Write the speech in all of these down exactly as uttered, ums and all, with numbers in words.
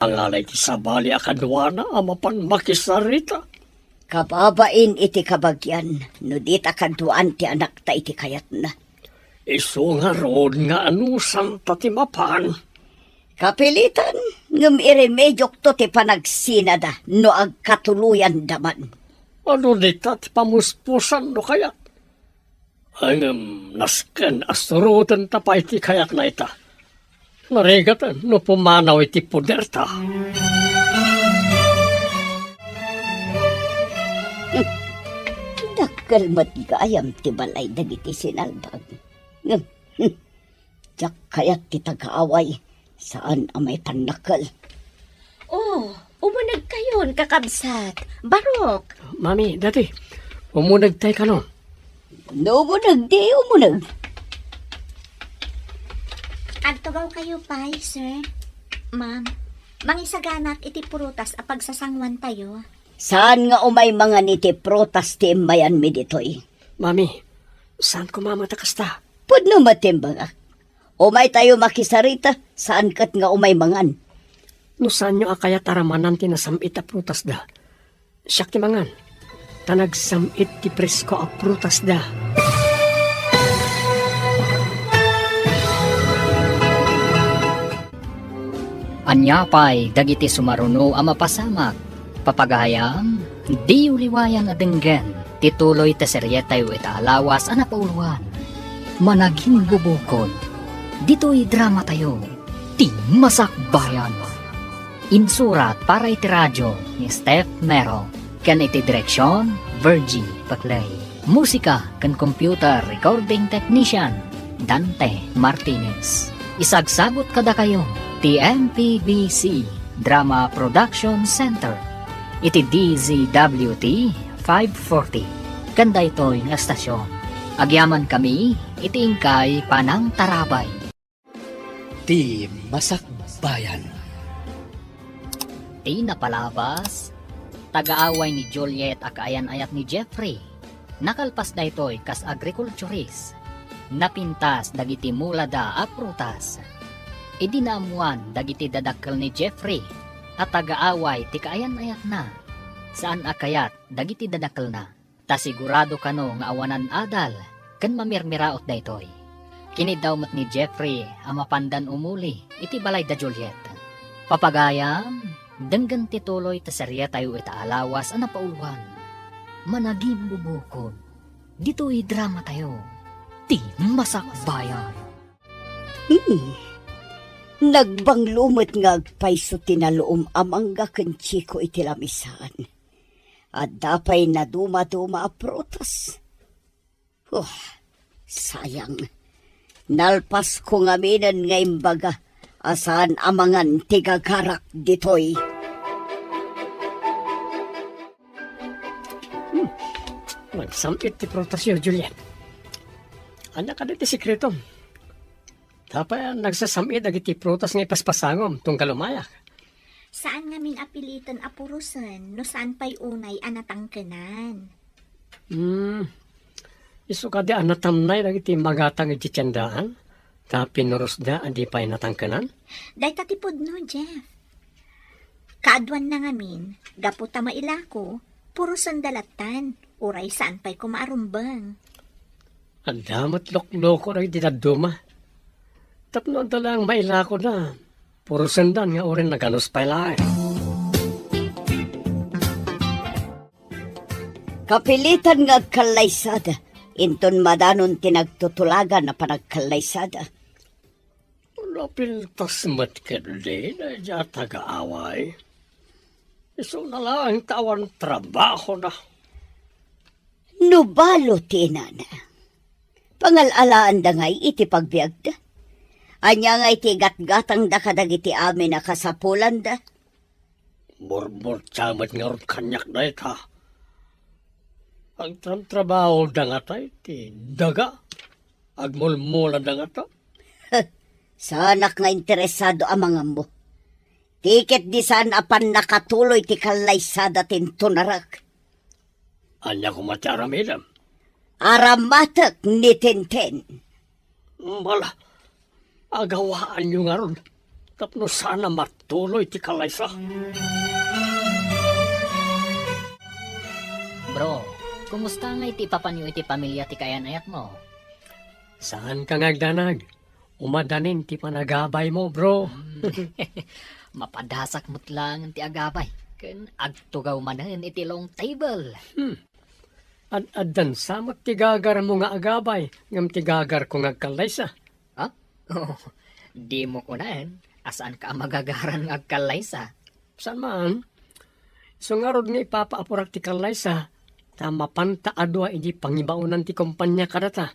Angala iti sabali a kaduana a mapan makisarita. Kababain iti kabagian, no dita kaduaan ti anakta iti kayatna. Isu ngarud nga anusanta ti mapan. Kapilitan, ngem iremediokto ti panagsinada no agkatuloyanda man. Ano dita ti pamuspusan no kayat? Ngem nasken a surotenta pay ti kayatna ita. Narigaten no pumanaw iti poderta. Dakkel met gayam ti balay dagiti sinalbag. Ngem, hmm, diak kayat ti taga-away. Saan a maipannakkel. Oh, umunegkayon, kakabsat. Barok. Mami, Daddy, umunegtay kano? No umuneg, di umuneg. Agtugawkayo pay, sir. Ma'am, mangisaganak iti prutas a pagsasanguantayo. Saan nga umay mangan iti prutas ti immayanmi ditoy? Mami, saan koma met a kasta? Pudno met ti imbagak. Umaytayo makisarita, saan ket nga umay mangan. No saanyo a kayat a ramanan ti nasam-it a prutasda, siak ti mangan. Ta nagsam-it ti presko a prutasda. Ania pay dagiti sumaruno a mapasamak? Papagayam, diyo liwayan a denggen ti tuloy ti serietayo ita a lawas a napauluan, Managimbubukod. Ditoy dramatayo, Ti Masakbayan. Insurat para iti radio ni Steph Mero ken iti direksion, Virgie Paclay. Musika ken computer recording technician, Dante Martinez. Isagsagut kadakayo ti M P B C Drama Production Center iti D Z W T five forty. Ken daytoy nga estasion, agyamankami iti inkay panangtarabay. Ti Masakbayan. Ti napalabas, taga-away ni Juliet a kaayan-ayat ni Jeffrey. Nakalpas daytoy kas agrikulturist, napintas dagiti mulada a prutas. Idi naammuan dagiti dadakkel ni Jeffrey a taga-away ti kaayan-ayatna, saan a kayat dagiti dadakkelna. Ta sigurado kano nga awanan adal ken mamirmiraot daytoy. Kiniddaw met ni Jeffrey a mapandan umuli iti balay da Juliet. Papagayam, denggen ti tuloy ti serietayo ita a lawas a napauluan. Managimbubukod. Ditoy dramatayo, Ti Masakbayan. Hmm. Nagbanglo met nga agpayso ti naluom a mangga ken Chico iti lamisaan. Adda pay nadumaduma a prutas. Oh, sayang. Nalpasko ngaminen nga imbaga a saan a mangan ti gagarak ditoy. Hmm. Nagsam-it ti prutasyo, Juliet. Ania kadi ti sekretom? Apay a nagsasam-it dagiti prutas nga ipaspasangom tunggal umayak? Saan ngamin a piliten a purosen no saan pay unay a natangkenan. Hmm. Isu kadi a natamnay dagiti magatang iti tiendaan, ta pinurosda a di pay natangkenan? Dayta ti pudno, Jeff. Kaaduanna ngamin, gapu ta mailako, purosenda lattan, uray saan pay koma a rumbeng. Adda met lokloko dagiti dadduma. Tapno adda laeng mailakoda, purosendan nga uray naganus pay laeng. Kapilitan nga agkallaysada, inton madanon ti nagtutulagan a panagkallaysada. Napintas met ketdi daydiay a taga-away. Isuna laeng ta awan trabahona. No balo ti inana, pangal-alaanda ngay iti pagbiagda? Ania ngay ti igatgatangda kadagiti amin a kasapulanda? Burburtia met ngarud kaniak dayta. Agtrabtrabahoda ngata iti daga. Agmulmulada ngata. Saanak nga interesado a mangammo. Ti ketdi saan a pannakatuloy ti kallaysada ti intunarek. Ania koma ti aramidem? Aramatek ni Tintin. Bala, agawaanyo ngarud. tapno saan a matuloy ti kallaysa. Bro, kumusta nga iti ipapanyo iti pamilya ti kaayan-ayatmo? Saanka nga agdanag. Umadanin ti panagabaymo, bro. Hmm. Mapadasak met laeng ti agabay, ken agtugaw manen iti long table. Hmm. Ad-addan sa met ti gagarmo nga agabay, ngem ti gagarko nga agkallaysa. Ha? Oh, dimo kunaen a saanka a magagaran nga agkallaysa? Saan man. Isu ngarud nga ipapaapurak ti kallaysa, ta mapanta a dua idi pangibaonan ti kompania kadata.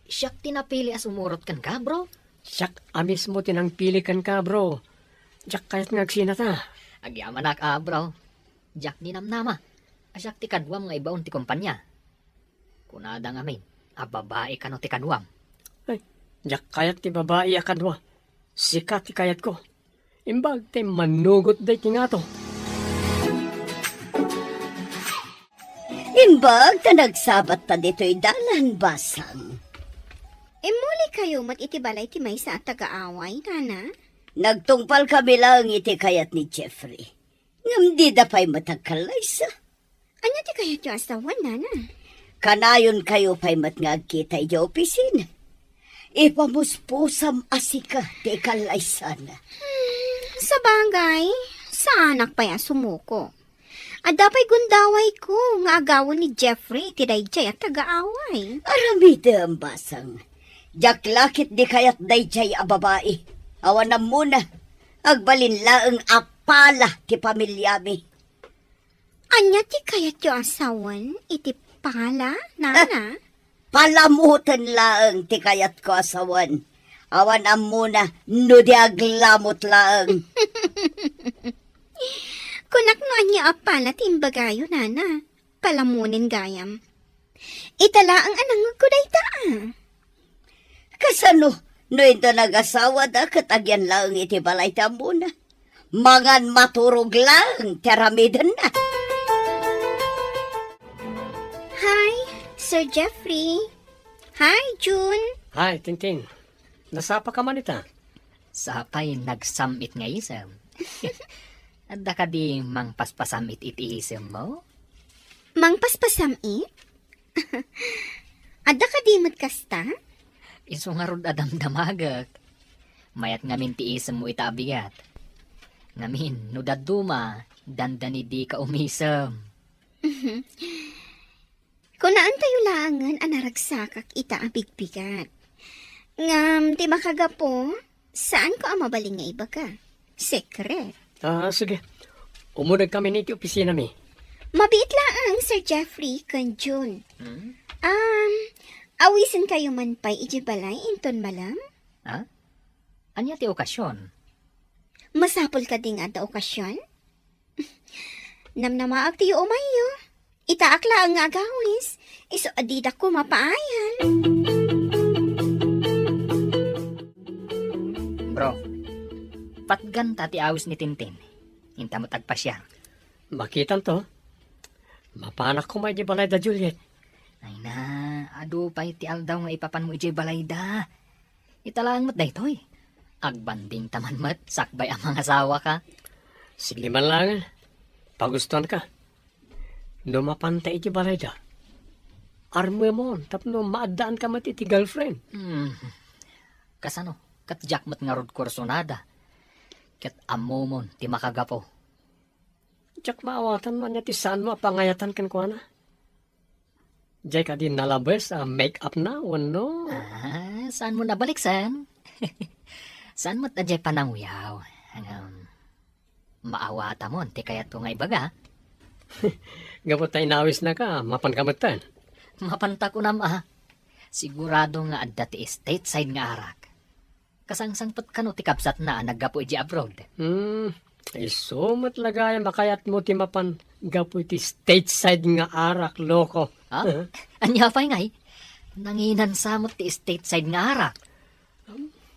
Siak ti napili a sumurot kenka, bro. Siak a mismo ti nangpili kenka, bro. Diak kayat nga agsinata. Agyamanak a, bro. Diak ninamnama a siak ti kaduam nga ibaon ti kompania. Kunada ngamin a babai kano ti kaduam. Ay, diak kayat ti babai a kadua. Sika ti kayatko. Imbag ti mannugot daytoy ngato. Imbag ta nagsabatta ditoy dalan, Basang. Immuli kayo met iti balay ti maysa a taga-away, Nana? Nagtungpal kami laeng iti kayat ni Jeffrey. Ngem dida pay met agkallaysa. Ania ti kayatyo a sawen, Nana? Kanayon kayo pay met nga agkita idiay opisina. Ipamuspusam a sika ti ikallaysana. Hmm, sabagay, saanak pay a sumuko. Adda pay gundawayko nga agawan ni Jeffrey iti daydiay a taga-away. Aramidem, Basang. Diak la ketdi kayat daydiay a babai. Awan ammona. Agbalin laeng a pala ti pamiliami. Ania ti kayatyo a sawen iti pala, Nana? Ah, palamoten laeng ti kayatko a sawen. Awan ammona no di aglamot laeng. Kunak no ania a pala ti imbagayo, Nana. Palamonen gayam. Ita laeng a nangngegko dayta, a. Kasano no inton agasawada ket agyan laeng iti balay ti ammona? Mangan maturog laeng ti aramidenna. Hi, Sir Jeffrey. Hi, June. Hi, Tintin. Nasapaka man ita? Sapay nagsam-it nga isem. Adda kadi mangpaspasam-it iti isemmo? Mangpaspasam-it? Adda kadi met kasta? Isu ngarud a damdamagek. Mayat ngamin ti isemmo ita a bigat. Ngamin, no dadduma, dandani dika umisem. Kunaentayo laengen a naragsakak ita a bigbigat. Ngem ti makagapu, saanko a mabalin nga ibaga. Sekret. Ah, sige. Umuna kami iti opisinami. Mabiit laeng, Sir Jeffrey ken June. Hmm? Um, awisenkayo man pay idiay balay inton malem? Ha? Ania ti okasion? Masapul kadi nga adda okasion? Namnamaak ti yuumayyo. Itaak laeng nga agawis, isu a didak koma paayan. Bro, patganta ti awis ni Tintin. Inta met agpasiar. Makitanto. Mapanak koma idiay balay da Juliet. Ay na, adu pay ti aldaw nga ipapanmo idiay balayda. Ita laeng met daytoy. Agbandingta man met sakbay a mangasawaka. Sige man laeng. Pagustuanka. No mapanta iti balayda, armemon tapno maaddaanka met iti girlfriend. Hmm. Kasano? Ket diak met ngarud kursunada. Ket ammomon ti makagapu. Diak maawatan no ania ti saanmo a pangayatan kenkuana. Diay kadi nalabes a make-up na wenno? Ah, saanmo nabaliksan? Saan met a diay pananguyaw? Ngem, maawatamon ti kayatko nga ibaga. Gapu ta inawisnaka, mapanka metten. Mapanta kunam a. Sigurado nga adda ti stateside nga arak. Kasangsangpet kano ti kabsatna a naggapu idiay abroad? Hmm, isu met la gayam a kayatmo ti mapan gapu iti stateside nga arak, loko. Ha? Ania pay ngay? Nanginan sa met ti stateside nga arak?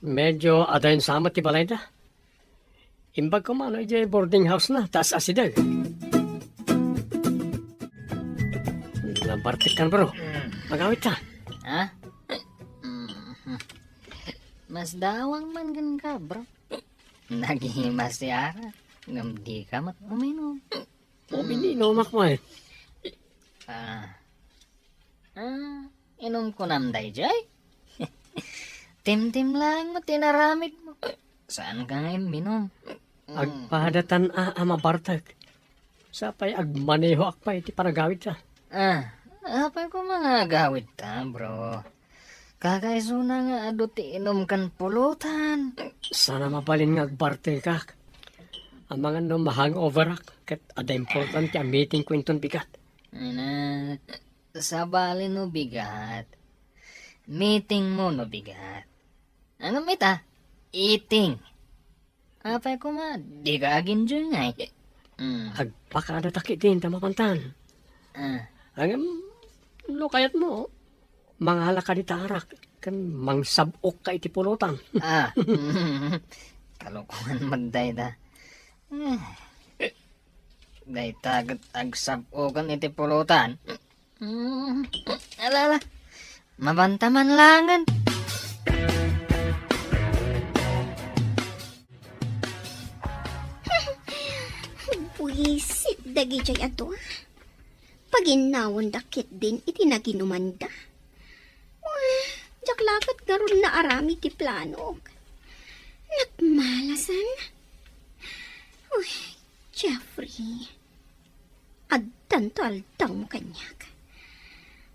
Medyo adayon sa met ti balayda. Imbag koma no idiay boarding house na, ta as-asideg. Lampartik kan, bro. Hmm. Agawid ta. Ha? Mas dawang man kenka, bro. Nagimas ti arak, ngem dika met uminom. Uminom ak met. Ah. Ah, inom kunam daydiay? Timtim laeng met ti inaramidmo. Saanka nga imminom? Agpadatan a, a mabartek. Sapay agmanehoak pay iti panagawidta. Ah, apay koma nga agawidta, bro? Kakaisuna nga adu ti inom ken pulutan. Saan a mabalin nga agbartekak. Amangan no ma-hangoverak, ket adda importante a meetingko inton bigat. Ina, sabali no bigat. Meetingmo no bigat. Ngem ita, eating. Apay koma, dika ag-enjoy ngay. Mm. Agpakadatak idin ta mapantan. Ah. Ngem, no kayatmo, mangalaka dita arak, ken mangsab-okka iti pulutan. Ah. Kalokoan met dayta. Eh. Dayta ket agsab-okan iti pulutan. Hmm, ala, ala. Mabanta man laengen. Buisit dagidiay adu. Paginnawenda ketdin iti naginumanda. Uy, diak la ket ngarud naaramid ti planok. Nagmalasan. Uy, Jeffrey. Addanto aldawmo kaniak.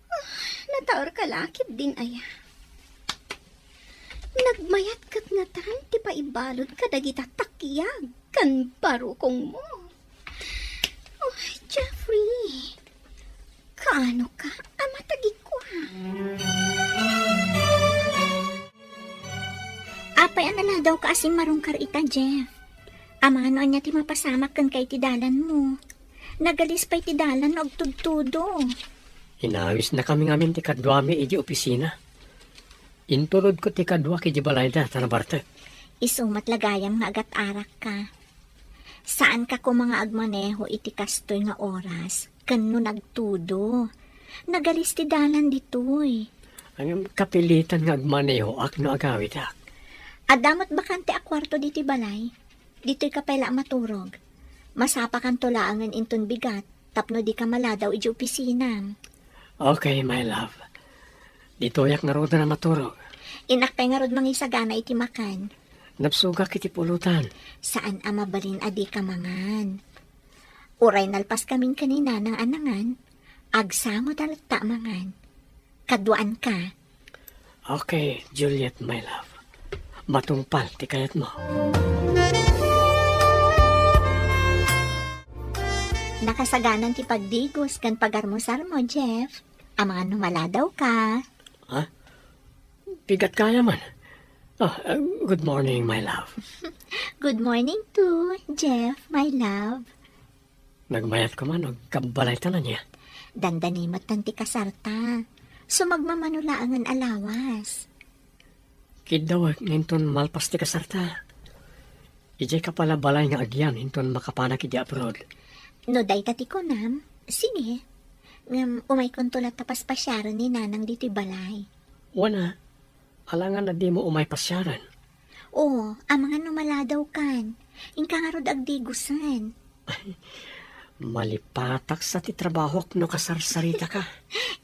Ah, nataerka la ketdin aya. Nagmayat ket ngatan ti paibalud kadagita takyag ken barukongmo. Oh, Jeffrey, kaano ka a matagikuan? Apay a naladawka a simmarungkar ita, Jeff? Amangan no ania ti mapasamak kenka iti dalanmo. Nagalis pay ti dalan no agtudtudo. Inawisnakami ngamin ti kaduami idiay opisina. Intulodko ti kaduak idiay balayda ta nabartek. Isu met la gayam nga agat-arakka. Saanka koma nga agmaneho iti kastoy nga oras ken no nagtudo. Nagalis ti dalan ditoy. Ngem kapilitan nga agmanehoak no agawidak. Adda met bakante a kuarto ditoy balay. Ditoyka pay la a maturog. Masapakanto laengen inton bigat tapno dika maladaw idiay opisinam. Okay, my love. Ditoyak ngaruden a maturog. Innak pay ngarud mangisagana iti makan. Nabsogak iti pulutan. Saan a mabalin a dika mangan. Uray nalpaskamin ken ni Nanang a nangan, agsangoda latta a mangan. Kaduaanka. Okay, Juliet, my love. Matungpal ti kayatmo. Nakasaganan ti pagdigos ken pagarmusarmo, Jeff. Amangan no maladawka. Ha? Bigat kaya man. Ah, uh, good morning, my love. Good morning too, Jeff, my love. Nagmayat ka man, agkabbalay ta ania? Dandani met ti kasarta. Sumagmamano laengen a lawas. Kiddawek nga inton malpas ti kasarta. Idiay ka pay la balay nga agyan inton makapanak idiay abroad. No dayta ti kunam, sige. Ngem umaykonto latta paspasiaren ni Nanang ditoy balay. Wen a, alangan a dimo umay pasiaren. Oo, amangan no maladawkan. Inka ngarud agdigosen. Malipatak sa ti trabahok no kasarsaritaka.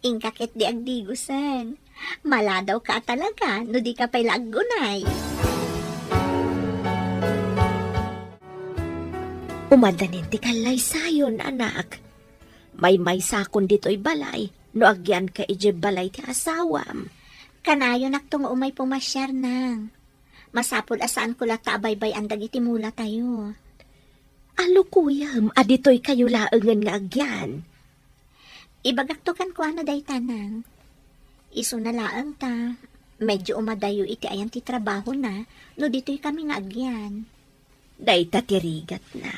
Inka ketdi agdigosen. Maladawka a talaga no dika pay la aggunay. Umadanin ti kallaysayon, anak. Maymaysakon ditoy balay no agyanka idiay balay ti asawam. Kanayonakto nga umay pumasiar, Nang. Masapul a saanko latta a baybay-an dagiti mulatayo. Alukuyem a ditoykayo laengen nga agyan. Ibagakto kenkuana dayta, Nang. Isuna laeng ta, medyo umadayo iti ayan ti trabahona no ditoykami nga agyan. Dayta ti rigatna.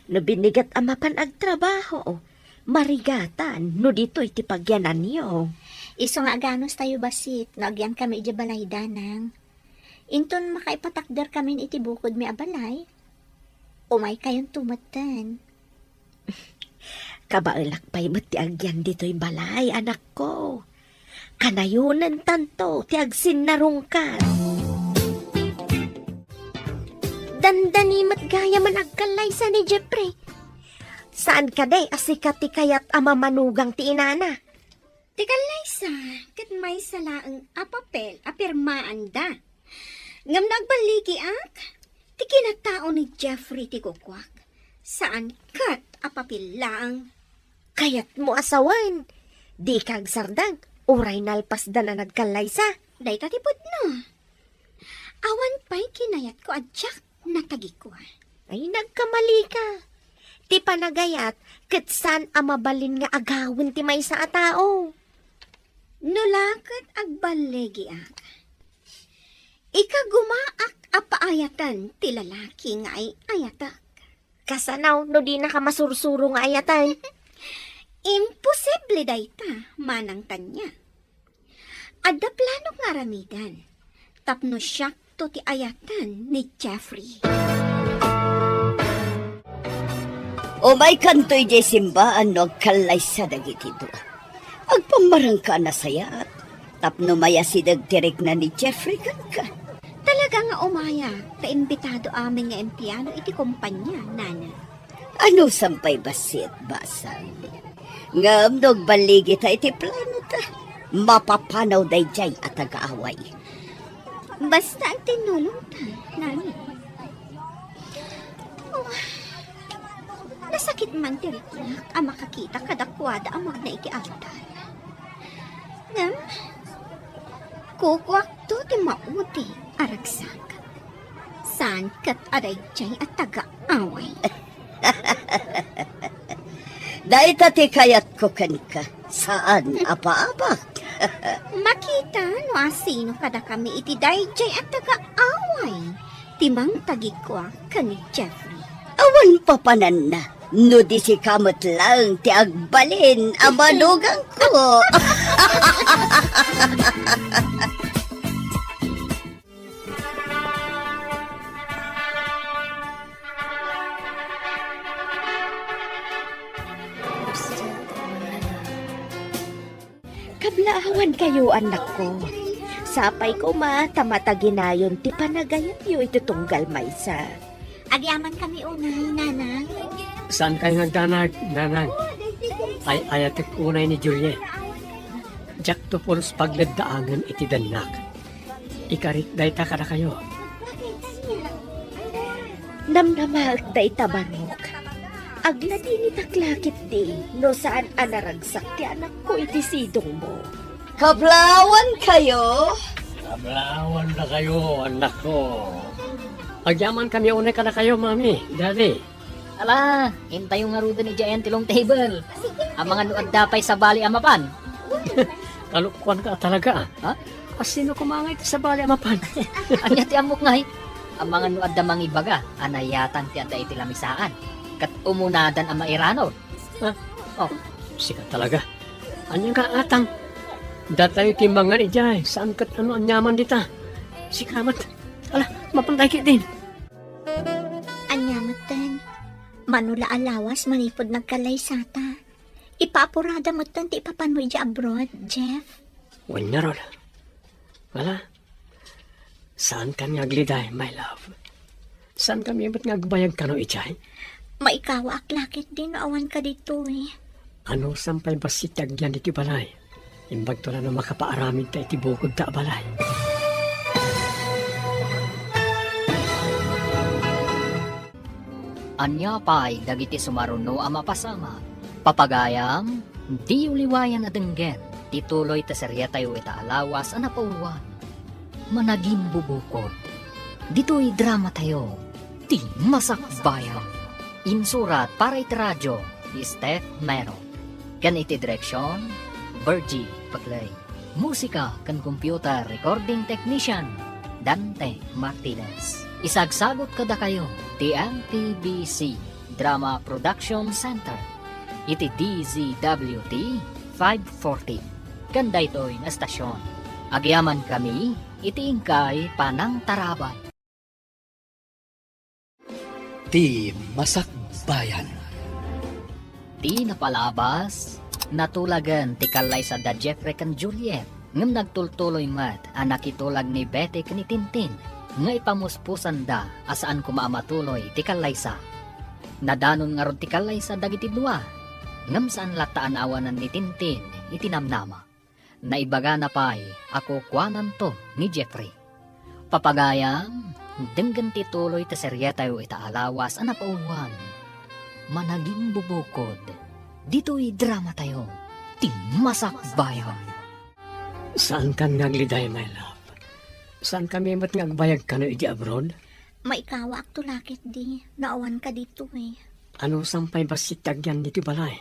No binigat a mapan agtrabaho, marigatan no ditoy ti pagyananyo. Isu nga aganustayo bassit no agyankami idiay balayda, Nang. Inton makaipatakderkamin iti bukodmi a balay, umaykayonto metten. Kabaelak pay met ti agyan ditoy balay, anakko. Kanayonentanto ti agsinnarungkat. dandani met gayamen agkallaysa ni Jeffrey. Saan kadi a sika ti kayat a mamanugang ti inana? Ti kallaysa, ket maysa laeng a papel a pirmaanda. Ngem no agballigiak, ti kinatao ni Jeffrey ti kukuak. Saan ket a papel laeng. Kayatmo a sawen, dika agsardeng, uray nalpasdan a nagkallaysa. Dayta ti pudno. Awan pay kinayatko a diak natagikua. Ay, nagkamalika. Ti panagayat, ket saan a mabalin nga agawen ti maysa a tao. No la ket agballigiak, ikagumaak a paayaten ti lalaki nga ay-ayatek. Kasano no dinaka masursuro nga ayaten? Imposible dayta, Manang Tanya. Adda planok nga aramiden tapno siakto ti ayaten ni Jeffrey. Umaykanto idiay simbaan no agkallaysa dagiti dua. Agpammarangka a nasayaat tapno mayasideg ti rikna ni Jeffrey kenka. Talaga nga umayak ta imbitado amin nga empleyado iti kompania, Nana. Anusam pay bassit, basang. Ngem no agballigita iti planota, mapapanaw daydiay a tagaaway. Basta agtinnulongta, Nana. Oh, nasakit man ti riknak a makakita kadakuada a magna iti altar. Ngem, kukuakto ti maudi a ragsak. Saan ket a daydiay a tagaaway. Dayta ti kayatko kenka, saan a paabak. Makita no asino kadakami iti daydiay a tagaaway ti mangtagikua ken ni Jeffrey. Awan papananna, no di sika met laeng ti agbalin a manugangko. Kablaawankayo, annakko. Sapay koma ta mataginayon ti panagayatyo iti tunggal maysa. Agyamankami unay, Nanang. Saankayo nga agdanag, Nanang? Ay-ayatek unay ni Juliet. Diakto pulos pagleddaangen iti dennak. Ikarik dayta kadakayo. Namnamaek dayta barok. Agladinitak la ketdi no saan a naragsak ti anakko iti sidongmo. Kablaawankayo? Kablaawan dakayo, annakko. Agyamankami unay kadakayo, Mami, Daddy. Ala, intayo ngaruden idiay ti long table. Amangan no adda pay sabali a mapan. Kalokuanka talaga, ah. Ha? Asino koma ngay ti sabali a mapan? Ania ti ammok ngay? Amangan no adda mangibaga a nayatan ti adda iti lamisaan, ket umunadan a mairanod. Ha? Oh. Sika talaga. Ania nga atang? Datayo ti mangan idiay, saan ket no aniaman dita. Sika met. Ala, mapantay ketdin. Ania metten, mano la a lawas manipud nagkallaysata. Ipaapurada metten ti ipapanmo idiay abroad, Jeff. Wen ngarud. Wala. Saankami nga agliday, my love. Saankami met nga agbayag kano idiay? Maikawaak la ketdi no awanka ditoy. Anusam pay bassit ti agyan ditoy balay? Imbagto la no makapaaramidta iti bukodta a balay. Ania pay dagiti sumaruno a mapasamak? Papagayam, diyo liwayan a denggen ti tuloy ti seriatayo ita a lawas a napauruan. Managimbubukod. Ditoy dramatayo, ti Masakbayan. Insurat para iti radio ni Steph Mero. Ken iti direksion, Virgie Paclay. Musika ken computer recording technician, Dante Martinez. Isagsagut kadakayo ti M P B C Drama Production Center iti D Z W T five forty. Ken daytoy nga estasion, agyamankami iti inkay panangtarabay. Ti Masakbayan. Ti napalabas, natulagen ti kallaysa da Jeffrey ken Juliet, ngem nagtultuloy met a nakitulag ni Betty ken ni Tintin. nga ipamuspusanda a saan koma a matuloy ti kallaysa. Nadanon ngarud ti kallaysa dagiti dua, ngem saan latta a naawanan ni Tintin iti namnama. Naibagana pay a kukuananto ni Jeffrey. Papagayam, denggen ti tuloy ti serietayo ita a lawas a napauluan. Managimbubukod, ditoy dramatayo, ti Masakbayan. Saankan nga agliday, my love. Saankami met nga agbayag kano iti abroad? Maikawak to lakit di, no awan ka ditoy. Anusam pay bassit ti agyan ditoy balay?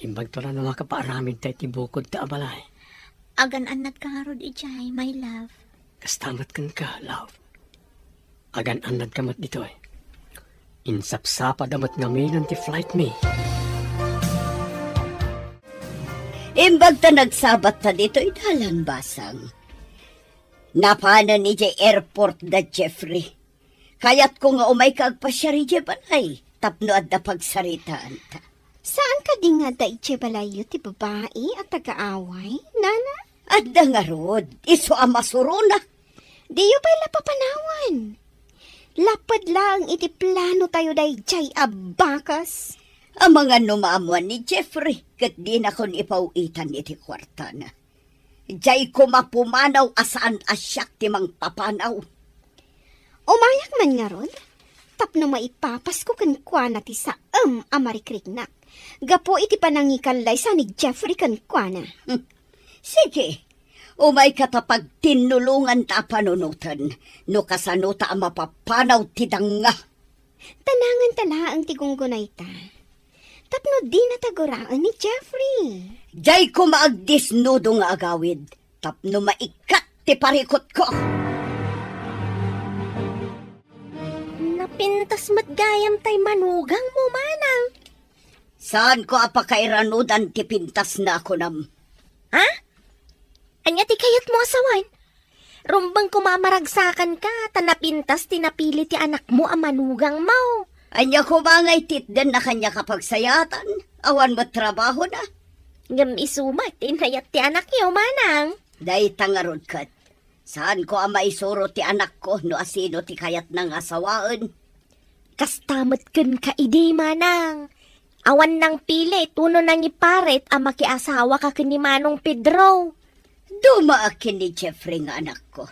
Imbag to la no makapaaramid ta iti bukod ta a balay. Agan-annad ka ngarud idiay, my love. Kasta met kenka, love. Agan-annad ka met ditoy. Insapsapad a met ngamin ti flight mi. Imbag ta nagsabat ta ditoy dalan, Basang. Napanen idiay airport da Jeffrey. Kayatko nga umayka agpasiar idiay balay tapno adda pagsaritaanta. Saan kadi nga adda idiay balayyo ti babai a taga-away, nana? Adda ngarud, isu a masuronak. Diyo pay la papanawan. Laped laeng iti plano tayo daydiay a bakas. Amangan no maammuan ni Jeffrey, ket dinakon ipaw-itan iti kuartana. Diay koma pumanaw a saan a siak ti mangpapanaw. Umayak man ngarud, tapno maipapasko kenkuana ti saem a marikriknak, gapu iti panangikallaysa ni Jeffrey kenkuana. Hmm. Sige, umayka ta pagtinnulonganta a panunoten, no kasanota a mapapanaw ti danga. Tananganta laeng ti gunggunayta. Tapno dinata guraen ni Jeffrey. Diay koma agdisnudo nga agawid, tapno maikkat ti parikutko. Napintas met gayam tay manugangmo, manang. Saanko a pakairanudan ti pintasna a kunam. Ha? Ania ti kayatmo a sawen? Rumbeng koma a maragsakanka, ta napintas ti napili ti anakmo a manugangmo. Ania koma nga ititdenna kaniak a pagsayaatan? Awan met trabahona. Ngem isu met ti inayat ti anakyo, manang. Dayta ngarud ket, saanko a maisuro ti anakko no asino ti kayatna nga asawaen. Kasta met kenka idi, manang. Awan nangpili, tuno nangiparit a makiasawaka ken ni Manong Pedro. Dumaak ken ni Jeffrey nga anakko.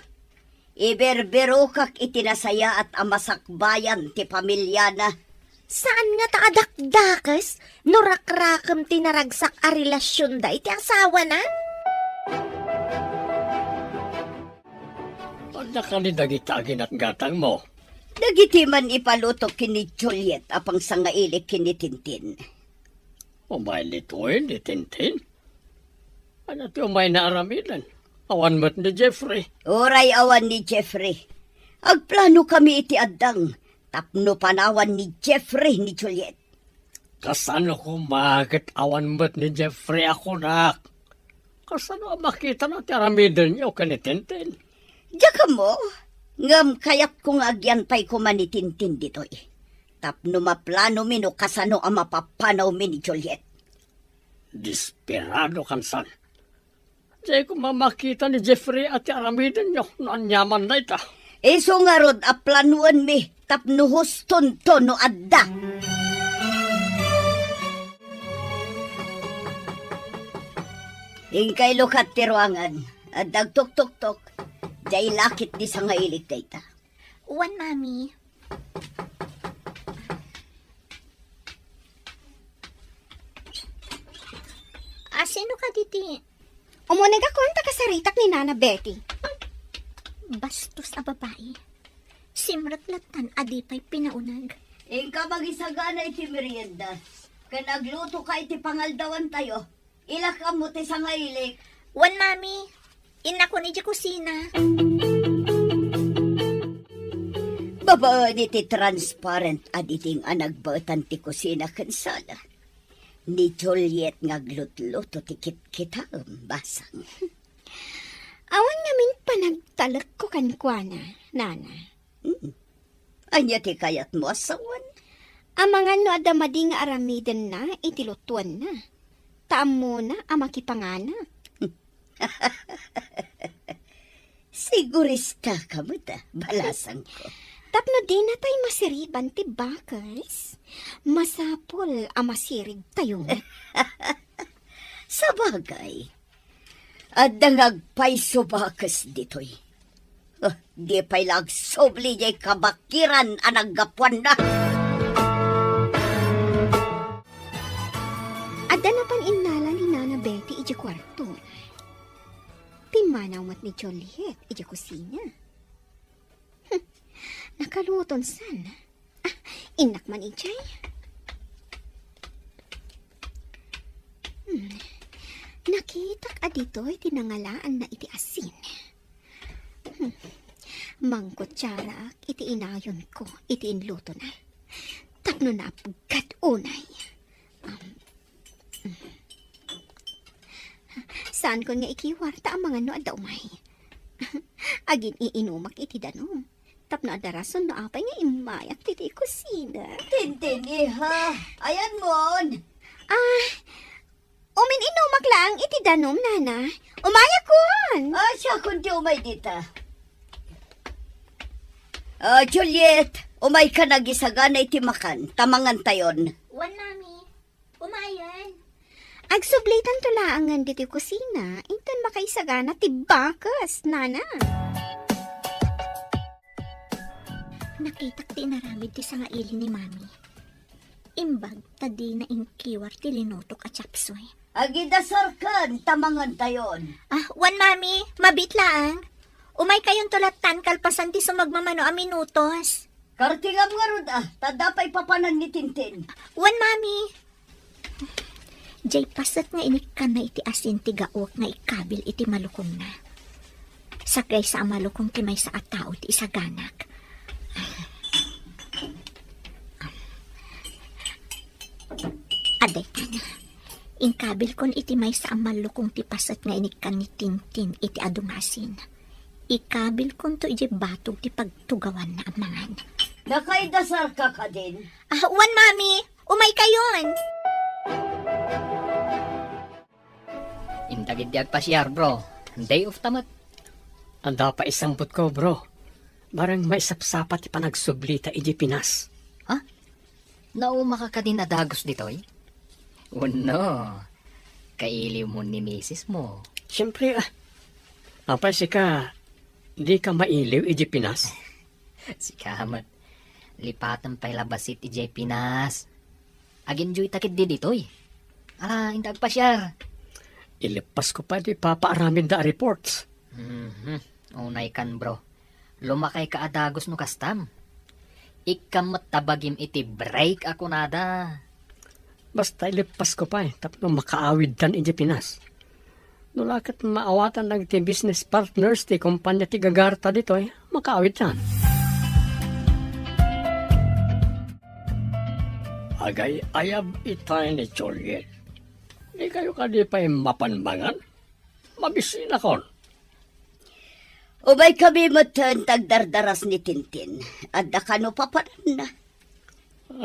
Ibirbirokak iti nasayaat a masakbayan ti pamilyana. Saan ngata a dakdakes no rakrakem ti naragsak a relasionda iti asawana? Adda kadi dagita a ginatgatangmo? Dagiti man ipalutok ken ni Juliet a pangsangailik ken ni Tintin. Umay ditoy ni Tintin? Ania ti umayna aramiden? Awan met ni Jeffrey. Uray awan ni Jeffrey, agplanokami iti addang tapno panawan ni Jeffrey ni Juliet. Kasano koma ket awan met ni Jeffrey a kunak? Kasano a makitana ti aramidenyo ken ni Tintin? Diak ammo, ngem kayatko nga agyan pay koma ni Tintin ditoy tapno maplanomi no kasano a mapapanawmi ni Juliet. Desperadokan san. Diay koma makita ni Jeffrey a ti aramidenyo no aniaman dayta. Isu ngarud a planoenmi tapno hustonto no adda. Inkay lukat ti ruangan. Adda agtuktoktok. Diay lakit ni sangailik dayta. Wen, Mami. Asino kadi ti Umunegakon ta kasaritak ni Nana Betty. Bastos a babai. Simrek lattan a di pay pinauneg. Inka magisagana iti merienda, ken aglutoka iti pangaldawantayo. Ilak ammo ti sangailik. Wen, Mami. Innakon idiay kusina. Babaen iti transparent a diding a nagbaetan ti kusina ken sala. Ni Juliet nga aglutluto ti kitkitaem, Basang. Awan ngamin panagtalekko kenkuana, Nana. Mm. Ania ti kayatmo a sawen? Amangan no adda madi nga aramidenna iti lutuenna. Ta ammona a makipanganak. Sigurista ka met, ah, balasangko. Tapno dinatay masiriban ti bakes, masapul a masirib tayo met. Sabagay, adda nga agpayso bakes ditoy. Ah, di pay la agsubli jay kabakiran a naggapuanna. Adda napan innala ni Nana Betty idiay kuarto. Pimmanaw met ni Juliet idiay kusina. Hmm, nakaluton san. Ah, innak man idiay. Hmm, nakitak a ditoy ti nangalaanna iti asin. Hmm, mangkutsaraak iti inayonko iti inlutona. Tapno naapgad unay. Um, Saankon nga ikiwar ta amangan no adda umay. Agin-iinumak iti danum. Tapno adda rason no apay nga immayak ditoy kusina. Tintin, iha. Ayanmon. Ah, umin-inumak laeng iti danum, nana. Umayakon. Ah, siakon ti umay dita. Ah, Juliet, umaykan agisagana iti makan, ta mangantayon. Wen, mami. Umayen. Agsublitanto laengen ditoy kusina, inton makaisagana ti bakes, nana. Nakitak ti inaramid ti sangaili ni mami. Imbag ta dina inkiwar ti linutok a chapsoy. Agidasarkan ta mangantayon. Ah, wen, mami, mabiit laeng. Umaykayonto lattan kalpasan ti sumagmamano a minutos. Kartingam ngarud, ah, ta adda pay papanan ni Tintin. Wen, mami. Jay paset nga inikkanna iti asin ti gaok nga ikabil iti malukongna. Sakgaysa a malukong ti maysa a tao ti isaganak. Adaytan, inkabilkon iti maysa a malukong ti paset nga inikkan ni Tintin iti adu nga asin. Ikabilkonto idiay batog ti pagtugawanna a mangan. Nakaidasarka kadin? Ah, wen, mami. Umaykayon. Inta gid ti agpasiar, bro. Day off ta met. Adda pay isambutko, bro. Bareng maisapsapa ti panagsublita idiay Pinas. Ha? Naumaka kadin a dagus ditoy? Wenno, kailiwmon ni misismo. Siempre, ah. Apay sika, dika mailiw idiay Pinas? Sika met. Lipatem pay la bassit idiay Pinas. Aginjoyta ketdi ditoy. Ala, inta agpasiar. Ileppasko pay ti ipapaaramidda a reports. Mhm. Unaykan, bro. Lumakayka a dagus no kastam. Ikkam met ta bagim iti break a kunada. Basta ileppasko pay tapno makaawidtan idiay Pinas. No la ket maawatan dagiti business partners ti kompania ti gagarta ditoy, makaawidtan. Agay-ayab itay ni Juliet. Dikayo kadi pay mapan mangan? Mabisinakon. Umaykami metten ta agdardaras ni Tintin. Adda kano papananna.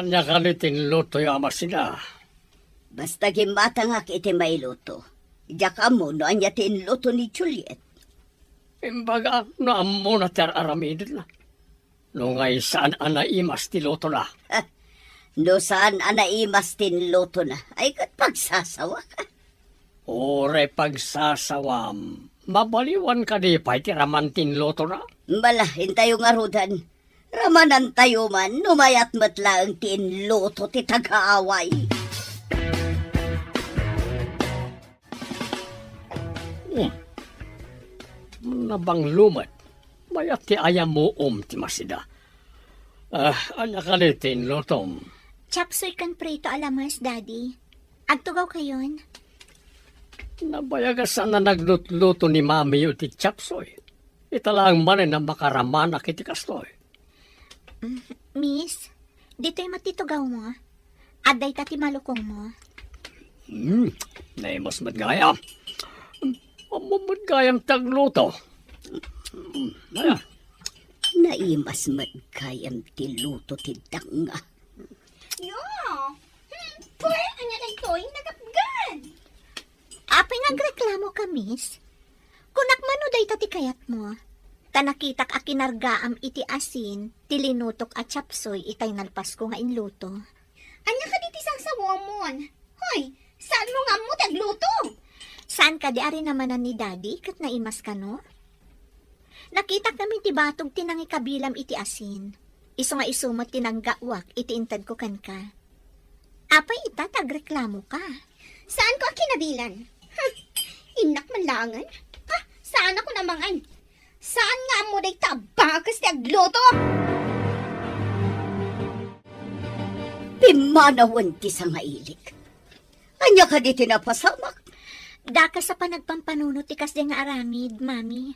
Ania kadi ti inlutoyo a masida? Basta gimmatangak iti mailuto. Diak ammo no ania ti inluto ni Juliet. Imbagak no ammona ti ar-aramidna. No ngay saan a naimas ti lutona. No saan a naimas ti inlutona, ay ket pagsasawak. Uray pagsasawam, mabaliwan kadi pay ti raman ti inlutona? Bala, intayo ngaruden. Ramanantayo man, no mayat met laeng ti inluto ti tagaaway. Hmm. Nabanglo met. Mayat ti ayamuom ti masida. Ah, ania kadi ti inlutom? Chapsoy ken prito a lamas, Daddy. Agtugawkayon? Nabayag a saan a naglutluto ni mamiyo ti chapsoy. Ita laeng manen a makaramanak iti kastoy. Mm, Miss, ditoy met ti tugawmo. Adda ita ti malukongmo. Hmm, naimas met gayam. Ammo met gayam ti agluto. Hmm, ayan. Naimas met gayam ti luto ti danga. Yo! Hmm, pwede ania daytoy? Nagapgan! Apay nga agreklamo ka, miss? Kunak man no dayta ti kayatmo. Ta nakitak a kinargaam iti asin ti linutok a chapsuy itay nalpasko nga inluto. Ania kadi ti sangsawaamon? Hoy, saanmo nga ammo ti agluto? Saan kadi a rinamanan ni Daddy ket naimas kano? Nakitak ngamin ti batog ti nangikabilam iti asin. Isu nga isu met ti nanggaawak iti intedko kenka. Apay ita ti agreklamoka? Saanko a kinabilan. Hmm, innak man laengen. Ah, saan a kunak man. Saan nga ammo dayta a bakes ti agluto? Pimmanawen ti sangailik. Ania kadi ti napasamak? Dakes a panagpampanunot ti kasdiay nga aramid, Mami.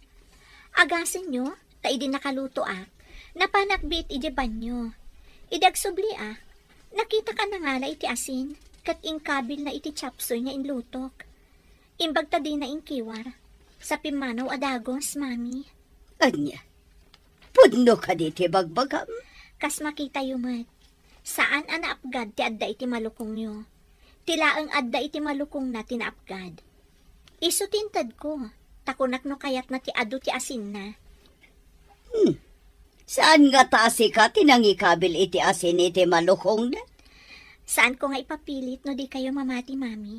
Agasenyo, ta idi nakalutoak, napanak biit idiay banio. Idi agsubliak, nakitak a nangala iti asin, ket inkabilna iti chapsuy nga inlutok. Imbag ta dina inkiwar, sa pimmanaw a dagus, Mami. Ania? Pudno kadi ti bagbagam? Kas makitayo met, saan a naapgad ti adda iti malukongyo. Ti laeng adda iti malukongna ti naapgad. Isu ti intedko, ta kunak no kayatna ti adu ti asinna. Hmm. Saan ngata a sika ti nangikabil iti asin iti malukongna? Saanko nga ipapilit no dikayo mamati, Mami.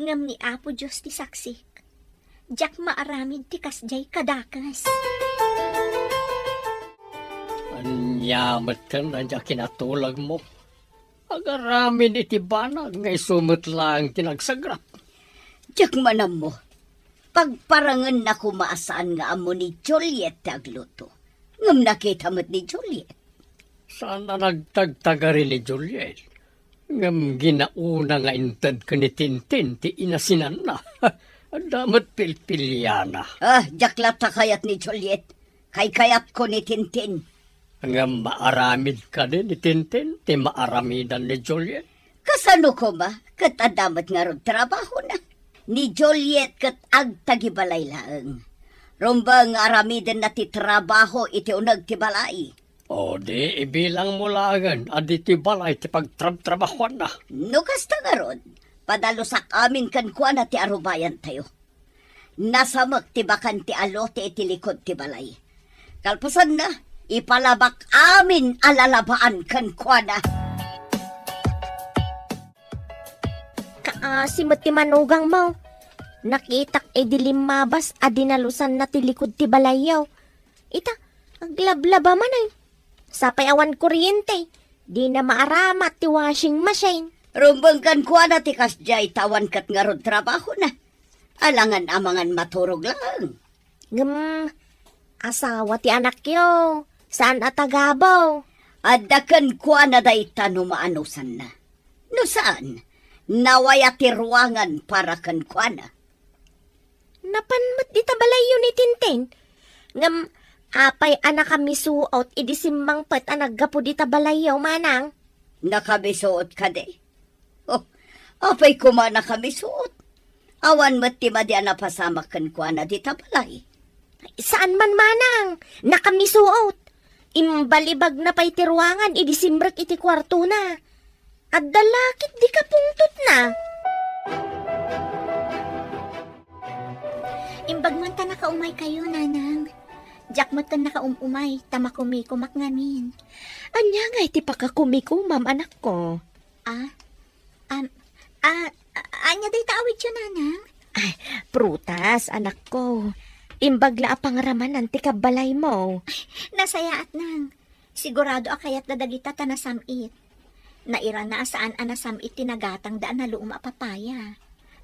Ngem ni Apo Dios ti saksik. Diak maaramid ti kasdiay kadakes. Ania met ken a kinatulagmo? Agaramid iti banag nga isu met laeng ti nagsagrap. Diak man ammo. Pagparangenna koma a saan nga ammo ni Juliet ti agluto. Ngem nakita met ni Juliet. Saan a nagtagtagari ni Juliet. Ngem ginauna nga inted ken ni Tintin ti inasinanna. Adda met pilpiliana. Ah, diak latta kayat ni Juliet. Kaykayatko ni Tintin. Ngem maaramid kadi ni Tintin ti maaramidan ni Juliet? Kasano koma, ket adda met ngarud trabahona. Ni Juliet ket agtagibalay laeng. Rumbeng nga aramidenna ti trabaho iti uneg ti balay. O di, ibilangmo laengen a ditoy balay ti pagtrabtrabahoanna. No kasta ngarud, padalusak amin kenkuana ti arubayantayo. Nasamek ti bakan ti alote iti likud ti balay. Kalpasanna, ipalabak amin a lalabaan kenkuana. Kaasi met ti manugangmo. Nakitak idi limmabas a dinalusanna ti likud ti balayyo. Ita, aglablaba manen. Sapay awan kuryente, dina maaramat ti washing machine. Rumbeng kenkuana ti kasdiay ta awan ket ngarud trabahona. Alangan amangan maturog laeng. Ngem, asawa ti anakyo, saan a tagabaw. Adda kenkuana dayta no maanusanna. No saan, nawaya ti ruangan para kenkuana. Napan met dita balayyo ni Tintin. Ngem, apay a nakamisuot idi simmangpet a naggapu dita balayyo, manang? Nakamisuot kadi? Oh, apay koma nakamisuot? Awan met ti madi a napasamak kenkuana dita balay. Saan man, manang, nakamisuot. Imbalibagna pay ti ruangan idi simrek iti kuartona. Adda la ket di kapungtotna. Imbag man ta nakaumaykayo, nanang. Diak met ken nakaum-umay, ta makumikomak ngamin. Ania ngay ti pakakumikomam, anakko? Ah, am, ah, a-, ania dayta awidyo, nanang? Ay, prutas, anakko. Imbag la a pangramanan ti kabbalaymo. Nasayaat, nang. Sigurado a kayatda dagita ta nasam-it. Nairana a saan a nasam-it ti nagatangda a naluom a papaya.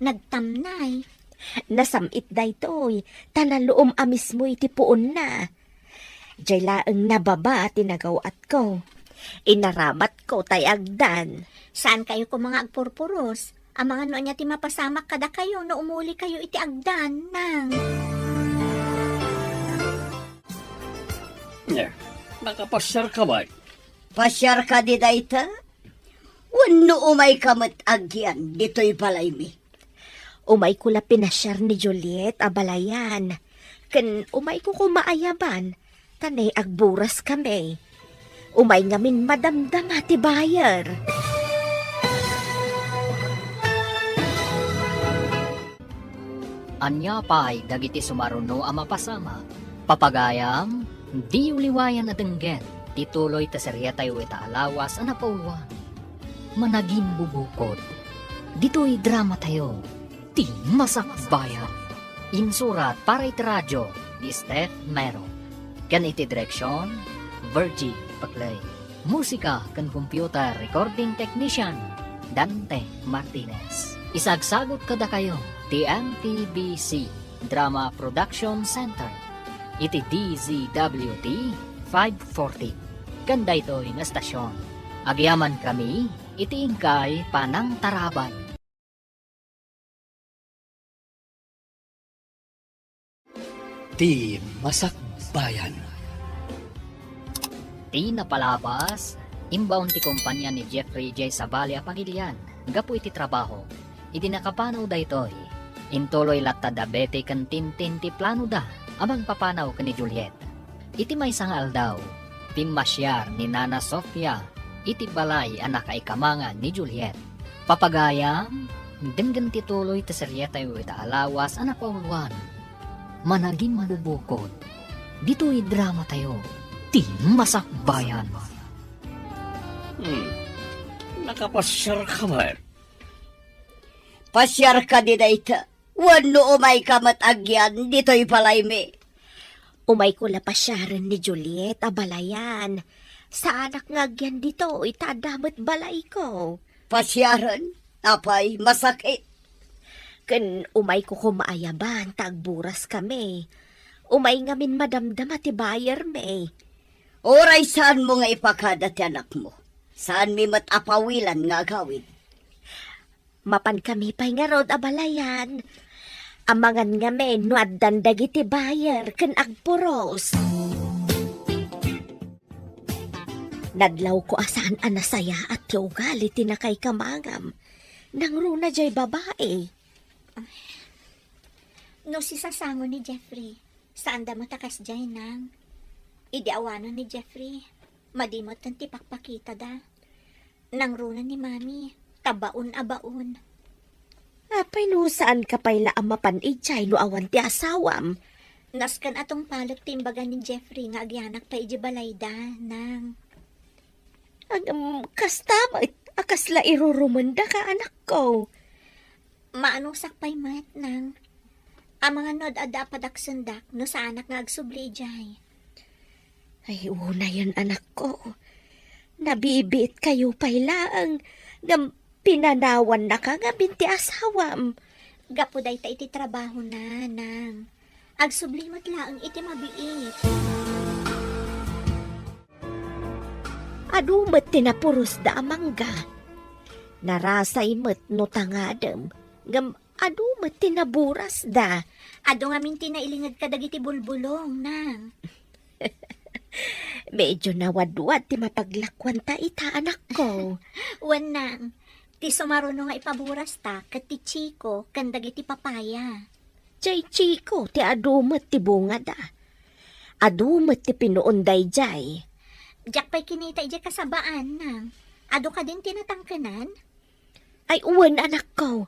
Nagtamnay. Nasam-it daytoy, ta naluom a mismo iti puonna. Jay laeng nababa ti nagaw-atko. Inaramatko tay agdan. Saankayo koma nga agpurpuros? Amangan no ania ti mapasamak kadakayo no umulikayo iti agdan, nang. Eh, nakapasiarka met? Pasiarka di dayta? Wenno umayka met agian ditoy balaymi? Umayko la pinasiar ni Juliet a balayan. Ken umayko koma ayaban, ta ne agburaskami. Umay ngamin madamdama ti buyer. Ania pay dagiti sumaruno a mapasamak? Papagayam, diyo liwayan a denggen ti tuloy ti seriatayo ita a lawas a napauluan, Managinbubukod. Ditoy dramatayo, Ti Masakbayan. Insurat para iti radio ni Steph Mero. Ken iti direksion, Virgie Paclay. Musika ken computer recording technician, Dante Martinez. Isagsagut kadakayo ti M T B C Drama Production Center iti D Z W T five forty. Ken daytoy nga estasion, agyamankami iti inkay panangtarabay. Ti Masakbayan. Ti napalabas, imbaon ti kompania ni Jeffrey J. Sabali a pagilian gapu iti trabaho. Idi nakapanaw daytoy, intuloy latta da Betty ken Tintin ti planoda a mangpapanaw ken ni Juliet. Iti maysa nga aldaw, pimmasiar ni Nana Sofia iti balay a nakaikamangan ni Juliet. Papagayam, denggen ti tuloy ti seriatayo ita a lawas a napauluan, Managinbubukod. Ditoy dramatayo, Ti Masakbayan. Hmm. Nakapasiar ka met? Pasiar ka di dayta. Wenno umay ka met agyan ditoy balaymi? Umayko la pasiaren ni Juliet a balayan. Saanak nga agyan ditoy ta adda met balayko. Pasiaren? Apay, masakit. Ken umayko koma a yaban ta agburas kami. Umay ngamin madamdama ti buyer mi. Uray saanmo nga ipakada ti anakmo. Saanmi met a pawilan nga agawid. Mapan kami pay ngarud a balayan. Amangan ngamin no addan dagiti buyer ken agpuros. Nadlawko a saan a nasayaat ti ugali ti nakaikamangam. Nangruna jay babai. No sisasango ni Jeffrey, saanda met a kasdiay, nang. Idi awanen ni Jeffrey, madi metten ti pakpakitada. Nangruna ni Mami, ta baon a baon. Apay no saan ka pay la a mapan idiay no awan ti asawam? Nasken a tungpalek ti imbaga ni Jeffrey nga agyanak pay idiay balayda, nang. Agam, kasta met a kasla irurumendaka, anakko. Maanusak pay met, nang. Amangan no ad-adda a padaksendak no saanak nga agsubli idiay. Ay, unayen, anakko. Nabibiit kayo pay laeng, ngem pinanawannaka ngamin ti asawam. Gapu dayta iti trabahona, nang. Agsubli met laeng iti mabiit. Adu met ti napurosda a mangga. Narasay met no tangadem, ngem adu met ti naburasda. Adu ngamin ti nailinged kadagiti bulbulong, nang. Medyo nawadwad ti mapaglakuanta ita, anakko. Wen, nang, ti sumaruno nga ipaburasta ket ti chiko ken dagiti papaya. Jay chiko ti adu met ti bungada. Adu met ti pinuon dayjay. Diak pay kinita idiay kasabaan, nang. Adu kadin ti natangkenan? Ay, wen, anakko.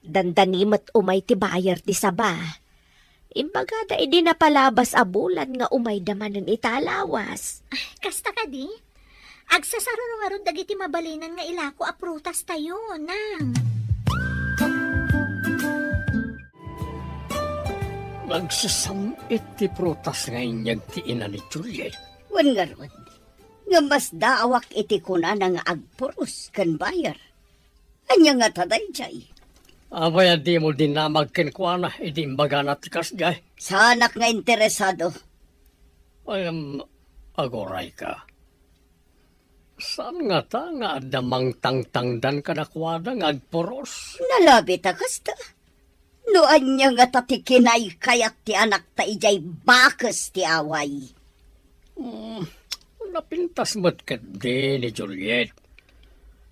Dandani met umay ti buyer ti saba. Imbagada idi napalabas a bulan nga umayda manen ita a lawas. Ay, kasta kadi? Agsasaruno ngarud dagiti mabalinan nga ilako a prutas tayo, nang. Nagsasam-it ti prutas nga inyeg ti ina ni Juliet. Wen ngarud, nga masdaawak iti kunana nga agpuros ken buyer. Ania ngata dayjay? Apay a dimo dinamag kenkuana idi imbagana ti kasdiay? Saanak nga interesado. Ay, em, agurayka. Saan ngata nga adda mangtangtangdan kadakuada nga agpuros? Nalabi ta kasta. No ania ngata ti kinaykayat ti anakta idiay bakes ti away? Hmm, napintas met ketdi ni Juliet.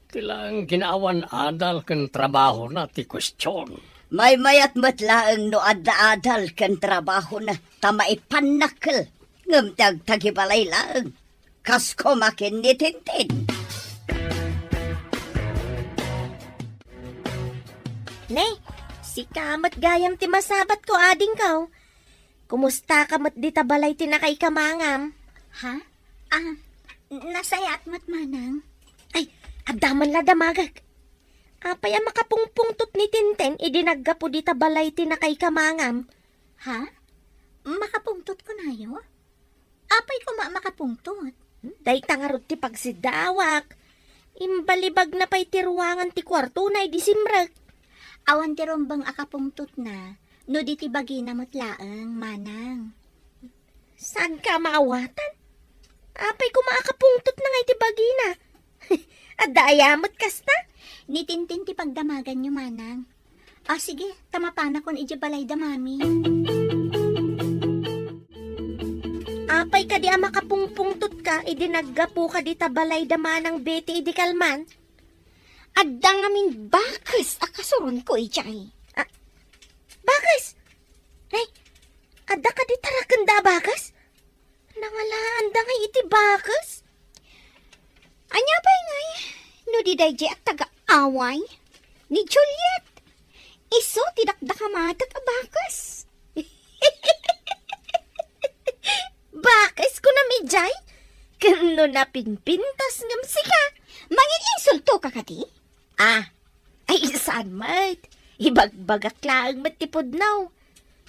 Ti laeng kinaawan adal ken trabahona ti kuestion. Maymayat met laeng no adda adal ken trabahona ta maipannakkel, ngem ti agtagibalay laeng. Kas koma ken ni Tintin. Ne, sika met gayam ti masabatko, adingko. Kumustaka met dita balay ti nakaikamangam? Ha? Ah, nasayaat met, manang. Ay, adda man la damagek. Apay a makapungpungtot ni Tintin idi naggapu dita balay ti nakaikamangam? Ha? Makapungtot kunayo? Apay koma makapungtot? Dayta ngarud ti pagsiddawak. Imbalibagna pay ti ruangan ti kuartona idi simrek. Awan ti rumbeng a kapungtotna, no di ti bagina met laeng, manang. Saanka a maawatan? Apay koma a kapungtotna nga iti bagina? Adda aya met kasta? Ni Tintin ti pagdamaganyo, manang. Ah, sige, ta mapanakon idiay balayda, mami. Apay kadi a makapungpungtotka idi naggapuka dita balayda manang Betty idi kalman? Adda ngamin bakes a kasuronko idiay. Ah, bakes? Ay, adda kadi tarakenda a bakes? Nangalaanda ngay iti bakes? Ania pay ngay, no di daydiay a taga-away ni Juliet? Isu ti dakdakamadak a bakes. Bakes kunam idiay? Ken no napinpintas ngem sika? Mangin-insultoka kadi? Ah, ay, saan met? Ibagbagak laeng met ti pudno.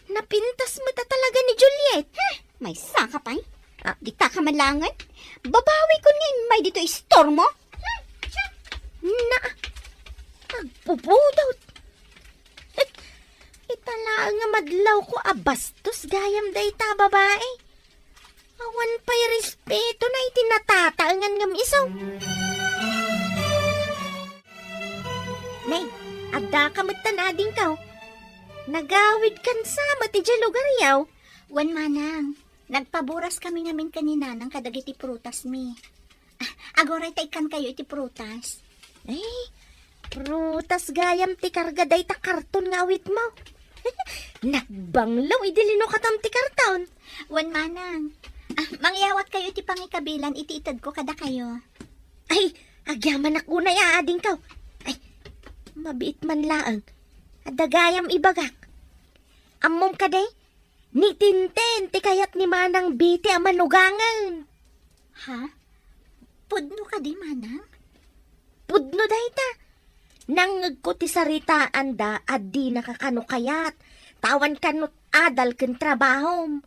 Napintas met a talaga ni Juliet. Hmm, maysaka pay. Ah. Dita ka malangen? Babawikon nga immay ditoy istormo. Hmm, siya. Na, agpupudot. Ita laeng nga madlawko a bastos gayam dayta a babai. Awan pay respetona iti natataengan ngem isu. Nay, addaka met tan adingko. Nagawidkan sa met idiay lugaryo. Wen, manang, nagpaboras kami ngamin ken ni nanang kadagiti prutasmi. Ah, aguray ta ikkankayo iti prutas. Ay, prutas gayam ti karga dayta karton nga awitmo. Nagbanglo idi linukatam ti karton. Wen, manang. Ah, mangyawatkayo iti pangikabilan iti itedko kadakayo. Ay, agyamanak unay a adingko. Ay, mabiit man laeng. Adda gayam ibagak. Ammom kadi? Ni Tintin ti kayat ni Manang Betty a manugangen. Ha? Pudno kadi, manang? Pudno dayta. Nangngegko ti saritaanda a dinaka kano kayat. Awan kano adal ken trabahom.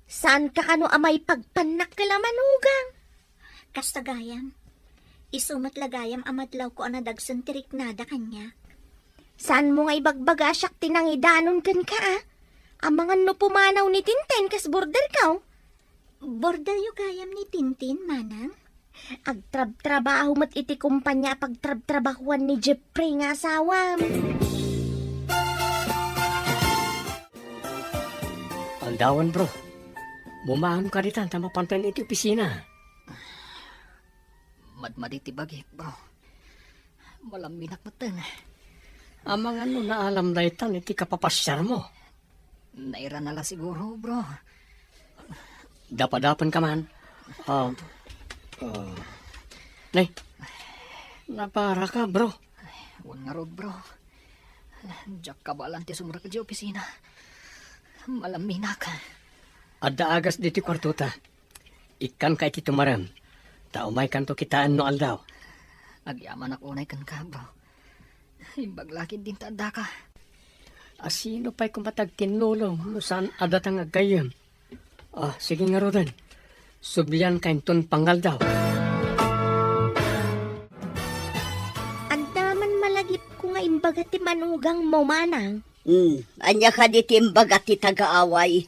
Saanka kano a maipagpannak ken a manugang? Kasta gayam. Isu met la gayam a madlawko a nadagsen ti riknada kaniak. Saanmo nga ibagbaga a siak ti nangidanon kenka, a? Amangan no pumanaw ni Tintin kas borderko. Borderyo gayam ni Tintin, manang? Agtrabtrabaho met iti kompania a pagtrabtrabahoan ni Jeffrey nga asawam. Aldawen, bro. Bumaanka ditan ta mapantayen iti opisina. Madmadi ti bagik, bro. Malamminak metten. Amangan no naalam daytan iti kapapasiarmo. Nairana la siguro, bro. Dapadapen ka man. Ah, ah. Nay, naparaka, bro. Wen ngarud, bro. Diak kabaelan ti sumrek idiay opisina. Malamminak. Adda agas ditoy kuartota. Ikkanka iti tumarem, ta umaykanto kitaen no aldaw. Agyamanak unay kenka, bro. Imbag la ketdin ta addaka. A, sino pay koma ti agtinnulong no saan a datang aggayyem? Ah, sige ngaruden. Sublianka inton pangaldaw. Adda man malagipko nga imbaga ti manugangmo, manang. Hmm, ania kadi ti imbaga ti taga-away?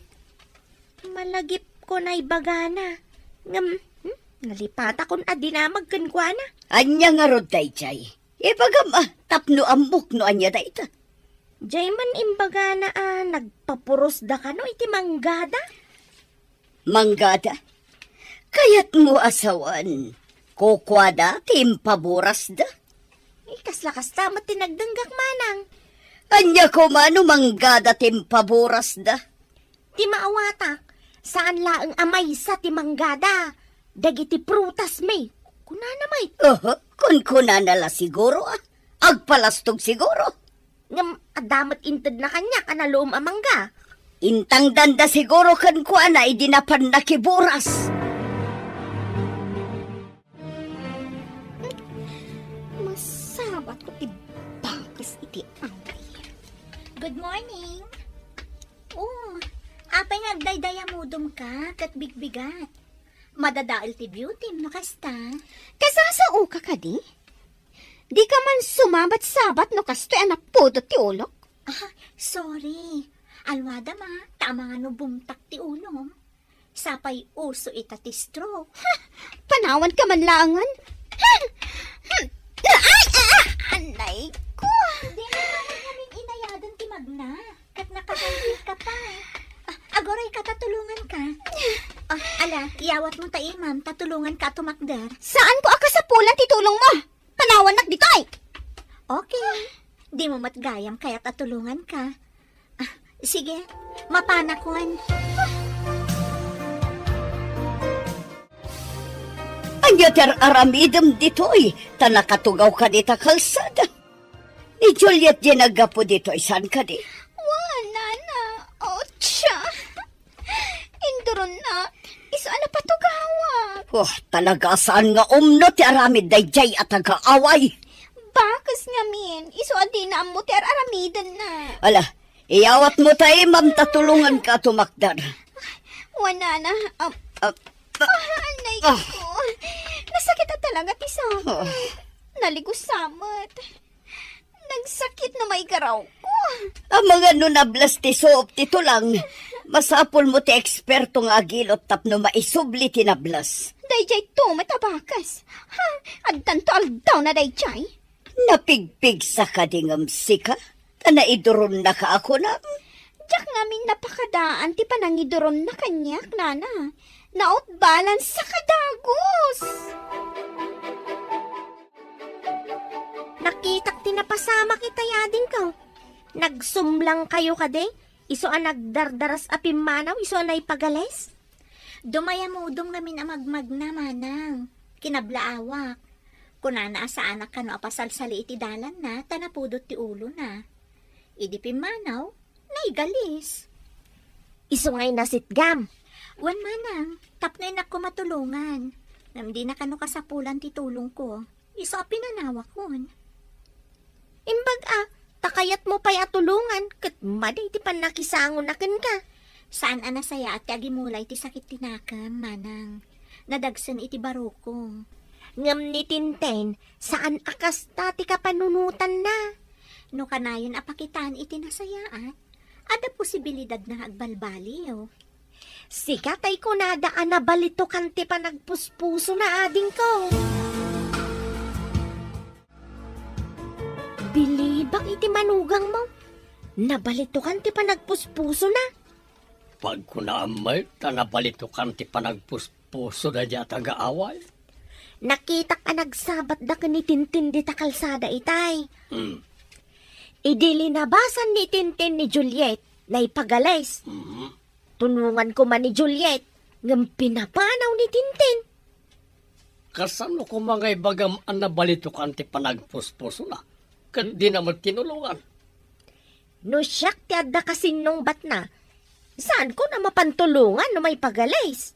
Malagipko nga ibagana. Ngem, hmm, nalipatakon a dinamag kenkuana. Ania ngarud daydiay? Ibagam a, tapno ammok no ania dayta. Diay man imbagana a nagpapurosda kano iti manggada? Manggada? Kayatmo a sawen, kukuada ti impaburasda? Eh, kasla kasta met ti nagdenggak, manang. Ania koma no manggada ti impaburasda? Ti maawatak, saan laeng a maysa ti manggada dagiti prutasmi. Kunana met. Aha, kunkunana la siguro, ah. Agpalastog siguro. Ngem adda met intedna kaniak a naluom a mangga. Intangdanda siguro kenkuana idi napanna kiburas. Masabat ko ti bakes iti away. Good morning. Oh, apay nga agdaydayamudom ka ket bigbigat? Madadael ti beauty no kasta. Kasasao ka kadi? Di ka man sumabat-sabat no kastoy a napudot ti ulok? Ah, sorry. Alwadam a, ta amangan no bumtak ti ulom. Sapay uso ita ti stroke. Ha! Panawan ka man laengen? Ha! Hmm. Ay! Ah! Anay ko! Di na namin inayadan ti magna. Ket nakahangkit ka pa, eh. Ah, aguray ka, ta tulongan ka. Ah, ala, iyawat mo ta imam, ta tulongan ka a tumakder. Saan ko a kasapulan ti tulong mo? Panawannak ditoy! Okay. Di mo met gayam kayat a tulongan ka. Ah, sige, mapanakon. Ania ti ar-aramidem ditoy, ta nakatugaw ka dita kalsada? Ni Juliet diay naggapu ditoy, saan kadi? Wa, nana. Otsa. Induronnak. Isu a napatugawak. Oh, talaga saan nga umno ti aramid daydiay a taga-away. Bakes ngamin, isu a dina ammo ti ar-aramidenna. Ala, iyawat mo ta imam ta tulongan ka a tumakder. Wa, nana. Am-, Ah, ah, anay ko. Nasakit a talaga ti sako. Ah. Naligusa met. Nagsakit no maigaraw ko. Amangan no nables ti suop ti tulang, masapul mo ti eksperto nga agilot tapno maisubli ti nables. Daydiay to met a bakes. Ha? Addanto aldaw na daydiay? Napigpigsa kadi ngem sika? Ta naiduronnaka a kunam? Diak ngamin napakadaan ti panangiduronna kaniak, nana. Nautbalansa ka dagus! Nakitak ti napasamak itay, adingko. Nagsumlang kayo kadi? Isu a nagdardaras a pimmanaw, isu a naipagales? Dumayamudom ngamin a magmagna, manang. Kinablaawak. Kunana a saanak kano a pasalsali iti dalanna, ta napudot ti ulona. Idi pimmanaw, naigalis. Isu ngay nasitgam? Wen, manang, tapno innak ko matulongan. Ngem dina kano kasapulan ti tulongko. Isu a pinanawakon. Imbag a, ta kayatmo pay a tulongan, ket madi ti pannakisangona kenka. Saan a nasayaat ti agimula iti sakit ti nakem, manang. Nadagsen iti barukong. Ngem ni Tintin, saan a kasta ti kapanunotanna. No kanayon a pakitaan iti nasayaat, adda posibilidadna nga agbalbaliw. Sika tay kunada a nabalitukan ti panagpuspusona, adingko. Bilibak iti manugangmo. Nabalitukan ti panagpuspusona. Pagkunaam met ta nabalitukan ti panagpuspuso daydiay a taga-away. Nakitak a nagsabatda ken ni Tintin dita kalsada itay. Hmm. Idi linabasan ni Tintin ni Juliet, naipagales. Mhm. Tulongan koma ni Juliet, ngem pinapanaw ni Tintin. Kasano koma nga ibagam a nabalitukan ti panagpuspusona, ket dina met tinulongan? No siak ti adda kasinnungbatna, saanko a mapan tulongan no maipagales.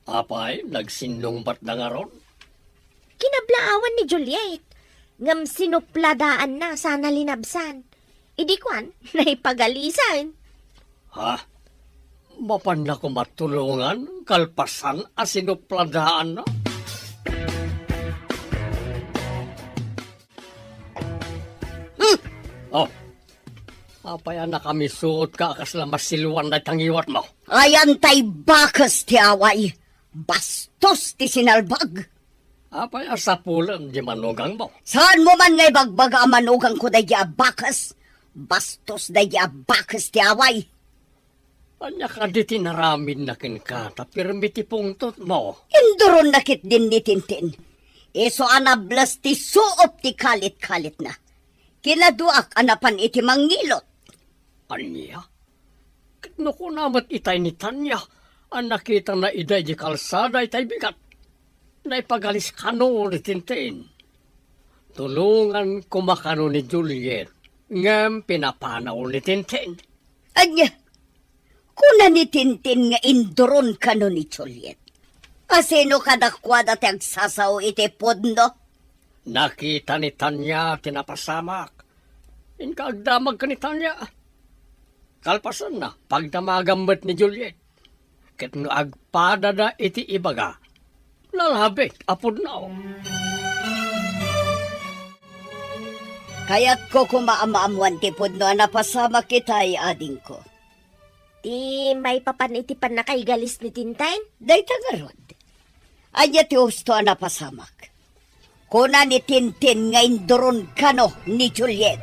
Apay, nagsinnungbatda ngarud? Kinablaawan ni Juliet, ngem sinupladaanna sana linabsan. Idi kuan, naipagalisan. Ha? Mapanna koma tulongan kalpasan a sinupladaanna? Hmm? Oh, apay a nakamisuot ka a kasla masiluan dayta ngiwatmo? Ayan tay bakes ti away. Bastos ti sinalbag. Apay a sapulen ti manugangmo? Saanmo man nga ibagbaga a manugangko daydi a bakes? Bastos daydi a bakes ti away. Ania kadi ti naramidna kenka ta pirmi ti pungtotmo? Induronna ketdin ni Tintin. Isu a nables ti suop ti kalit-kalitna. Kinaduak a napan iti mangngilot. Ania? Ket no kuna met itay ni Tania a nakitana idiay kalsada itay bigat, naipagalis kano ni Tintin. Tulongan koma kano ni Juliet, ngem pinapanaw ni Tintin. Ania? Kuna ni Tintin nga induron kano ni Juliet. Asino kadakuada ti agsasao iti pudno? Nakita ni Tania ti napasamak. Inka agdamag ken ni Tania. Kalpasanna, pagdamagan met ni Juliet. Ket no agpadada iti ibaga, nalabit a pudno. Kayatko koma a maammoan ti pudno a napasamak itay, adingko. Ti maipapan iti pannakaigalis ni Tintin? Dayta ngarud. Ania ti husto a napasamak? Kuna ni Tintin nga induron kano ni Juliet.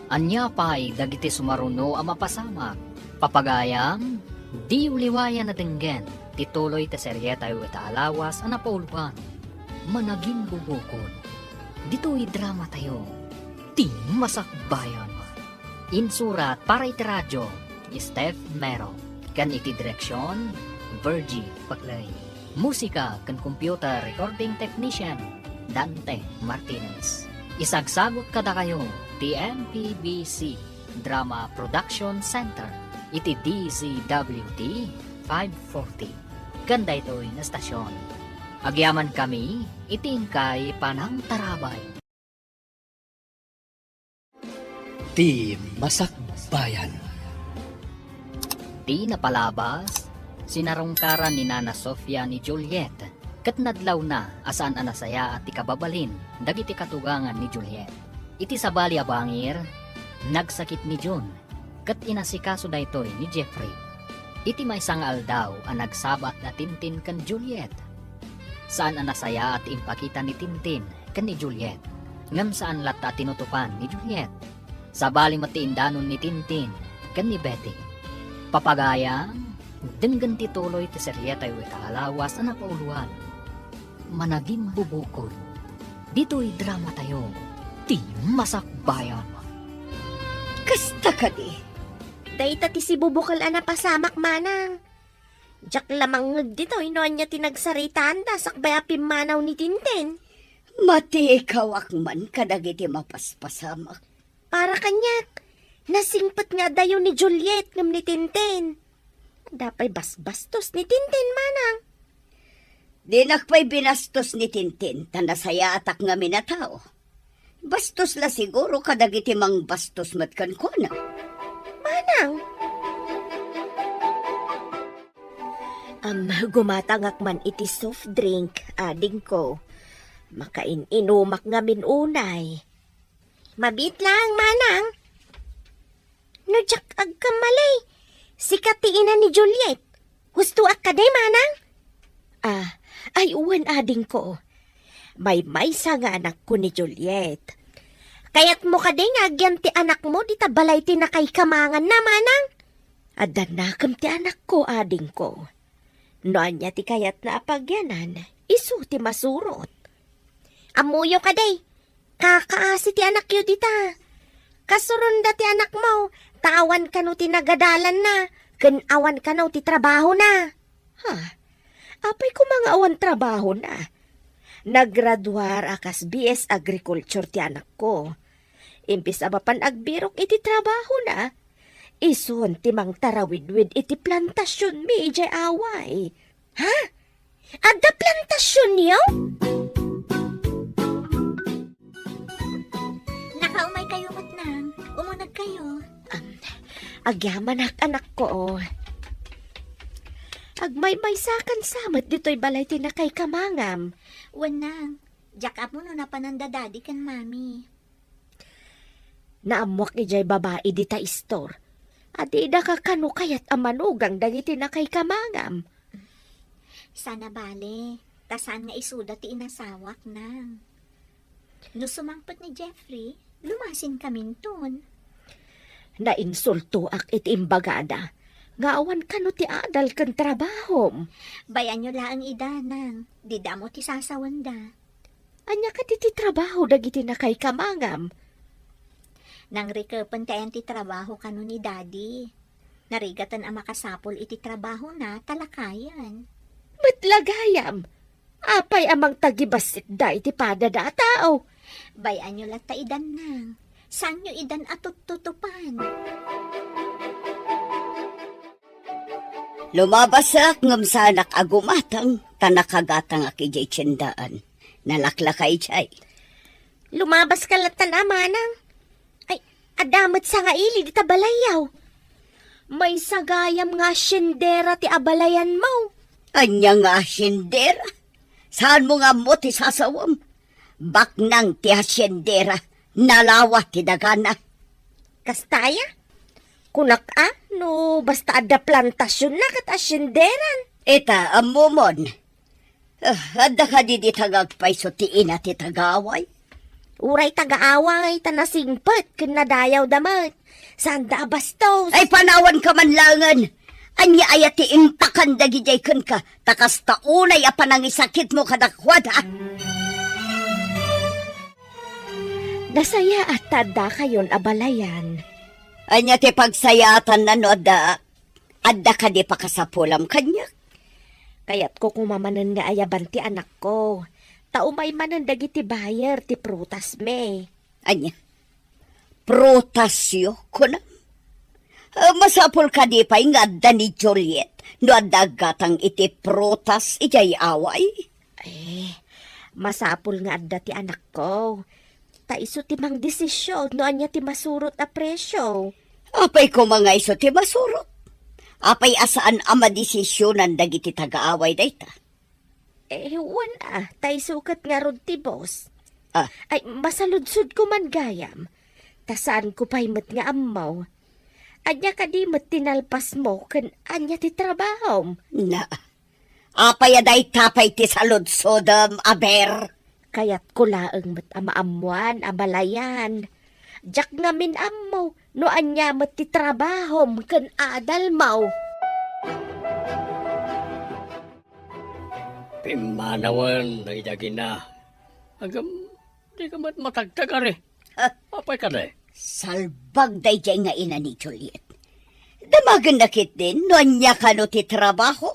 Ania pay dagiti sumaruno a mapasamak? Papagayam, diyo liwayan a denggen ti tuloy ti serietayo ita a lawas a napauluan, Managimbubukon. Ditoy dramatayo, Ti Masakbayan. Insurat para iti radio, Steph Mero. Ken iti direksion, Virgie Paclay. Musika ken computer recording technician, Dante Martinez. Isagsagut kadakayo ti M P B C Drama Production Center iti D Z W T five forty. Ken daytoy nga estasion, agyamankami iti inkay panangtarabay. Ti Masakbayan. Ti napalabas, sinarungkaran ni Nana Sofia ni Juliet, ket nadlawna a saan a nasayaat ti kababalin dagiti katugangan ni Juliet. Iti sabali a bangir, nagsakit ni June, ket inasikaso daytoy ni Jeffrey. Iti maysa nga aldaw a nagsabat da Tintin ken Juliet, saan a nasayaat ti impakita ni Tintin ken ni Juliet, ngem saan latta a tinutopan ni Juliet. Sabali met ti indanon ni Tintin ken ni Betty. Papagayam, denggen ti tuloy ti serietayo ita a lawas a napauluan, Managimbubukon. Ditoy dramatayo, Ti Masakbayan. Kasta kadi? Dayta ti sibubukel a napasamak, manang. Diak la mangngeg ditoy no ania ti nagsaritaanda sakbay a pimmanaw ni Tintin. Matikawak man kadagiti mapaspasamak. Para kaniak, nasingpet nga adayo ni Juliet ngem ni Tintin. Adda pay basbastos ni Tintin, manang. Dinak pay binastos ni Tintin, ta nasayaatak ngamin a tao. Bastos la siguro kadagiti mangbastos met kenkuana. Manang! Am, gumatangak man iti soft drink, adingko. Makain-inumak ngamin unay. Mabiit lang, manang. No diak agkamali, sika ti ina ni Juliet. Hustoak kadi, manang? Ah, ay, wen, adingko. Maymaysa nga anakko ni Juliet. Kayatmo kadi nga agyan ti anakmo dita balay ti nakaikamanganna, manang? Adda nakem ti anakko, adingko. No ania ti kayatna a pagyanan, isu ti masurot. Ammoyo kadi, kakaasi ti anakyo dita. Kasuronda ti anakmo, ta awan kano ti nagadalanna, ken awan kano ti trabahona. Ha? Apay koma nga awan trabahona? Naggraduar a kas B S Agriculture ti anakko. Imbes a mapan agbirok iti trabahona, isun ti mangtarawidwid iti plantasionmi idiay away. Ha? Adda plantasionyo? Nakaumaykayo met, nang. Umunegkayo. Am, agyamanak, anakko. Agmaymaysakan sa met ditoy balay ti nakaikamangam. Wen, nang. Diak ammo no napananda Daddy ken Mami. Naammoak idiay babai dita istor. Adda kano kayat a manugang dagiti nakaikamangam. Sana bale, ta saan nga isuda ti inasawak, nang. No sumangpet ni Jeffrey, lumasinkaminton. Nainsultoak iti imbagada nga awan kano ti adal ken trabahom. Bay-anyo laeng ida, nang. Dida ammo ti sasawenda. Ania kadi ti trabaho dagiti nakaikamangam? Nangrikepen ti ayan ti trabaho kano ni Daddy. Narigaten a makasapul iti trabahona ta lakayen. Met la gayam, apay a mangtagibassit da iti padada a tao? Bay-anyo latta idan, nang. Saanyo idan a tuttutupan? Lumabasak ngem saanak a gumatang, ta nakagatangak idiay tiendaan. Nalaklaka idiay. Lumabaska latta, manang. Ay, adda met sangaili dita balayyo. Maysa gayam nga haciendera ti abalayanmo. Ania nga haciendera? Saanmo nga ammo ti sasawem? Baknang ti haciendera, nalawa ti dagana. Kasta aya? Kunak a, no basta adda plantasionna ket hacienderan. Ita, ammomon. Ah, adda kadi dita nga agpayso ti ina ti taga-away? Uray taga-away, ta nasingpet ken nadayawda met. Saanda a bastos. Ay, panawanka man laengen. Ania aya ti intakan dagidiay kenka, ta kasta unay a panangisakitmo kadakuada? Nasayaat ta addakayon a balayan. Ania ti pagsayaatanna no adda, adda kadi pakasapulam kaniak? Kayatko koma manen nga ayaban ti anakko. Ta umay manen dagiti buyer ti prutasmi. Ania? Prutasyo, kunam? Ah, masapul kadi pay nga adda ni Juliet no adda aggatang iti prutas idiay away? Eh, masapul nga adda ti anakko. Ta isu ti mangdesisyon no ania ti masurot a presio. Apay koma nga isu ti masurot? Apay a saan a madesisionan dagiti taga-away dayta? Eh, wen a, ta isu ket ngarud ti boss. Ah. Ay, masaludsodko man gayam. Ta saanko pay met nga ammo. Ania kadi met ti nalpasmo ken ania ti trabahom? Na, apay a dayta pay ti saludsodem, aber? Kayatko laeng met a maammoan a balayan. Diak ngamin ammo no ania met ti trabahom ken adalmo. Pimmanawen, ay dagina. Agam, di ka met matagtagari. Ha? Apay ka, day? Salbag daydiay nga ina ni Juliet. Damagenna ketdin no ania kano ti trabaho.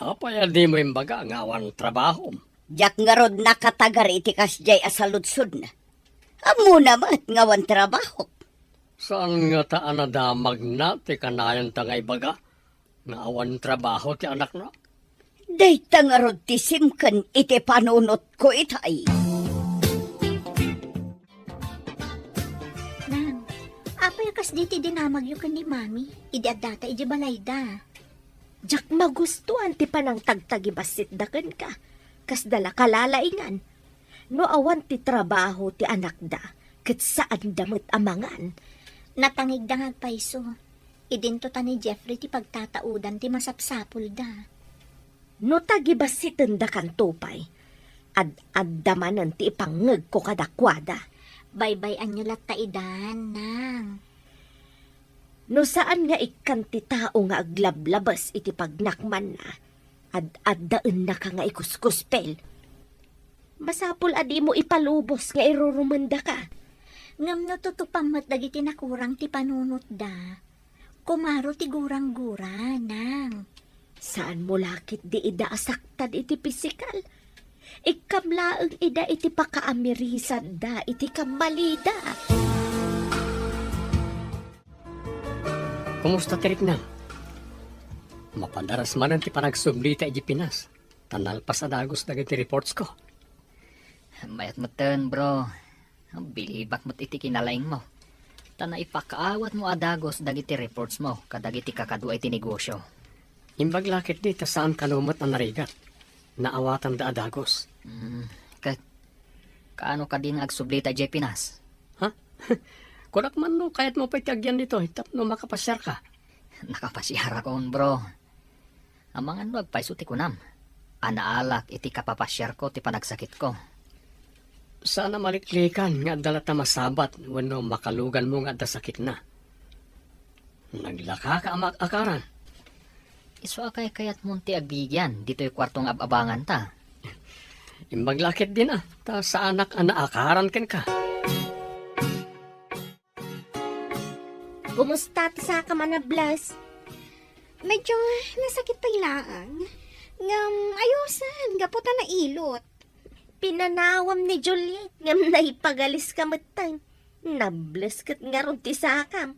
Apay a dimo imbaga nga awan trabahom? Diak ngarud nakatagar iti kasdiay a saludsodna. Ammona met nga awan trabahok. Saan ngata a nadamagna ti kanayonta nga ibaga nga awan trabaho ti anakna? Dayta ngarud ti simken iti panunotko itay. Nang, apay a kasdi ti dinamagyo ken ni Mami idi addata idiay balayda? Diak magustuan ti panangtagtagibasitda kenka. Kasda la kalalaingan. No awan ti trabaho ti anakda, ket saanda met a mangan. Natangigda nga agpayso. Idinto ta ni Jeffrey ti pagtataodan ti masapsapulda. No tagibasitendakanto pay, ad-adda manen ti ipangngegko kadakuada. Baybay-anyo latta idan, Nang. No saan nga ikkan ti tao nga aglablabes iti pagnakmanna, ad-addaennaka nga ikuskuspel. Masapul a dimo ipalubos nga irurumendaka. Ngem no tutupam met dagiti nakurang ti panunotda, kumaro ti gurang-gura, Nang. Saanmo la ketdi ida a saktan iti pisikal. Ikkam laeng ida iti pakaamirisanda iti kammalida. Kumusta ti riknam? Mapadaras manen ti panagsublita idiay Pinas, ta nalpas a dagus dagiti reportsko. Mayat metten, bro. Bilibak met iti kinalaingmo. Ta naipakaawatmo a dagus dagiti reportsmo kadagiti kakadua iti negosyo. Imbag la ketdi ta saan kano met a narigat. Naawatanda a dagus. Mm, ket, kaano kadi nga agsublita idiay Pinas? Ha? Kunak man no kayatmo pay ti agyan ditoy tapno makapasiarka. Nakapasiarakon, bro. Amangan no agpayso ti kunam a naalak iti kapapasiarko ti panagsakitko. Saan a maliklikan nga adda latta masabat wenno makaluganmo nga adda sakitna. Naglakaka a maak-akaran. Isu a kaykayatmon ti agbigian ditoy kuarto nga ab-abanganta. Imbag la ketdin a, ta saanak a naakaran kenka. Kumusta ti saka, Manables? Medyo nasakit pay laeng. Ngem ayosen, gapu ta nailot. Pinanawam ni Juliet, ngem naipagaliska metten. Nables ket ngarud ti sakam.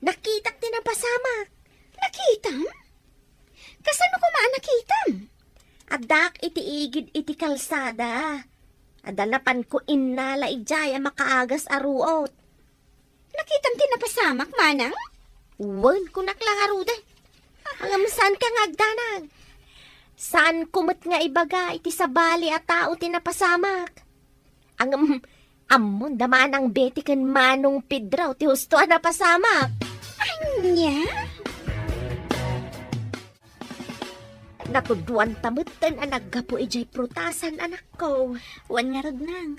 Nakitak ti napasamak. Nakitam? Kasano koma a nakitam? Addaak iti igid iti kalsada. Adda napanko innala idiay a makaagas a ruot. Nakitam ti napasamak, manang? Wen, kunak la ngaruden. Ngem saanka nga agdanag. Saanko met nga ibaga iti sabali a tao ti napasamak. Ngem, ammon da manang Betty ken Manong Pedro ti husto a napasamak. Ania? Natudwan ta metten a naggapu idiay prutasan, anakko. Wen ngarud, nang.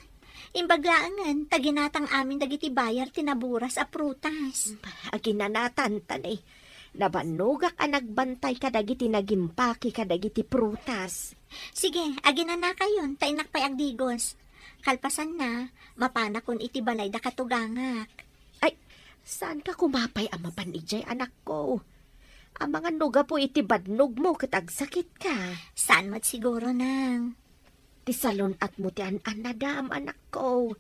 Imbag laengen, ta ginanatan amin dagiti bayar ti naburas a prutas. Aginanatan ta ni. Nabannogak a nagbantay kadagiti nagimpake kadagiti prutas. Sige, aginanakayon, ta innak pay agdigos. Kalpasanna, mapanakon iti balay da katugangak. Ay, saanka koma pay a mapan idiay, anakko? Amangan no gapu iti bannogmo ket agsakitka. Saan met siguro, nang. Ti salun-atmo ti an-annadam, anakko.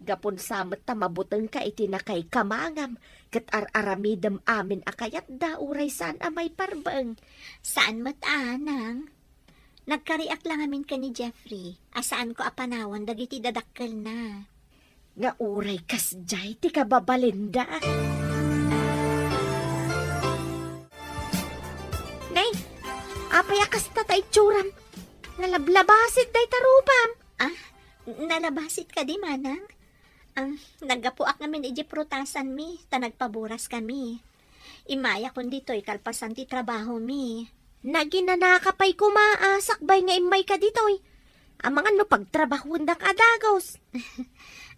Gapun sa met ta mabutengka iti nakaikamangam ket ar-aramidem amin a kayatda uray saan a maiparbeng. Saan met a, nang. Nagkariak la ngamin ken ni Jeffrey a saanko a panawan dagiti dadakkelna. Nga uray kasdiay ti kababalinda. Nay, apay a kasta ta itsuram? Nalablabasit dayta rupam. Ah, nalabasit kadi, manang? Ang naggapuak ngamin iti prutasanmi, ta nagpaburas kami. Imayakon ditoy kalpasan ti trabahomi. Naginanaka pay koma a sakbay nga immayka ditoy. Amangan no pagtrabahuendak a dagus.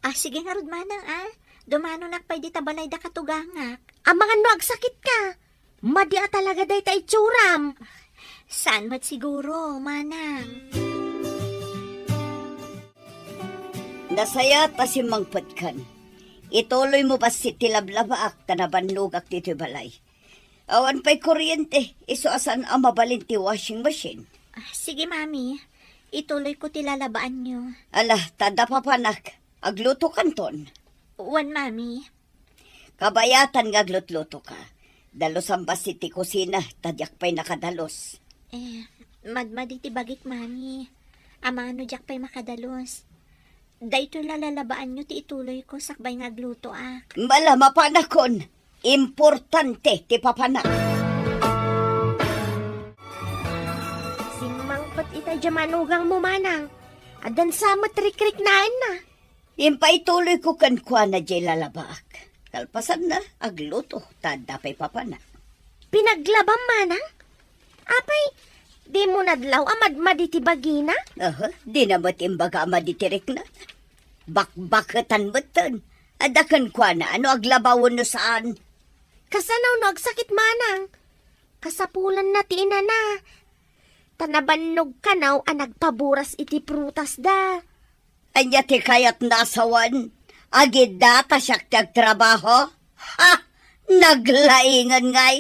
Ah, sige ngarud, manang, ah. Dumanonak pay dita balay da katugangak. Amangan no agsakitka. Madi a talaga dayta itsuram. Saan met siguro, manang? Nasayaat a simmangpetkan. Ituloymo bassit ti lablabaak ta nabannogak ditoy balay. Awan pay kuryente, isu a saan a mabalin ti washing machine. Ah, sige, Mami. Ituloyko ti lalabaanyo. Ala, ta adda papanak. Aglutokanton. Wen, Mami. Kabayatan nga aglutlutoka. Dalusan bassit ti kusina, ta diak pay nakadalus. Eh, madmadi ti bagik, Mami. Amangan no diak pay makadalus. Daytoy la lalabaanyo ti ituloyko sakbay nga aglutoak. Ala, mapanakon. Importante ti papanak. Simmangpet ita diay manugangmo, manang. Addan sa met rikriknaenna. Impaituloyko kenkuana diay lalabaak. Kalpasanna, agluto, ta adda pay papanak. Pinaglabam, manang? Apay, dimo nadlaw a madmadi ti bagina? Aha, dina met imbaga a madi ti rikna. Bakbaketan metten. Adda kenkuana no aglaba wenno saan. Kasano no agsakit, manang? Kasapulanna ti inana. Ta nabannog kano a nagpaburas iti prutasda. Ania ti kayatna a sawen? Agidda ta siak ti agtrabaho? Ha! Naglaingen ngay!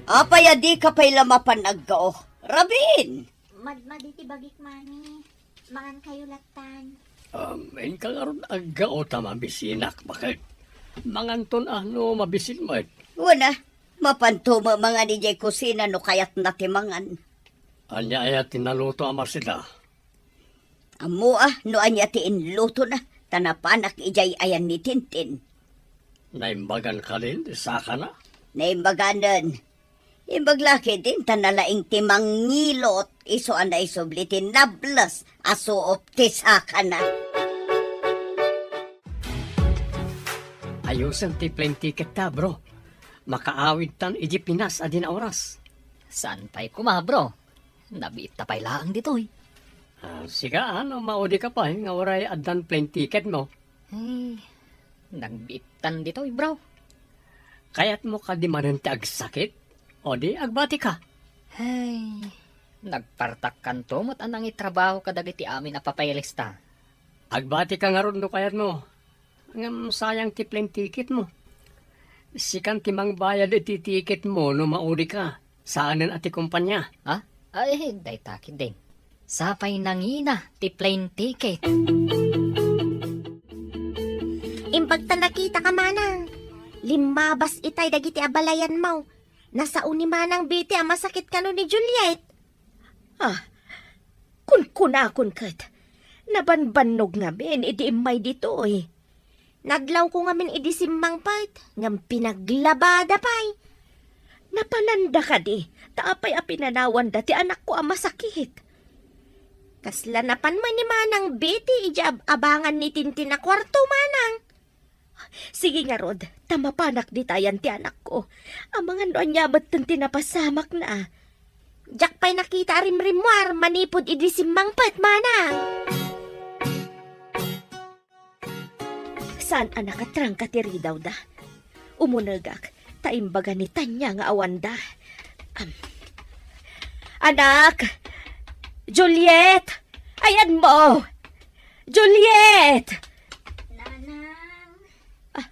Apay a dika pay la mapan aggao? Rabin! Madmadi ti bagik, Mami. Mangan kayo lattan. Um, inka ngarud aggao ta mabisinak, baket. Manganton a no mabisin met. Wen a, mapanto met mangan idiay kusina no kayatna ti mangan. Ania aya ti naluto a Marcela? Ammo a no ania ti inlutona, ta napanak idiay ayan ni Tintin. Naimbagan kadin ti sakana? Naimbaganen. Imbag la ketdin ta nalaing ti mangilot, isu a naisubli ti nables a suop ti sakana. Ayusen ti plane ticket ta, bro. Makaawidtan idiay Pinas a dina oras. Saan pay koma, bro? Nabiitta pay laeng ditoy. Ah, sika, ano, maudi ka pay nga uray addan plane ticket mo? Ay, nagbiittan ditoy, bro. Kayatmo kadi manen ti agsakit? O di, agbati ka. Ay, nagpartakkanto met a nangitrabaho kadagiti amin a papeles ta. Agbati ka ngarud no kayatmo. Ngem sayang ti plane ticket mo. Sikan ti mangbayad iti ticket mo no maudi ka. Saanen a ti kumpanya. Ha? Ay, dayta ketdin. Sapay nangina ti plane ticket. Imbag ta nakitaka, manang. Limmabas itay dagiti abalayanmo. Nasao ni Manang Betty a masakit kano ni Juliet. Ah, kunkunakon ket, nabanbannog ngamin idi immay ditoy. Nadlawko ngamin idi simmangpet, ngem pinaglabada pay. Napananda kadi, ta apay a pinanawanda ti anakko a masakit? Kasla napan met ni Manang Betty idi ab-abangan ni Tintin a kuarto, manang. Sige ngarud, ta mapanak ditayan ti anakko. Amangan no ania metten ti napasamakna. Diak pay nakita a rimrimmuar manipud idi simmangpet, manang. Saan a nakatrangka ti ridawda? Umunegak, ta imbaga ni Tanya nga awanda. Am. Anak! Juliet! Ayanmo! Juliet! Nanang. Ah,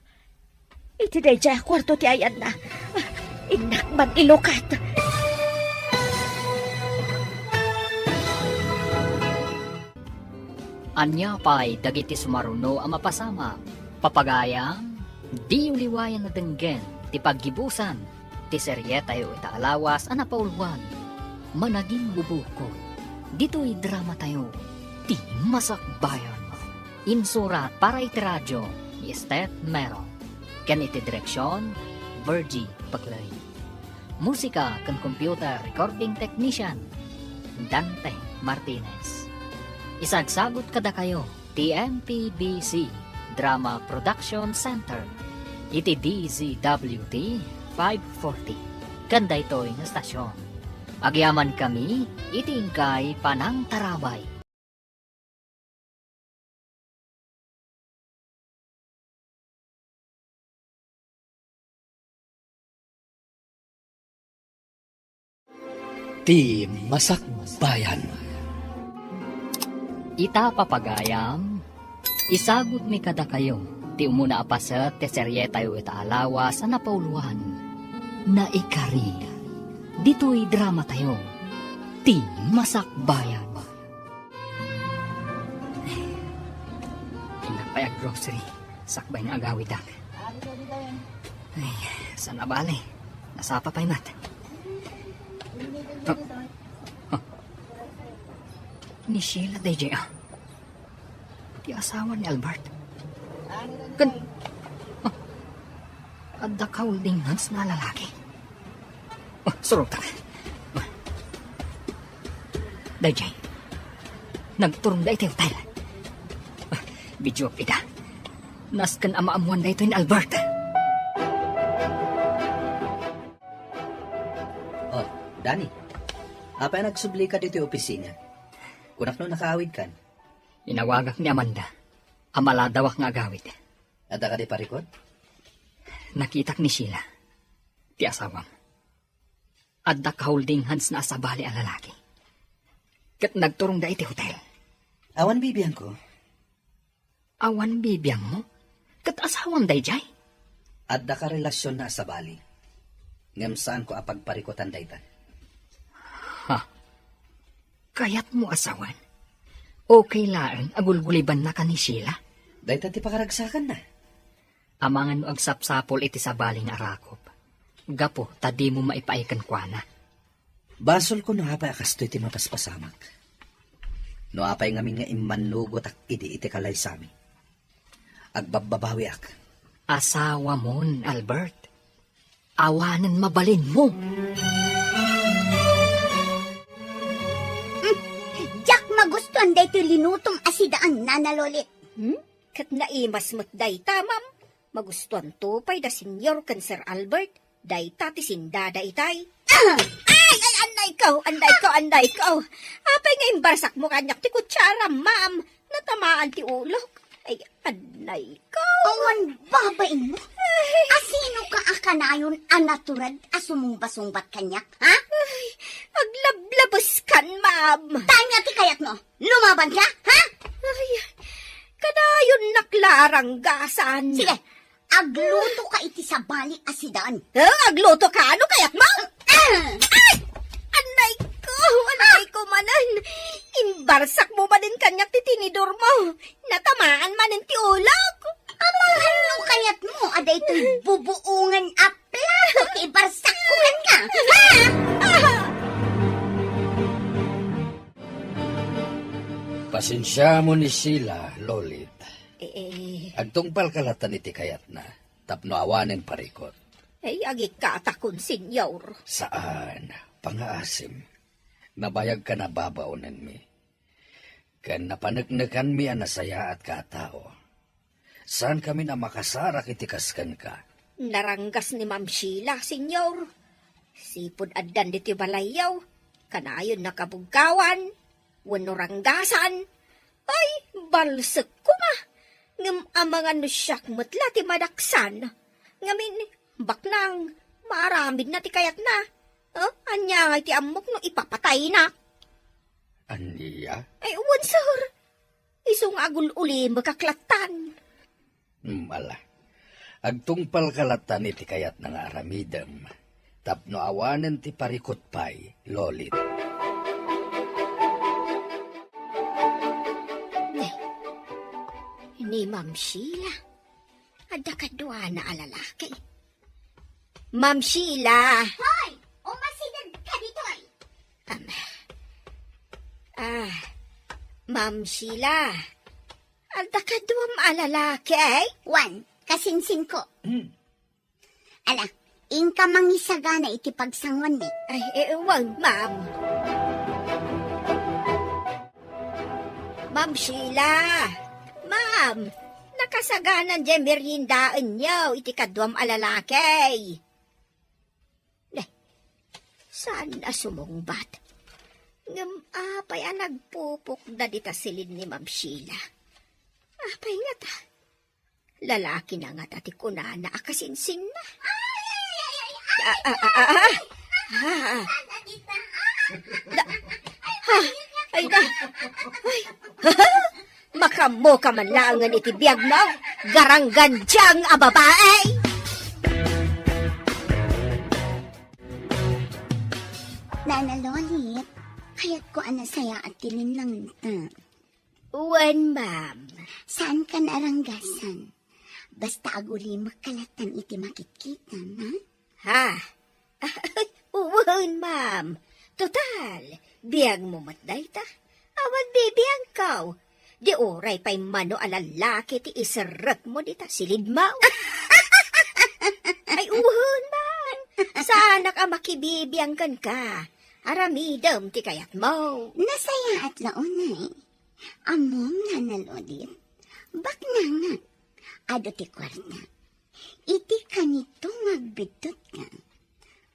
iti daydiay a kuarto ti ayanna. Ah, innak man ilukat. Ania pay dagiti sumaruno a mapasamak? Papagayam, diyo liwayan a denggen ti paggibusan ti serietayo ita a lawas a napauluan, Managin Bubukod, ditoy dramatayo, Ti Masakbayan. Insurat para iti radio ni Steph Mero, ken iti direksion, Virgie Paclay. Musika ken computer recording technician, Dante Martinez. Isagsagut kadakayo ti M P B C Drama Production Center iti D Z W T five forty ken daytoy nga stasyon. Agyamankami iti inkay panangtarabay. Ti Masakbayan. Ita, papagayam, isagutmi kadakayo ti umuna a paset ti serietayo ita a lawas a napauluan, Naikari. Ditoy dramatayo, Ti Masakbayan. Innak pay a grocery, sakbay nga agawidak. Ay, saan a bale. Nasapa pay met. Ah. Ah. Ni Sheila daydiay, ah. Ti asawa ni Albert. Ken, ah, adda ka holding hands na lalaki. Ah, surok ta. Ah. Daydiay. Nagturongda iti hotel. Ah, video ida. Nasken a maammoan daytoy ni Albert. Oh, Danny. Apay a nagsublika ditoy opisina? Kunak no nakaawidkan. Inawagak ni Amanda a maladawak nga agawid. Adda kadi parikut? Nakitak ni Sheila, ti asawam. Adda ka holding hands na a sabali a lalaki. Ket nagturongda iti hotel. Awan bibiangko. Awan bibiangmo? Ket asawam daydiay? Adda ka relasion na a sabali. Ngem saanko a pagparikutan dayta. Ha? Kayatmo a sawen? Okay laeng a gulgulibannaka ni Sheila? Dayta ti pakaragsakanna. Amangan no agsapsapul iti sabali nga arakop, gapu ta dimo maipaay kenkuana. Basolko no apay a kastoy ti mapaspasamak. No apay ngamin nga immannugotak idi iti kalaysami, agbabbabawiak. Asawamon, Albert. Awanen mabalinmo. Hmm, diak magustuan daytoy linutom a sidaan, Nana Lolit. Hmm? Ket naimas met dayta, ma'am. Magustuanto pay da Senyor ken Sir Albert. Dayta ti sindada itay. Ah! Ay, ay, anday ko, anday ko, anday ko. Apay nga imbarsakmo kaniak ti kutsara, ma'am? Natamaan ti ulok. Ay, anday ko. Awan babain mo? Ay. Asino ka a kanayon a natured a sumumbasungbat kaniak, ha? Ay, aglablabeskan, ma'am. Tanya ti kayatmo. Lumaban ka, ha? Ay, kanayon naklaranggasan. Sige, agluto ka iti sabali a sidaan. Eh, agluto ka? Ano kayat mo? Ah! Ay! Anday ko! Anday ko manen! Pasensiamo ni Sheila, Lolit. Eh, eh. Agtungpalka latan iti kayatna, tapno awanen parikut. Ay, agikkatakon, Senyor. Saan, pangaasim. Nabayagka a babaonenmi. Ken napaneknekanmi a nasayaatka a tao. Saankamin a makasarak iti kas kenka. Naranggas ni Ma'am Sheila, Senyor. Sipud addan ditoy balayyo, kanayon nakabuggawan, wenno ranggasan. Ay, balsekko nga. Ngem amangan no siak met la ti madaksan. Ngamin, baknang, maaramidna ti kayatna. Eh, ania ngay ti ammok no ipapataynak? Ania? Ay, wen, sir. Isu nga agul-ulimek a klatan. Hmm, ala. Agtungpalka latan iti kayatna nga aramidem, tapno awanen ti parikut pay, Lolit. Ni, ni Ma'am Sheila, adda kaduana a lalaki. Ma'am Sheila. Hoy! Umasideg ka ditoy! Am, ah, Ma'am Sheila, adda kaduam a lalaki, eh? Wen, kasinsinko. Hmm. Ala, inka mangisagana iti pagsanguanmi. Ay, eh, wen, ma'am. Ma'am Sheila, ma'am, nakasaganan diay meriendaenyo iti kaduam a lalaki. Ne, saan a sumungbat? Ngem apay a nagpupukda dita silid ni Ma'am Sheila? Apay ngata? Lalakina ngata ti kunana a kasinsinna? Ah, ah, ah, ah, ah. Ah, ah. Da-, ha? Ay, da-, ay. Makaammoka man laengen iti biagmo, garanggandiang a babae! Nana Lolit, kayatko a nasayaat ti linlanginta. Wen, ma'am. Saankan a ranggasan. Basta agulimekka latan iti makitkitam, ha? Ha? Wen, ma'am. Total, biagmo met dayta. Awan bibiangko. Di uray pay mano a lalaki ti iserrekmo dita silidmo. Ay, wen, ma'am. Saanak a makibibiang kenka. Aramidem ti kayatmo. Nasayaat la unay. Ammom, Nana Lolit. Baknangak. Adu ti kuarta. Iti kanito nga agbiddutka,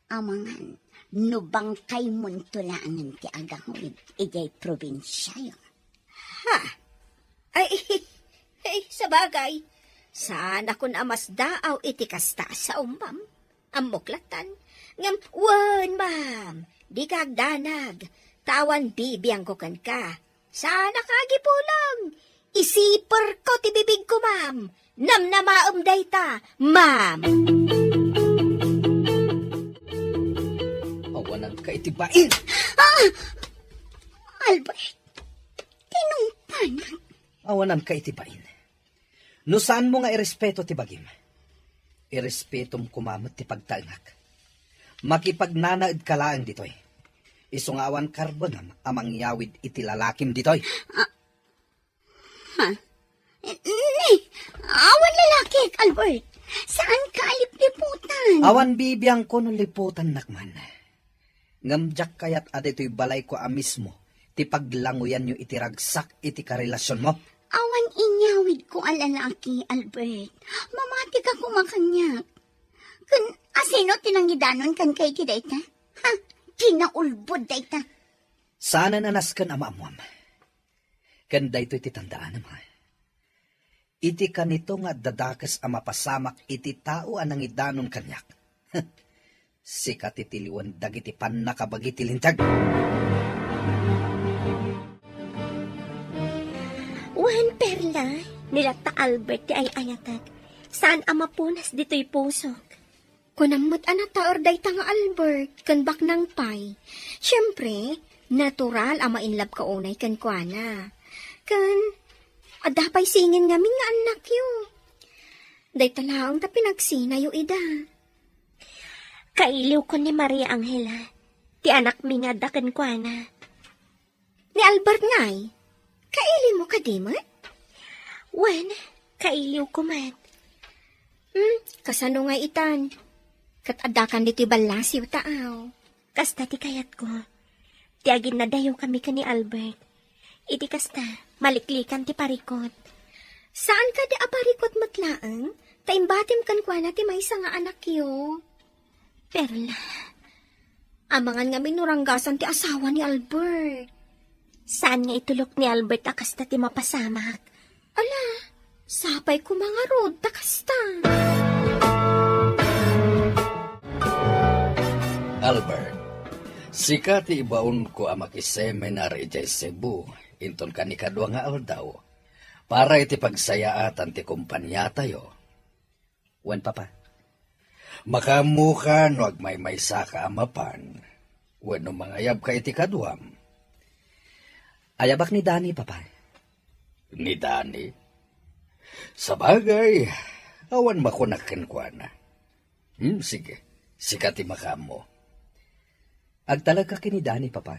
amangan no bangkaymonto laengen ti agawid idiay probinsiayo. Ha? Ay, ay, sabagay, saanakon a masdaaw iti kasta a sao, ma'am. Ammok latan. Ngem, wen, ma'am, dika agdanag. Ta awan bibiangko kenka. Saanak a agipulong. Isiperko ti bibigko, ma'am. Namnamaem dayta, ma'am. Awananka iti bain. Ah! Albert, tinungpanak. Awananka iti bain. No saanmo nga irespeto ti bagim, irespetom koma met ti pagtaengak. Makipagnanaedka laeng ditoy. Isu nga awan karbenam a mangyawid iti lalakim ditoy. Ah, ha? Ni, awan lalakik, Albert. Saanka a lipliputan. Awan bibiangko no liputannak man. Ngem diak kayat a ditoy balayko a mismo ti paglanguyanyo iti ragsak iti karelasionmo. Awan inyawidko a lalaki, Albert. Mamatika koma kaniak. Ken asino ti nangidanon kenka iti dayta? Ha? Kinaulbod dayta. Saanen a nasken a maammoam. Ken daytoy ti tandaanam, ha? Iti kanito nga adda dakes a mapasamak iti tao a nangidanon kaniak. Sika ti tiliwen dagiti pannakabagi ti Linteg. Wen, Perla, ni latta Albert ti ay-ayatek. Saan a mapunas ditoy pusok. Kunam met a nataer dayta nga Albert ken baknang pay. Siempre, natural a ma-inlove ka unay kenkuana. Ken, adda pay singin ngamin nga annakyo. Dayta laeng ta pinagsinayo ida. Kailiwkon ni Maria Angela, ti anakmi nga adda kenkuana. Ni Albert ngay, Kailimo kadi met? Wen, kailiwko met. Hmm, kasano nga itan? Ket addakan ditoy ballasiw ta aw. Kasta ti kayatko. Ti aginnadayokami ken ni Albert. Iti kasta, maliklikan ti parikut. Saan kadi a parikut met laeng, ta imbatim kenkuana ti maysa nga anakyo. Perla, amangan ngamin no ranggasan ti asawa ni Albert. Saan nga itulok ni Albert a kasta ti mapasamak? Ala, sapay koma ngarud ta kasta. Albert, sika ti ibaonko a makiseminar idiay Cebu inton kanikadua nga aldaw para iti pagsayaatan ti kompaniatayo. Wen, Papa. Makaammoka no agmaymaysaka a mapan wenno mangayabka iti kaduam. Ayabak ni Dani, Papa. Ni Dani? Sabagay, awan makunak kenkuana. Hmm, sige, sika ti makaammo. Agtalagka ken ni Dani, Papa.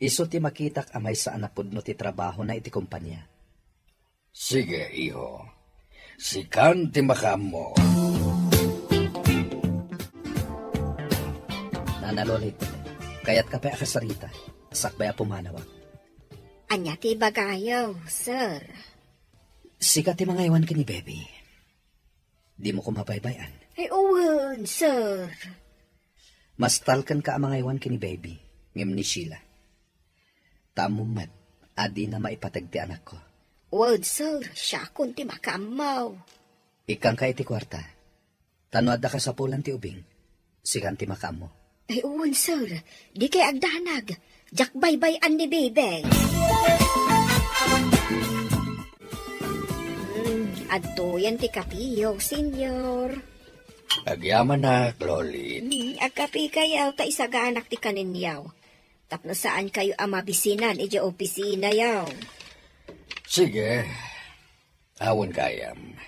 Isu ti makitak a maysa a napudno ti trabahona iti kompania. Sige, iho. Sikan ti makaammo. Nana Lolit, kayatka pay a kasarita, sakbay a pumanawak. Ania ti ibagayo, sir? Sika ti mangaywan ken ni Baby. Dimo koma baybay-an? Ay, wen, sir. Mastalkenka a mangaywan ken ni Baby, ngem ni Sheila. Ta ammom met a dina maipateg ti anakko. Wen, sir, siakon ti makaammo. Ikkanka iti kuarta. Ta no adda kasapulan ti ubing, sikan ti makaammo. Ay, wen, sir. Dikay agdanag. Diak baybay-an ni Baby. Hmm, adtoyen ti kapiyo, Senyor. Agyamanak, Lolit. Hmm, agkapikayo, ta isaganak ti kaninyo. Tapno saankayo a mabisinan idiay opisinayo. Sige. Awan gayam.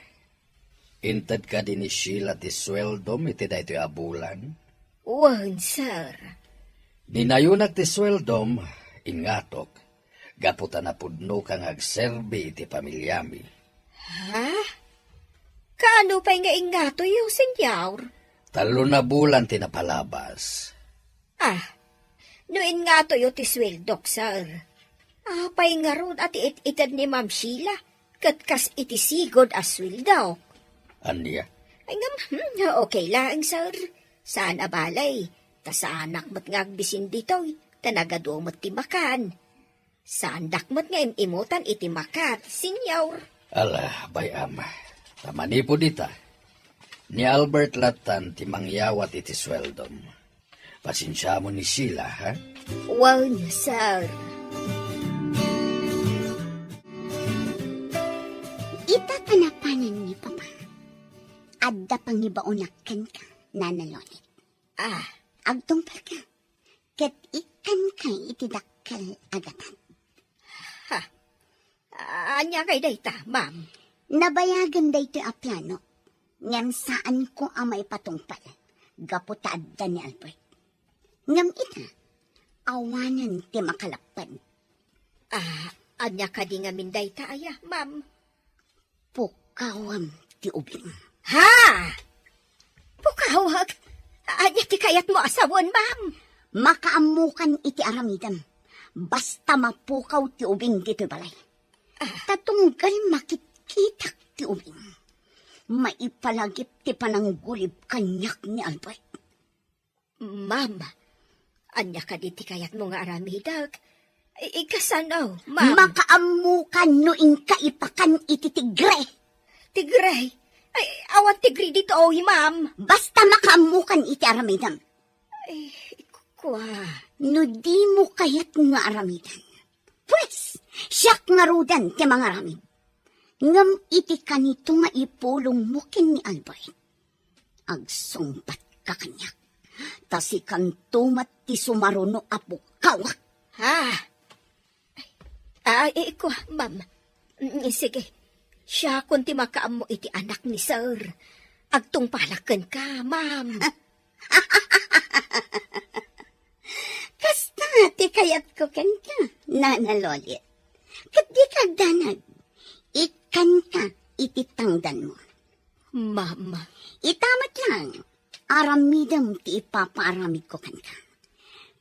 Inted kadi ni Sheila ti sueldom iti daytoy a bulan? Wen, sir. Dinayonak ti sueldom, ingatok, gapu ta napudnoka nga agserbi iti pamiliami. Ha? Kaano pay nga ingatoyo, Senyor? Tallo a bulan ti napalabas. Ah, no ingatoyo ti sueldok, sir. Apay ngarud a ti it-ited ni Ma'am Sheila, ket kas iti sigud a sueldok? Ania? Ay, ngem, hmm, okay laeng, sir. Saan a balay, ta saanak met nga agbisin ditoy, ta nagadu met ti makan. Saandak met nga im-imutan iti makat, Senyor. Ala, bay-am. Ta manipud ita, ni Albert lattan ti mangyawat iti sueldom. Pasensiamon ni Sheila, ha? Wen, sir. Ita ta napanen ni Papa. Adda pangibaonak kenka, Nana Lolit. Ah. Agtungpalka. Ket ikkanka iti dakkel a gatad. Ha? Ania kay dayta, ma'am? Nabayagen daytoy a plano, ngem saanko a maipatungpal gapu ta adda ni Albert. Ngem ita, awanen ti makalapped. Ah, ania kadi ngamin dayta aya, ma'am? Pukawem ti ubing. Ha? Pukawek? Ania ti kayatmo a sawen, ma'am? Makaammokan iti aramidem. Basta mapukaw ti ubing ditoy balay. Ah. Ta tunggal makitkitak ti ubing, maipalagip ti pananggulib kaniak ni Albert. Ma'am, ania kadi ti kayatmo nga aramidek? I-, ikasano, ma'am? Makaammokan no inka ipakan iti tigre. Tigre? Ay, awan tigre ditoy, ma'am. Basta makaammokan iti aramidem. Ay, kua. No dimo kayat nga aramidan, pues, siak ngaruden ti mangaramid. Ngem iti kanito nga ipulongmo ken ni Albert, agsungbatka kaniak, ta sikanto met ti sumaruno a pukkawak. Ha? Ah, iko, ma'am. Mm, sige. Siakon ti makaammo iti anak ni sir. Agtungpalak kenka, ma'am. Kasta ti kayatko kenka, Nana Lolit. Danag, ikkanka iti tangdanmo. Mama. Ita met laeng, aramidem ti ipapaaramidko kenka.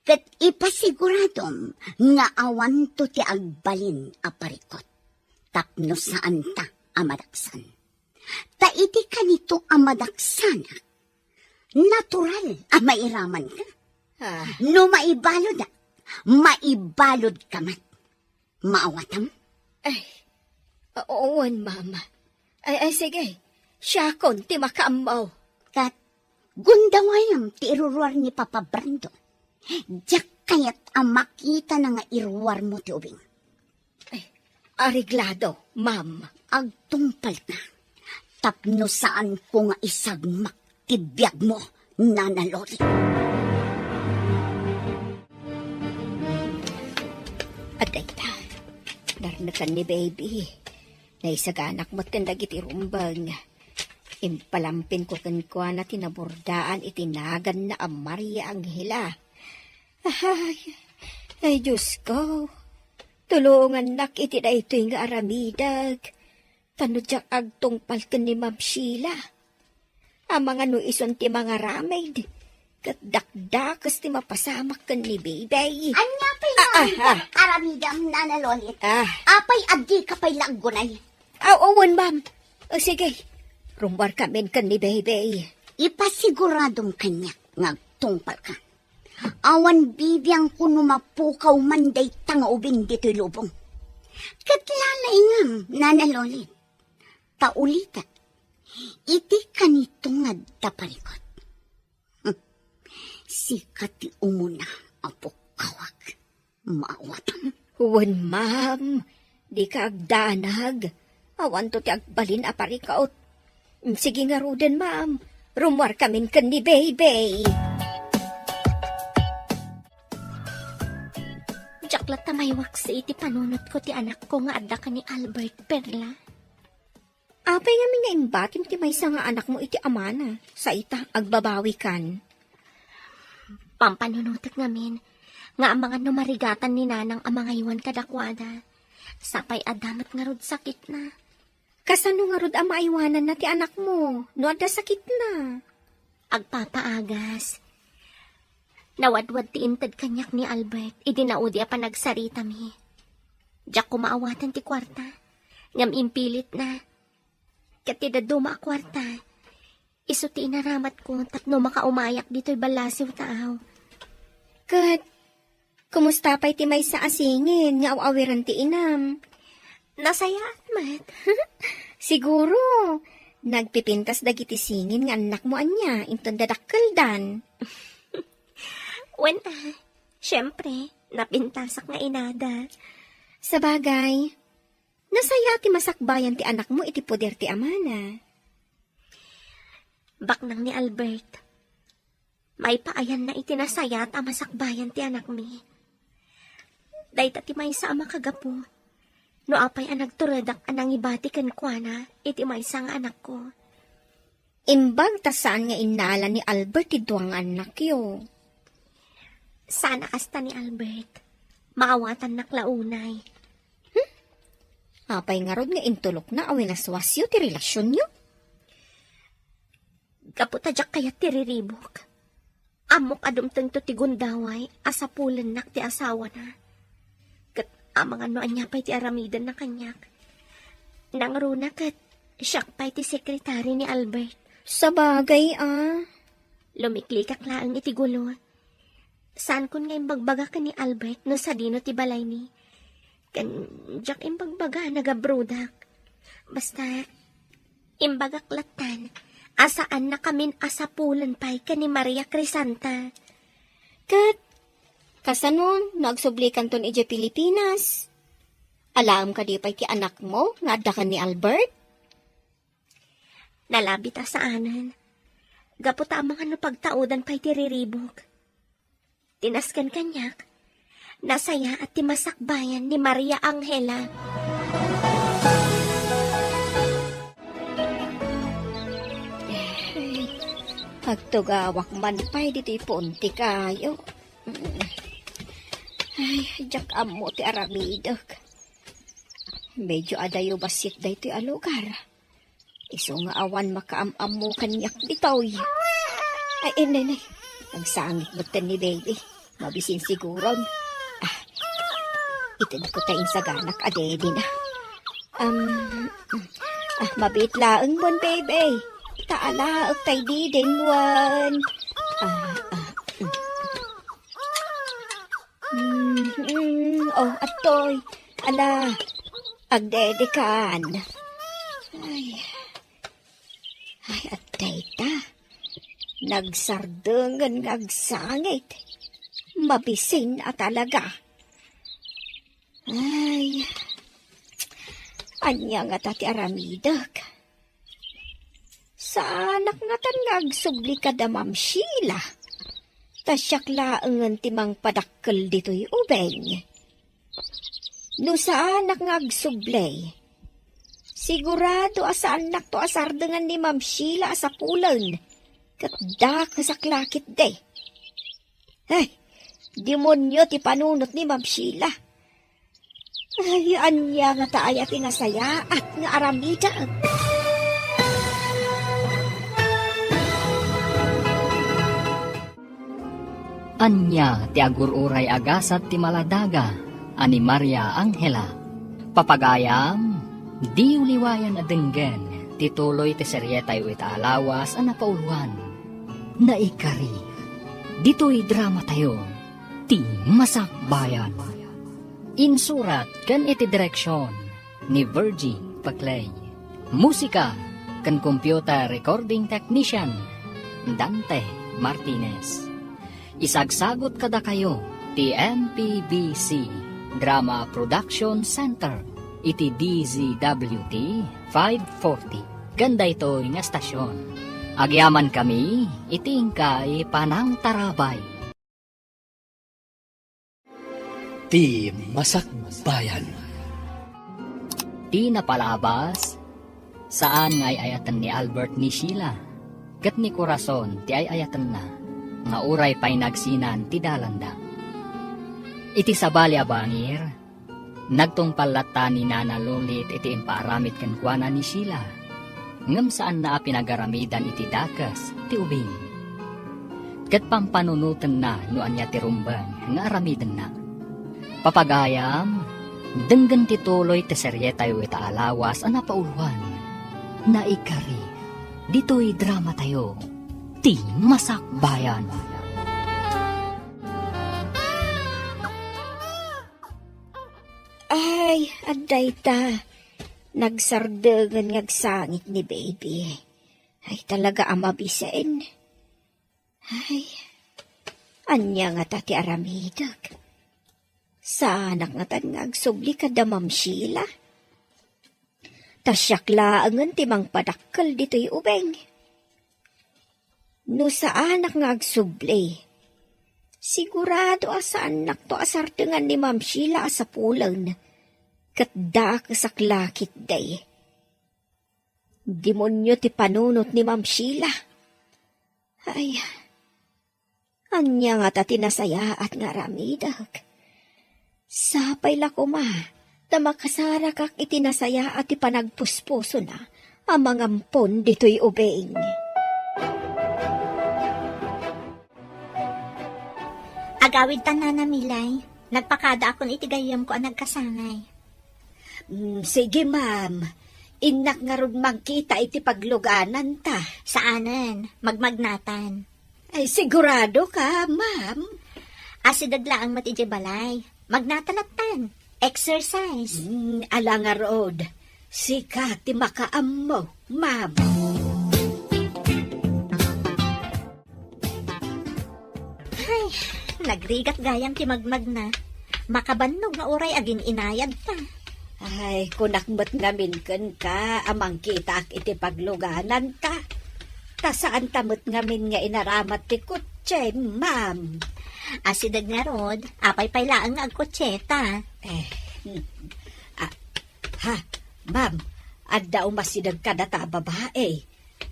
Ket ipasiguradom nga awanto ti agbalin a parikut tapno saanta a madaksan. Ta iti kanito a madaksanak, natural a mairamanka. Ah. No maibaludak, maibaludka met. Maawatam? Ay, o-, wen, Mama. Ay, ay, sige. Siakon ti makaammo. Ket gundawayam ti iruruar ni Papa Brando. Diak kayat a makitana nga iruarmo ti ubing. Ay, areglado, Ma'am. Agtungpalka tapno saanko nga isagmak ti biagmo, Nana Loli. Adda ita, narnekan ni Baby. Naisaganak met ken dagiti rumbeng. Impalampinko kenkuana ti nabordaan iti naganna a Maria Angela. Ay, ay, Diosko, tulongannak iti daytoy nga aramidek. Ta no diak agtungpal ken ni Ma'am Sheila, amangan no isun ti mangaramid, ket dakdakes ti mapasamak ken ni Baby. Ania pay nga aramidem, Nana Lolit? Ah. Apay a dika pay la aggunay? Aw, wen, Ma'am. O, sige. Rummuarkamin ken ni Baby. Ipasiguradom kaniak nga agtungpalka. Awan bibiangko no mapukaw man dayta nga ubing ditoy lubong. Ket lalaingam, Nana Lolit. Ta ulitek, iti kanito nga adda parikut. Hm. Sika ti umuna a pukkawak. Maawatam. Wen, Ma'am. Dika agdanag. Awanto ti agbalin a parikut. Sige ngaruden, Ma'am. Rummuarkamin ken ni Baby. Diak latta maiwaksi iti panunotko ti anakko nga adda ken ni Albert, Perla. Apay ngamin nga imbatim ti maysa nga anakmo iti amana? Sa ita, agbabawikan. Pampanunotek ngamin nga amangan no marigatan ni Nanang a mangaywan kadakuada. Sapay adda met ngarud sakitna. Kasano ngarud a maaywananna ti anakmo no adda sakitna? Agpapaagas. Nawadwad ti inted kaniak ni Albert idi naudi a panagsaritami. Diak koma awaten ti kuarta, ngem impilitna. Ket ti dadduma a kuarta, isu ti inaramatko tapno makaumayak ditoy ballasiw taaw. Ket kumusta pay ti maysa a singin nga aw-awiran ti inam? Nasayaat met. Siguro, nagpipintas dagiti singin nga annakmo ania inton dadakkeldan. Wen a, siempre, napintasak nga inada. Sabagay, nasayaat ti masakbayan ti anakmo iti poder ti amana. Baknang ni Albert, maipaayanna iti nasayaat a masakbayan ti anakmi. Dayta ti maysa a makagapu no apay a nagturedak a nangibati kenkuana iti maysa nga anakko. Imbag ta saan nga innala ni Albert ti dua nga annakyo. Saan a kasta ni Albert. Maawatannak la unay. Hmm? Apay ngarud nga intulokna a winaswasyo ti relasionyo? Gapu ta diak kayat ti riribuk. Ammok a dumtengto ti gundaway a sapulennak ti asawana. Ket amangan no ania pay ti aramidenna kaniak. Nangruna ket siak pay ti sekretari ni Albert. Sabagay a. Lumiklikak laeng iti gulo. Saankon nga imbagbaga ken ni Albert no sadino ti balaymi. Ken diak imbagbaga a nagabrodak. Basta, imbagak lattan a saannakamin a sapulen pay ken ni Maria Crisanta. Ket, kasano no agsublikanton idiay Pilipinas? Alaem kadi pay ti anakmo nga adda ken ni Albert? Nalabit a saanen. Gapu ta amangan no pagtaudan pay ti riribuk. Tinasken kaniak, nasayaat ti masakbayan ni Maria Angela. Ay, agtugawak man pay ditoy puon ti kayo. Ay, diak ammo ti aramidek. Medyo adayo bassit daytoy a lugar. Isu nga awan makaam-ammo kaniak ditoy. Ay, inay, nay. Nagsangit metten ni baby. Mabisin siguron. Ah, itedko ta insaganak a dedi na. Um, ah, mabiit laeng mon, baby. Ta alaek tay didin wen. Ah, ah, mm. Mm, mm, oh, atoy. Ala, agdedikan. Ay. Ay, adda ita. Nagsardengen nga agsangit. Mabisin a talaga. Ay, ania ngata ti aramidek? Saanak ngatan nga agsubli kada Ma'am Sheila. Ta siak laengen ti mangpadakkel ditoy ubing. No saanak nga agsubli, sigurado a saannakto a sardengan ni Ma'am Sheila a sapulen, ket dakesak la ketdi. Ay, demonio ti panunot ni Ma'am Sheila. Ay, ania ngata aya ti nasayaat nga aramidek? Ania ti agur-uray a gasat ti maladaga a ni Maria Angela? Papagayam, diyo liwayan a denggen ti tuloy ti serietayo ita a lawas a napauluan. Naikari, ditoy dramatayo, Ti Masakbayan. Insurat ken iti direksion ni Virgie Paclay. Musika ken computer recording technician, Dante Martinez. Isagsagut kadakayo ti M P B C Drama Production Center iti D Z W T five forty. Ken daytoy nga estasion, agyamankami iti inkay panangtarabay. Ti Masakbayan. Ti napalabas, saan nga ay-ayaten ni Albert ni Sheila, ket ni Corazon ti ay-ayatenna, nga uray pay nagsinan ti dalanda. Iti sabali a bangir, nagtungpal latta ni Nana Lolit iti impaaramid kenkuana ni Sheila. Ngem saanna a pinagaramidan iti dakes ti ubing. Ket pampanunotenna no ania ti rumbeng nga aramidenna. Papagayam, denggen ti tuloy ti serietayo ita a lawas a napauluan. Naikari, ditoy dramatayo, Ti Masakbayan. Ay, adda ita. Nagsardengen nga agsangit ni baby. Ay, talaga a mabisin. Ay, ania ngata ti aramidek? Saanak ngatan nga agsubli kada Ma'am Sheila? Ta siak laengen ti mangpadakkel ditoy ubing. No saanak nga agsubli, sigurado a saannakto a sardengan ni Ma'am Sheila a sapulen, ket dakesak la ketdi. Demonio ti panunot ni Ma'am Sheila. Ay, ania ngata ti nasayaat nga aramidek? Sapay la koma ta makasarakak iti nasayaat ti panagpuspusona a mangampon ditoy ubing. Agawidtan, Nana Milay. Nagpakadaakon iti gayyemko a nagkasangay. Mm, sige, ma'am. Innak ngarud mangkita iti paglugananta. Saanen, magmagnatan. Ay, sigurado ka, ma'am? Asideg laeng met idiay balay. Magnata lattan. Exercise. Mm, ala ngarud. Sika ti makaammo, ma'am. Ay, nagrigat gayam ti magmagna. Makabannog nga uray agin-inayadta. Ay, kunak met ngamin kenka a mangkitaak iti paglugananta. Ta saanta met ngamin nga inaramat ti kotse, ma'am. Asideg ngarud, apay pay laeng nga agkotseta. Eh, hmm. Ah, ha, ma'am, adda umasideg kadata a babae.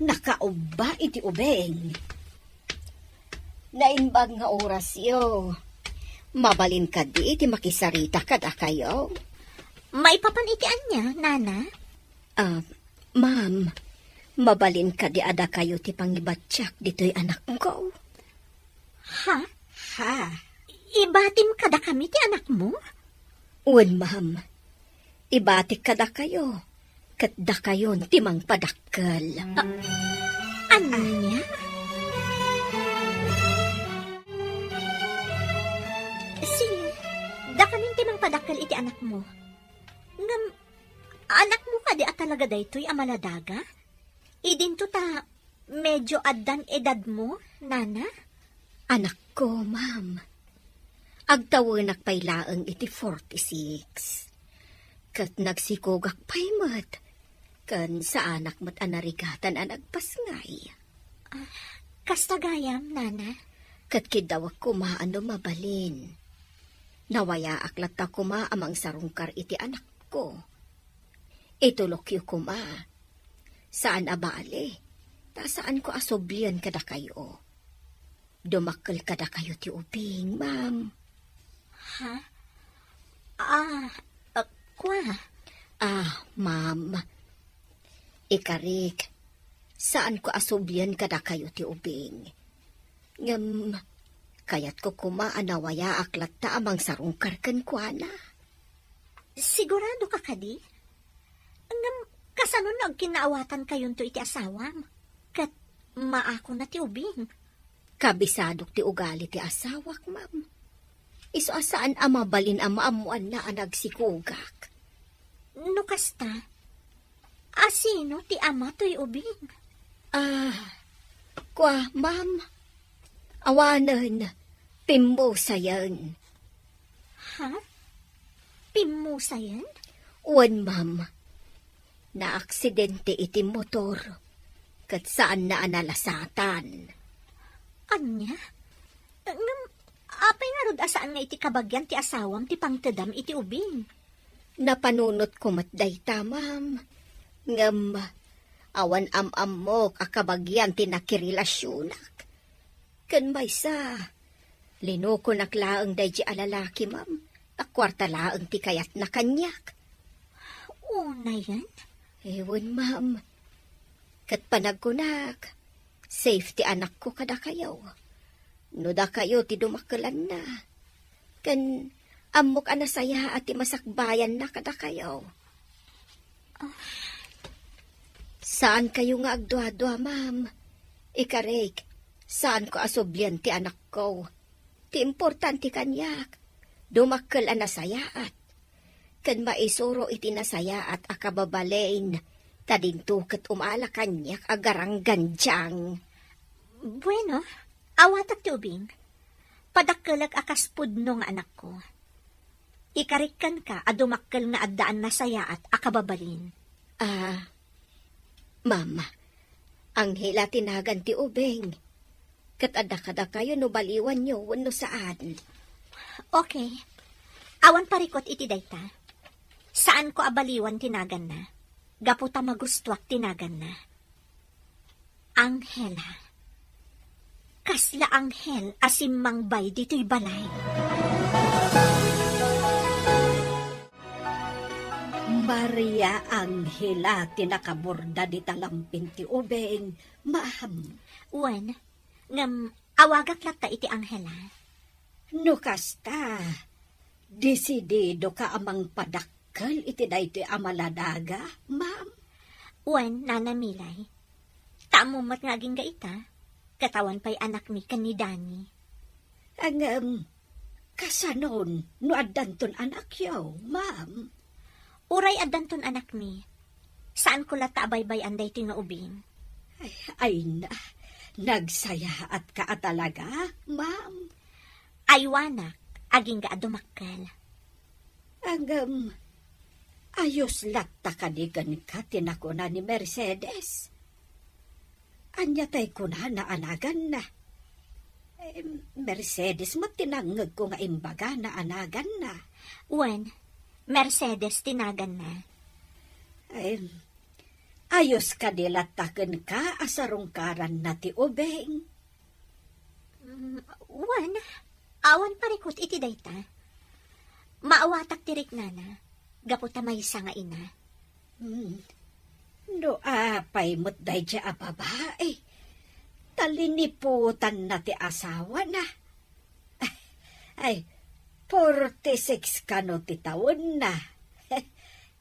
Nakaubba iti ubing. Naimbag nga orasyo. Mabalin kadi ti makisarita kadakayo? Maipapan iti ania, Nana? Ah, ma'am, mabalin kadi a dakayo ti pangibatiak ditoy anakko? Ha? Ha? Ibatim kadakami ti anakmo? Wen, ma'am. Ibatik kadakayo, ket dakayon ti mangpadakkel. A-, ania? Sige, dakamin ti mangpadakkel iti anakmo. Ngem, anakmo kadi a talaga daytoy a maladaga? Idinto ta medio addan edadmo, Nana? Anakko, ma'am. Agtawenak pay laeng iti forty-six. Ket nagsikogak pay met, ken saanak met a narigatan a nagpasngay. Ah, kasta gayam, Nana? Ket kiddawek koma a no mabalin. Nawayaak latta koma a mangsarungkar iti anakko. Itulokyo koma. Saan a bale, ta saanko a sublien kadakayo. Dumakkel kadakayo ti ubing, ma'am. Ha? Ah, ah, kua? Ah, ma'am. Ikarik, saanko a sublien kadakayo ti ubing. Ngem, kayatko koma a nawayaak latta a mangsarungkar kenkuana. Sigurado ka kadi? Ngem, kasano no agkinnaawatankayonto iti asawam? Ket maakona ti ubing? Kabisadok ti ugali ti asawak, ma'am. Isu a saan a mabalin a maammoanna a nagsikogak. No kasta, asino ti ama toy ubing? Ah, kua, ma'am. Awanen, pimmusayen. Ha? Pimmusayen? Wen, ma'am. Naaksidente iti motor, ket saanna a nalasatan. Ania? Ngem, apay ngarud a saan nga iti kabagian ti asawam ti pangtedam iti ubing? Napanunotko met dayta, ma'am. Ngem, awan am-ammok a kabagian ti nakirelasionak. Ken maysa, linukonak laeng daydi a lalaki, ma'am, a kuarta laeng ti kayatna kaniak. Unayen? Ewan, ma'am. Ket panagkunak, safe ti anakko kadakayo. No dakayo ti dumakkelanna, ken ammok a nasayaat ti masakbayanna kadakayo. Ah. Saankayo nga agduadua, ma'am. Ikarik, saanko a sublian ti anakko. Ti importante kaniak, dumakkel a nasayaat. Ken maisuro iti nasayaat a kababalin, ta dinto ket umala kaniak a garanggandiang. Bueno, awatak ti ubing. Padakkelek a kas pudno nga anakko. Ikarik kenka a dumakkel nga addaan nasayaat a kababalin. Ah, Ma'am, Angela ti nagan ti ubing. Ket adda kadakayo no baliwanyo wenno saan. Okay. Awan parikut iti dayta. Saanko a baliwan ti naganna. Gapu ta magustuak ti naganna. Angela. Kasla anghel a simmangbay ditoy balay. Maria Angela ti nakaborda dita lampin ti ubing, ma'am. Wen, ngem awagak latta iti Angela. No kasta, desididoka a mangpadakkel iti daytoy a maladaga, ma'am? Wen, Nana Milay. Ta ammom met nga agingga ita, ket awan pay anakmi ken ni Danny. Ngem, kasanon no addanton anakyo, ma'am? Uray addanton anakmi, saanko latta a baybay-an daytoy nga ubing. Ay, ay na, nagsayaatka a talaga, ma'am? Aywanak, agingga a dumakkel. Ngem, ayos latta kadi kenka ti nakuna ni Mercedes? Ania tay kunana a naganna? Eh, Mercedes met ti nangngegko nga imbagana a naganna. Wen, Mercedes ti naganna. Em, ayos kadi latta kenka a sarungkaranna ti ubing? Mm, wen, awan parikut iti dayta. Maawatak ti riknana. gapu ta maysa nga ina. Hmm. No apay met daydiay a babai, ta liniputanna ti asawana. Ay, forty-six kano ti tawenna.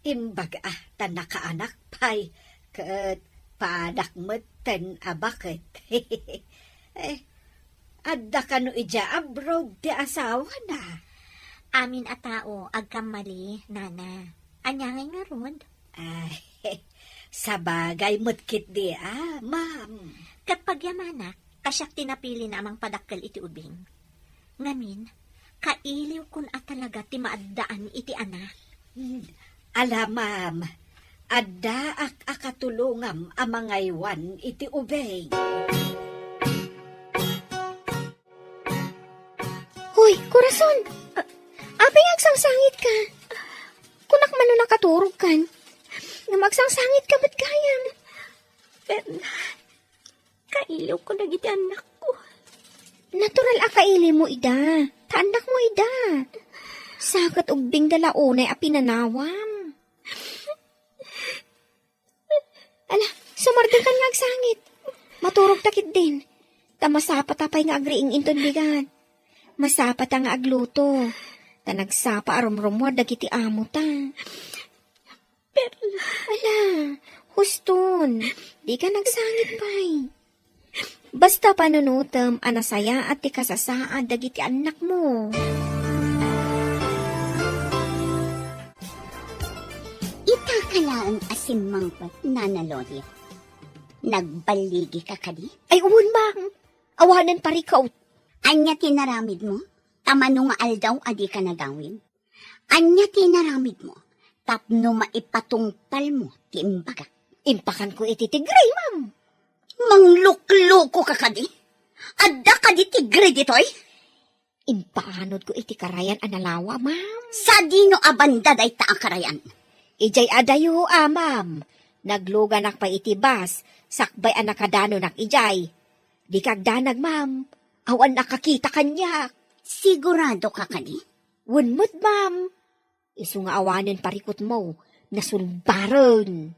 Imbaga ta nakaanak pay, ket paanak metten a baket. Eh, adda kano idiay abroad ti asawana? Amin a tao agkammali, Nana. Ania ngay ngarud? Ay, sabagay met ketdi a, ma'am. Ket pagyamanak, ta siak ti napilina a mangpadakkel iti ubing. Ngamin, kailiwkon a talaga ti maaddaan iti anak. Hmm. Ala, ma'am, addaak a katulongam a mangaywan iti ubing. Hoy, Corazon! A-, apay nga agsangsangitka? Kunak man no nakaturogkan. Ngem agsangsangitka met gayam. Berna, kailiwko dagiti annakko. Natural a kailimo ida. Ta annakmo ida. Sa ket ubbingda la unay a pinanawam. Ala, sumardengkan nga agsangit. Maturogta ketdin. Ta masapata pay nga agriing inton bigat. Masapata nga agluto. Ta nagsapa a rumrumuar dagiti amota. Perla. Ala, huston. Dika nagsangit pay. Basta panunotem a nasayaat ti kasasaad dagiti annakmo. Ita ka laeng a simmangpet, Nana Lolit. Nagballigi ka kadi? Ay, wen, ma'am. Awanen parikut. Ania ti naramidmo? Ta mano nga aldaw a dika nagawid? Ania ti inaramidmo tapno maipatungpalmo ti imbagak? Impakanko iti tigre, ma'am. Manglukluko ka kadi? Adda kadi tigre ditoy? Impaanodko iti karayan a nalawa, ma'am. Sadino a banda dayta a karayan? Idiay adayo a, ma'am. Nagluganak pay iti bus, sakbay a nakadanonak idiay. Dika agdanag, ma'am. Awan nakakita kaniak. Sigurado ka kadi? Wen met, ma'am. Isu nga awanen parikutmo, nasulbaren.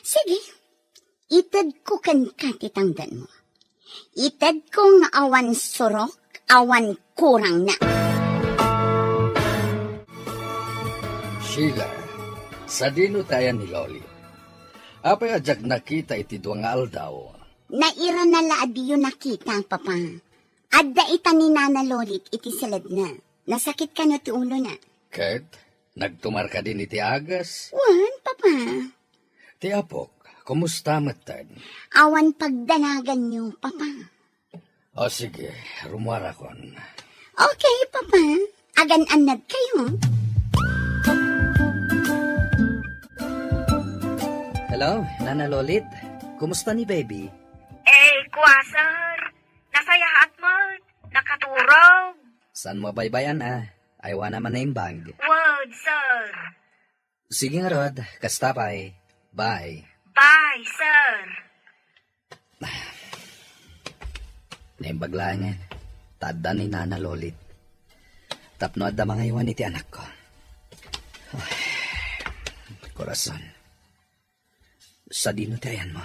Sige, itedko kenka ti tangdanmo. Itedko nga awan surok, awan kurangna. Sheila, sadino ti ayan ni Loli? Apay a diak nakita iti dua nga aldaw? Nairana la a diyo nakita, Papa. Adda ita ni Nana Lolit iti siledna. Nasakit kano ti ulona. Ket, nagtumar kadin iti agas? Wen, Papa. Ti apok, kumusta metten? Awan pagdanaganyo, Papa. O sige, rumuarakon. Okay, Papa. Agan-annad kayo. Hello, Nana Lolit. Kumusta ni baby? Eh, kua, sir. Nasayaat met. Nakaturog. Saan mo baybay-an, a? Aywana man naimbag. Word, sir. Sige ngarud, kasta pay. Bye. Bye, sir. Naimbag laengen, ta adda ni Nana Lolit. Tapno adda mangaywan iti anakko. Ay, korason. Sadino ti ayanmo?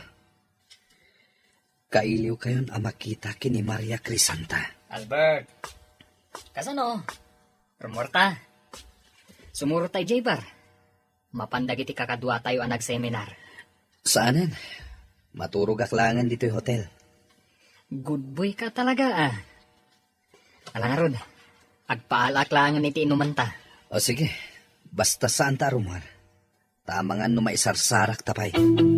Kailiwkayon a makita ken ni Maria Crisanta. Albert, kasano? Rumorta. Sumurot ta idiay bar. Mapan dagiti kakaduatayo a nagseminar. Saanen. Maturogak laengen ditoy hotel. Good boy ka talaga, a. Ala ngarud, agpaalaak laengen iti inumanta. O sige, basta saanta a rumuar. Ta amangan no maisarsarakta pay. Hmm.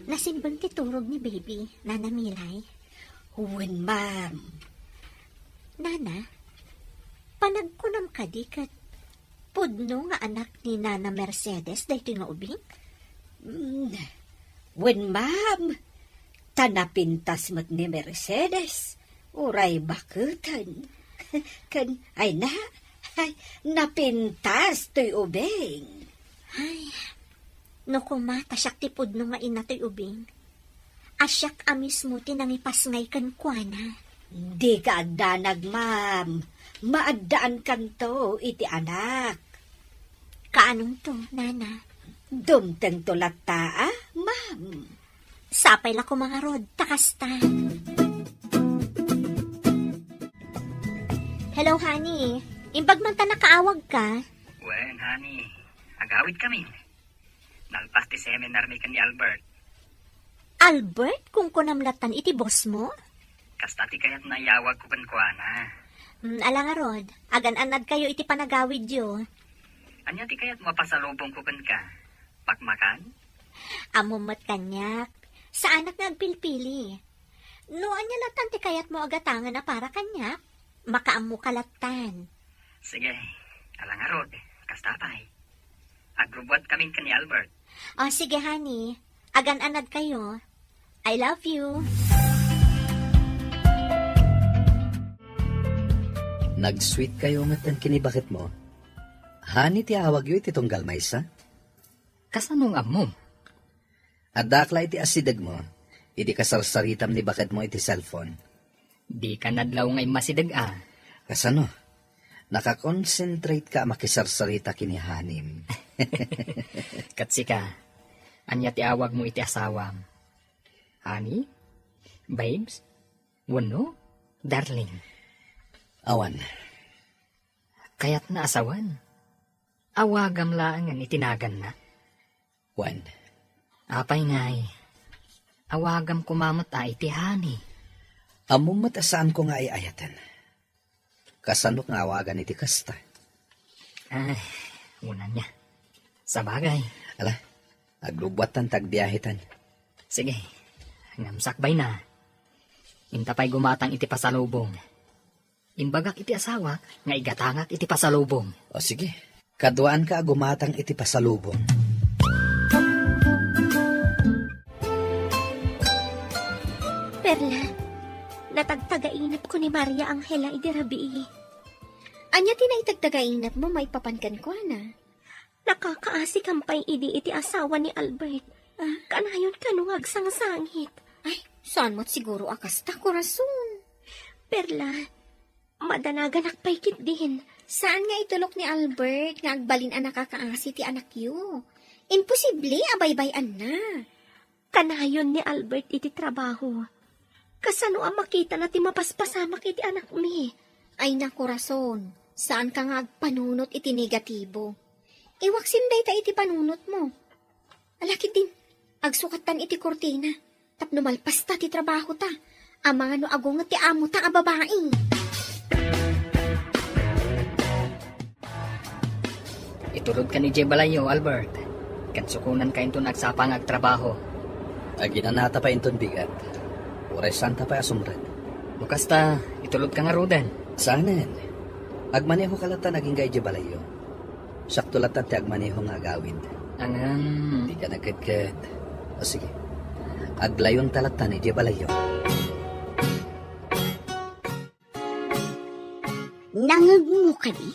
Nasimbeng ti turog ni baby, Nana Milay. Wen, ma'am. Nana, panagkunam kadi ket pudno nga anak ni Nana Mercedes daytoy nga ubing? Mm, wen, ma'am. Ta napintas met ni Mercedes, uray baketen. Ken, ay na, ay, napintas toy ubing. Ay, no koma ta siak ti pudno nga ina toy ubing, a siak a mismo ti nangipasngay kenkuana. Dika agdanag, ma'am. Maaddaankanto iti anak. Kaanonto, nana? Dumtengto latta, a, ma'am. Sapay la koma ngarud, ta kasta. Hello, honey. Imbag man ta nakaawagka. Wen, honey. Agawidkami. Nalpas ti seminar mi ken ni Albert. Albert, kunkunam lattan iti boss mo? Kasta ti kayatna a iyawagko kenkuana. Mm, ala ngarud, agan-annadkayo iti panagawidyo. Ania ti kayatmo a pasalubongko kenka? Pakmakan? Ammom met kaniak. Saanak nga agpilpili. No ania lattan ti kayatmo a gatangen a para kaniak, makaammoka lattan. Sige, ala ngarud, kasta pay. Agrubbuatkamin ken ni Albert. O, sige, honey. Agan-annadkayo. I love you. Nag-sweet kayo metten ken ni baketmo. Honey ti awagyo iti tunggal maysa? Kasano nga ammom? Addaak la iti asidegmo, idi kasarsaritam ni baketmo iti cellphone. Dika nadlaw nga immasideg a. Kasano? Nakakonsentrate ka a makisarsarita ken ni honey-m. Ket sika, ania ti awagmo iti asawam? Honey? Babes? Wenno darling? Awan. Kayatna a sawen. Awagam laengen iti naganna. Wen. Apay ngay, awagam koma met a iti honey. Ammom met a saanko nga ay-ayaten. Kasano nga awagan iti kasta? Ay, unanna. Sabagay. Ala, aglubbuattan ta agbiahetan. Sige, ngem sakbayna. Inta pay gumatang iti pasalubong. Imbagak iti asawak nga igatangak iti pasalubong. O sige, kaduaanka a gumatang iti pasalubong. Perla, natagtagainepko ni Maria Angela idi rabii. Ania ti naitagtagainepmo maipapan kenkuana? Nakakaasikam pay idi iti asawa ni Albert. Ah? Kanayon kano nga agsangsangit. Ay, saan met siguro a kasta, korason. Perla, madanaganak pay ketdin. Saan nga itulok ni Albert nga agbalin a nakakaasi ti anakyo? Imposible a baybay-anna. Kanayon ni Albert iti trabaho. Kasano a makitana ti mapaspasamak iti anakmi? Ay, nakorason, saanka nga agpanunot iti negatibo. Iwaksim dayta iti panunotmo. Ala ketdin, agsukattan iti kurtina tapno malpasta ti trabahota. Amangan no agunget ti amota a babai. Itulodkan idiay balayyo, Albert. Ken sukonanka inton agsapa nga agtrabaho. Aginanata pay inton bigat. Uray saanta pay a sumrek. No kasta, itulodka ngaruden. Saanen. Agmanehoka lattan agingga idiay balayyo. Siakto lattan ti agmaneho nga agawid. Ngem. Dika nagkedked. O sige. Aglayonta lattan idiay balayyo. Nangngegmo kadi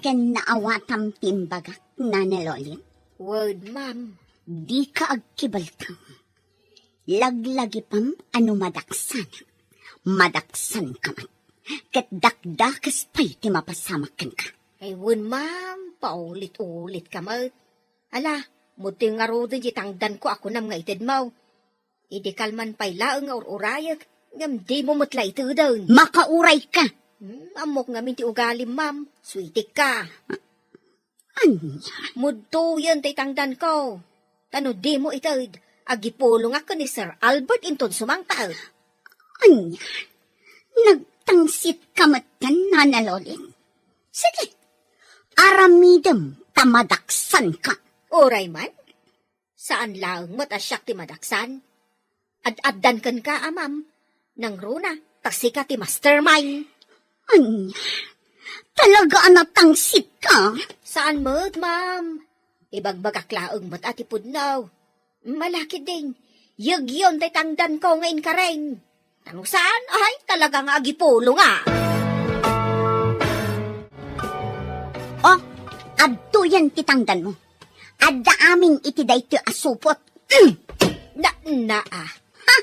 ken naawatam ti imbagak, Nana Lolit? Wen, ma'am. Dika agkibaltang. Laglagipem a no madaksanak, madaksanka met. Ket dakdakes pay ti mapasamak kenka. Ay, wen, ma'am, paulit-ulitka met. Ala, mudtoy ngaruden ti tangdanko a kunam nga itedmo. Idi kalman pay laeng nga ur-urayek, ngem dimo met la iteden. Makaurayka! Hmm, ammok ngamin ti ugalim, ma'am. Suitikka. Ania? Mudtoyen tay tangdanko. Ta no dimo ited, agipulongak ken ni Sir Albert inton sumangpet. Ania? Nagtangsitka metten, Nana Lolit? Sige, aramidem ta madaksanka. Uray man. Saan laeng met a siak ti madaksan. Ad-addan kenka a, ma'am. Nangruna, ta sika ti mastermind. Ania? Talaga a natangsitka? Saan met, ma'am. Ibagbagak laeng met a ti pudno. Ala ketdin, yegyon tay tangdanko nga inkareng. Ta no saan, ay, talaga nga agipulonga. Oh, adtoyen ti tangdanmo. Adda amin iti daytoy a supot. Mm. Na, na, ah. Ha?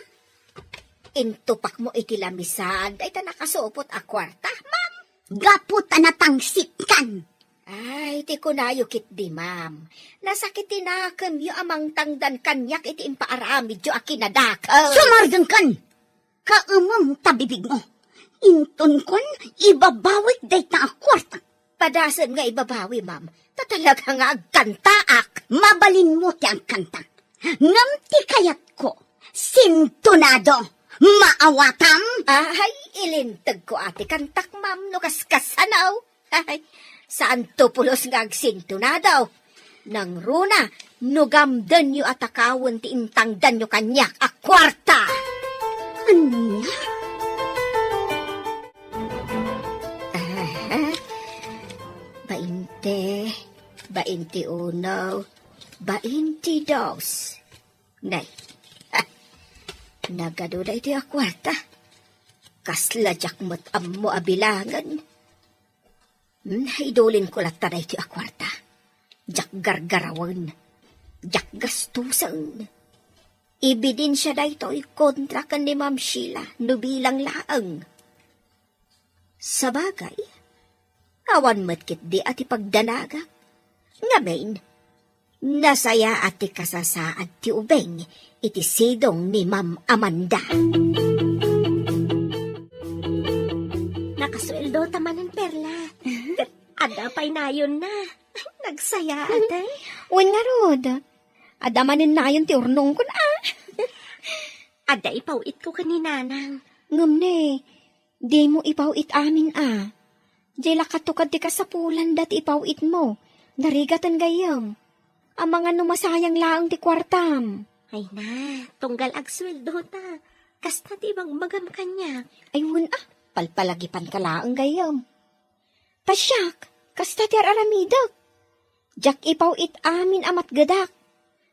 intupakmo iti lamisag dayta nakasupot a kuarta, ma'am? Gapu ta natangsitkan. Ay, ti kunayo ketdi, ma'am. Nasakit ti nakemyo a mangtangdan kaniak iti impaaramidyo a kinadakel. Sumardengkan! Kaemem ta bibigmo. Intonkon, ibabawik dayta a kuarta. Padasem nga ibabawi, ma'am. Ta talaga nga agkantaak. Mabalinmo ti agkanta. Ngem ti kayatko, sintonado, maawatam. Ay, ilintegko a ti kantak, ma'am, no kaskasano. Ay, saanto pulos nga agsintonado. Nangruna, no gamdenyo a takawen ti intangdanyo kaniak a kuarta. Ania? Aha. Bainte, bainte uno, bainte dos. Nay, ha, nagadu daytoy a kuarta. Kasla diak met ammo a bilangen. Hmm, idulinko latta daytoy a kuarta. Diak gargarawen. Diak gastusen. Ebidensia daytoy kontra ken ni Ma'am Sheila no bilang laeng. Sabagay, awan met ketdi a ti pagdanagak. Ngamin, nasayaat ti kasasaad ti ubing iti sidong ni Ma'am Amanda. Nakasueldo ta manen, Perla. Ket adda pay nayonna. Nagsayaat, eh. Wen ngarud, adda manen nayon ti urnongkon, a. Adda ipaw-itko ken ni Nanang. Ngem ne, dimo ipaw-it amin, a. Diay la katukad ti kasapulanda ti ipaw-itmo. Narigaten gayyem. Amangan no masayang laeng ti kuartam. Ay na, tunggal agsueldo ta. Kasta ti ibagbagam kaniak. Ay, wen a, palpalagipanka laeng gayyem. Ta siak, kasta ti ar-aramidek. Diak ipaw-it amin a matgedak.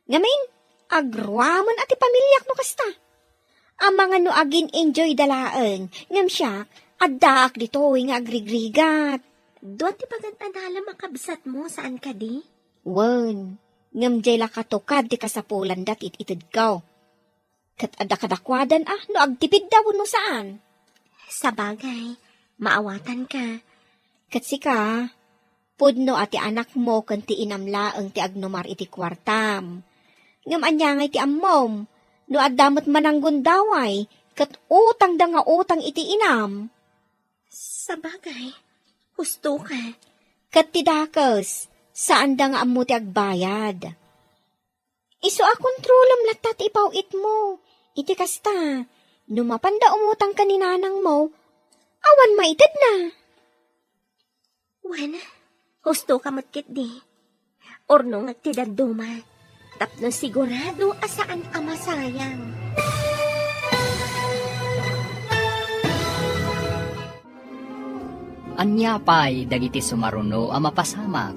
Ngamin, agruamen a ti pamiliak no kasta. Amangan no agin-enjoyda laeng, ngem siak, addaak ditoy nga agrigrigat. Dua ti pagad-adalem a kabsatmo, saan kadi? Wen, ngem diay la katukad ti kasapulanda ti it-itedko. Ket adda kadakuadan a no agtipidda wenno saan. Sabagay, maawatanka. Ket sika, pudno a ti anakmo ken ti inam laeng ti agnumar iti kuartam. Ngem ania ngay ti ammom, no adda met mananggundaway ket utangda nga utang iti inam? Sabagay, husto ka. Ket ti dakes, saanda nga ammo ti agbayad. Isu a kontrolem latta ti ipaw-itmo. Iti kasta, no mapanda umutang ken ni nanangmo, awan maitedna. Wen, husto ka met ketdi. Urnongek ti dadduma, tapno sigurado a saan a masayang. Ania pay dagiti sumaruno a mapasamak?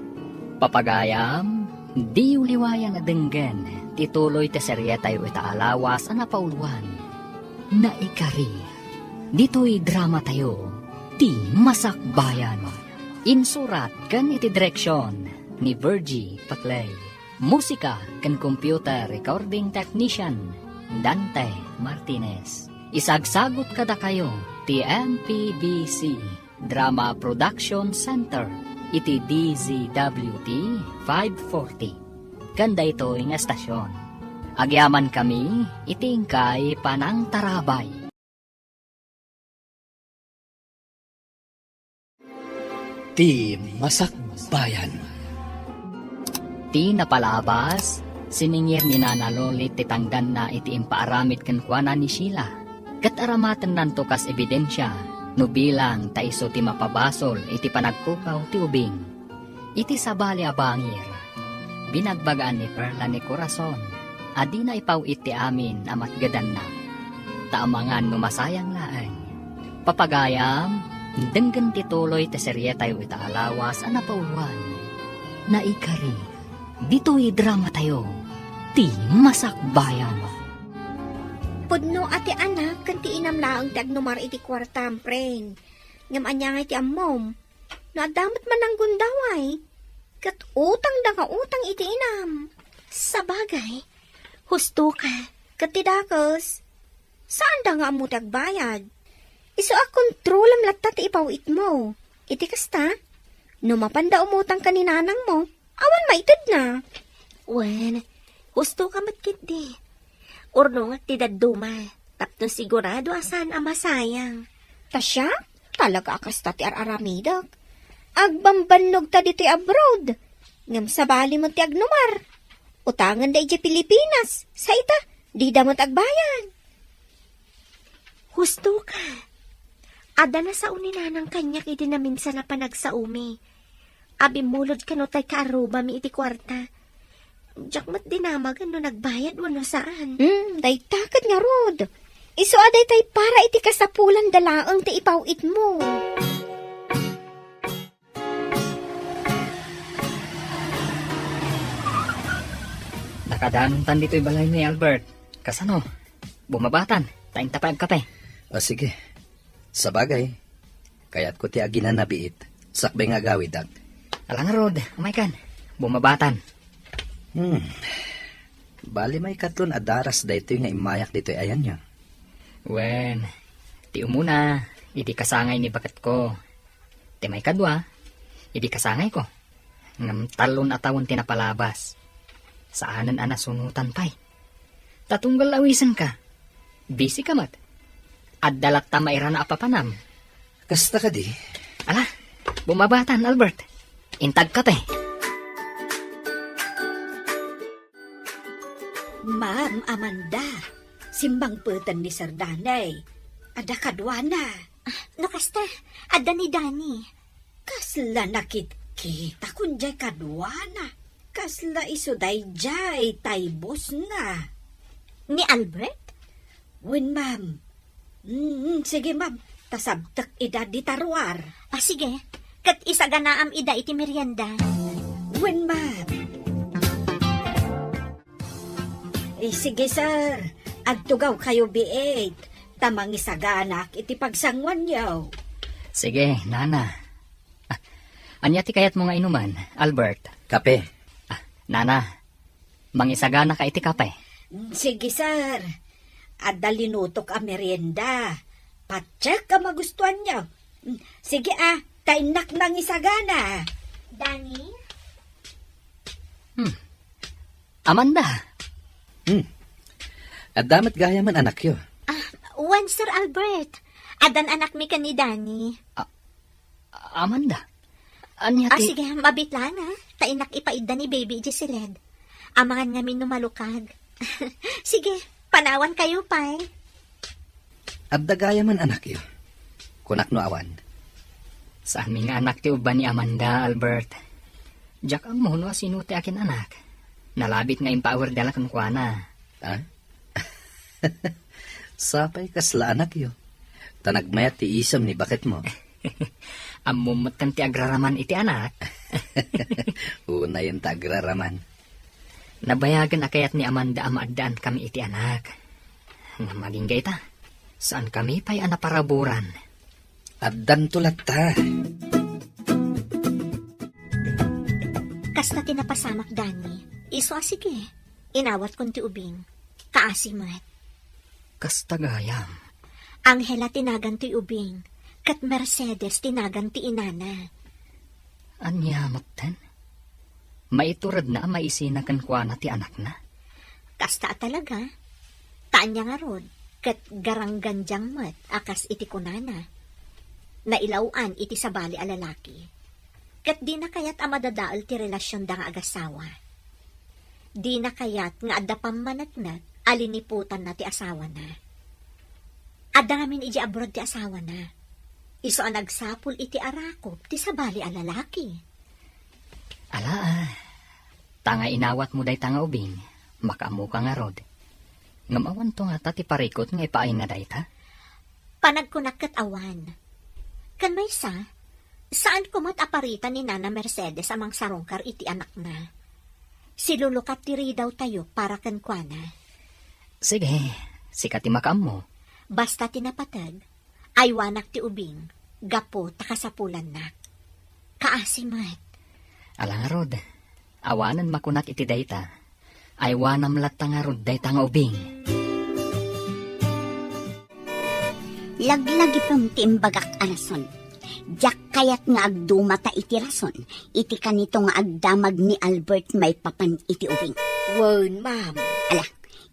Papagayam, diyo liwayan a denggen ti tuloy ti serietayo ita a lawas a napauluan. Naikari. Ditoy dramatayo, Ti Masakbayan. Insurat ken iti direksion ni Virgie Paclay. Musika ken computer recording technician, Dante Martinez. Isagsagut kadakayo ti M P B C Drama Production Center iti D Z W T five forty. Ken daytoy nga estasion, agyamankami iti inkay panangtarabay. Ti Masakbayan. Ti napalabas, siningir ni Nana Lolit ti tangdanna iti impaaramid kenkuana ni Sheila. Ket aramatennanto kas ebidensia no bilang ta isu ti mapabasol iti panagpukaw ti ubing. Iti sabali a bangir, binagbagaan ni Perla ni Corazon a dina ipaw-it ti amin a matgedanna. Ta amangan no masayang laeng. Papagayam, denggen ti tuloy ti serietayo ita a lawas a napauluan. Naikari, ditoy dramatayo, Ti Masakbayan. Pudno a ti anak ken ti inam laeng ti agnumar iti kuartam, pren. Ngem ania ngay ti ammom? No adda met mananggundaway, ket utangda nga utang iti inam. Sabagay, husto ka. Ket ti dakes, Saanda nga ammo ti agbayad. Isu a kontrolam latta ti ipaw-itmo. Iti kasta, no mapanda umutang ka ni nanangmo, awan maitedna. Wen, husto ka met ketdi. Urnongak ti dadduma, tapno sigurado a saan a masayang. Ta siak, talaga a kasta ti ar-aramidek. Agbambannog ta ditoy abroad. Ngem sabali met ti agnumar. Utangen da idiay Pilipinas, sa ita, dida met agbayad. Husto ka. Adda nasao ni nanang kaniak idi naminsan a panagsaomi. Abimmulod kano tay kaarrubami iti kuarta. Diak met dinamagen no nagbayad wenno saan. Hmm, dayta ket ngarud. Isu a daytay para iti kasapulan da laeng ti ipaw-itmo. Nakadanontan ditoy balay ni Albert. Kasano? Bumabatan, ta inta pay agkape. Ah, sige. Sabagay, kayatko ti aginanabiit, sakbay nga agawidak. Ala ngarud, umaykan. Bumabatan. Hmm. Bali, maikatlon a daras daytoy nga immayak ditoy ayanyo. Wen, ti umuna, idi kasangay ni baketko. Ti maikadua, idi kasangayko. Ngem tallon a tawen ti napalabas. Saanen a nasunotan pay. Ta tunggal awisenka. Busy ka met. Adda latta mairana a papanam. Kasta kadi? Ala, bumabatan, Albert. Inta agkape. Ma'am Amanda, simmangpeten ni Sir Danny. Adda kaduana. Ah, no kasta, adda ni Danny. Kasla nakitkitakon diay kaduana. Kasla isu daydiay tay bossna. Ni Albert? Wen, ma'am. Mm, sige, ma'am. Ta sabtek ida dita ruar. Ah, sige. Ket isaganaam ida iti merienda. Wen, ma'am. Eh, sige, sir. Agtugawkayo biit, ta mangisaganak iti pagsanguanyo. Sige, nana. Ah, ania ti kayatmo nga inuman, Albert? Kape. Ah, nana, mangisaganaka iti kape. Sige, sir. Adda linutok a merienda. Patiek a magustuanyo. Sige, ah, ta innak nangisagana. Danny? Hmm. Amanda. Hmm. Adda met gayamen anakyo? Ah, wen, Sir Albert. Addan anakmi ken ni Danny. Ah, Amanda. Ania Ah, ti sige, mabit lang, ah. Ta innak ipaidda ni Baby idiay siled. Amangan ngamin no malukag. Sige, panawankayo pay. Adda gayamen anakyo? Kunak no awan. Saanmi nga anak ti ubba ni Amanda, Albert. Diak ammo no asino ti akin-anak. Nalabit nga impaawerdala kenkuana. Ha? Sapay kasla anakyo. Ta nagmayat ti isem ni baketmo. Ammom met ti agraraman iti anak. Unayen ta agraraman. Nabayagen a kayat ni Amanda a maaddaan kami iti anak. Ngem agingga ita, saan kami pay a naparaburan. Addanto latta. Kasta ti napasamak, Danny. Isu a sige, inawatkon ti ubing. Kaasi met. Kasta gayam. Angela ti nagan ti ubing, ket Mercedes ti nagan ti inana. Ania metten? Maituredna a maisina kenkuana ti anakna? Kasta a talaga. Ta ania ngarud, ket garanggandiang met a kas iti kunana. Nailaw-an iti sabali a lalaki. Ket dina kayat a madadael ti relasionda nga agasawa. Dina kayat nga adda pammaneknek a liniputanna ti asawana. Adda ngamin idiay abroad ti asawana. Isu a nagsapul iti arakop ti sabali a lalaki. Ala, ah. Ta nga inawatmo dayta nga ubing, makaammoka ngarud. Ngem awanto ngata ti parikut nga ipaayna dayta? Panagkunak ket awan. Ken maysa, saanko met a parita ni Nana Mercedes a mangsarungkar iti anakna. Silulukat ti ridawtayo para kenkuana. Sige, sika ti makaammo. Basta ti napateg, aywanak ti ubing, gapu ta kasapulannak. Kaasi met. Ala ngarud, awanen makunak iti dayta. Aywanam latta ngarud dayta nga ubing. Laglagipem ti imbagak a rason. Diak kayat nga agdumata iti rason iti kanito nga agdamag ni Albert maipapan iti ubing. Wen, ma'am. Ala,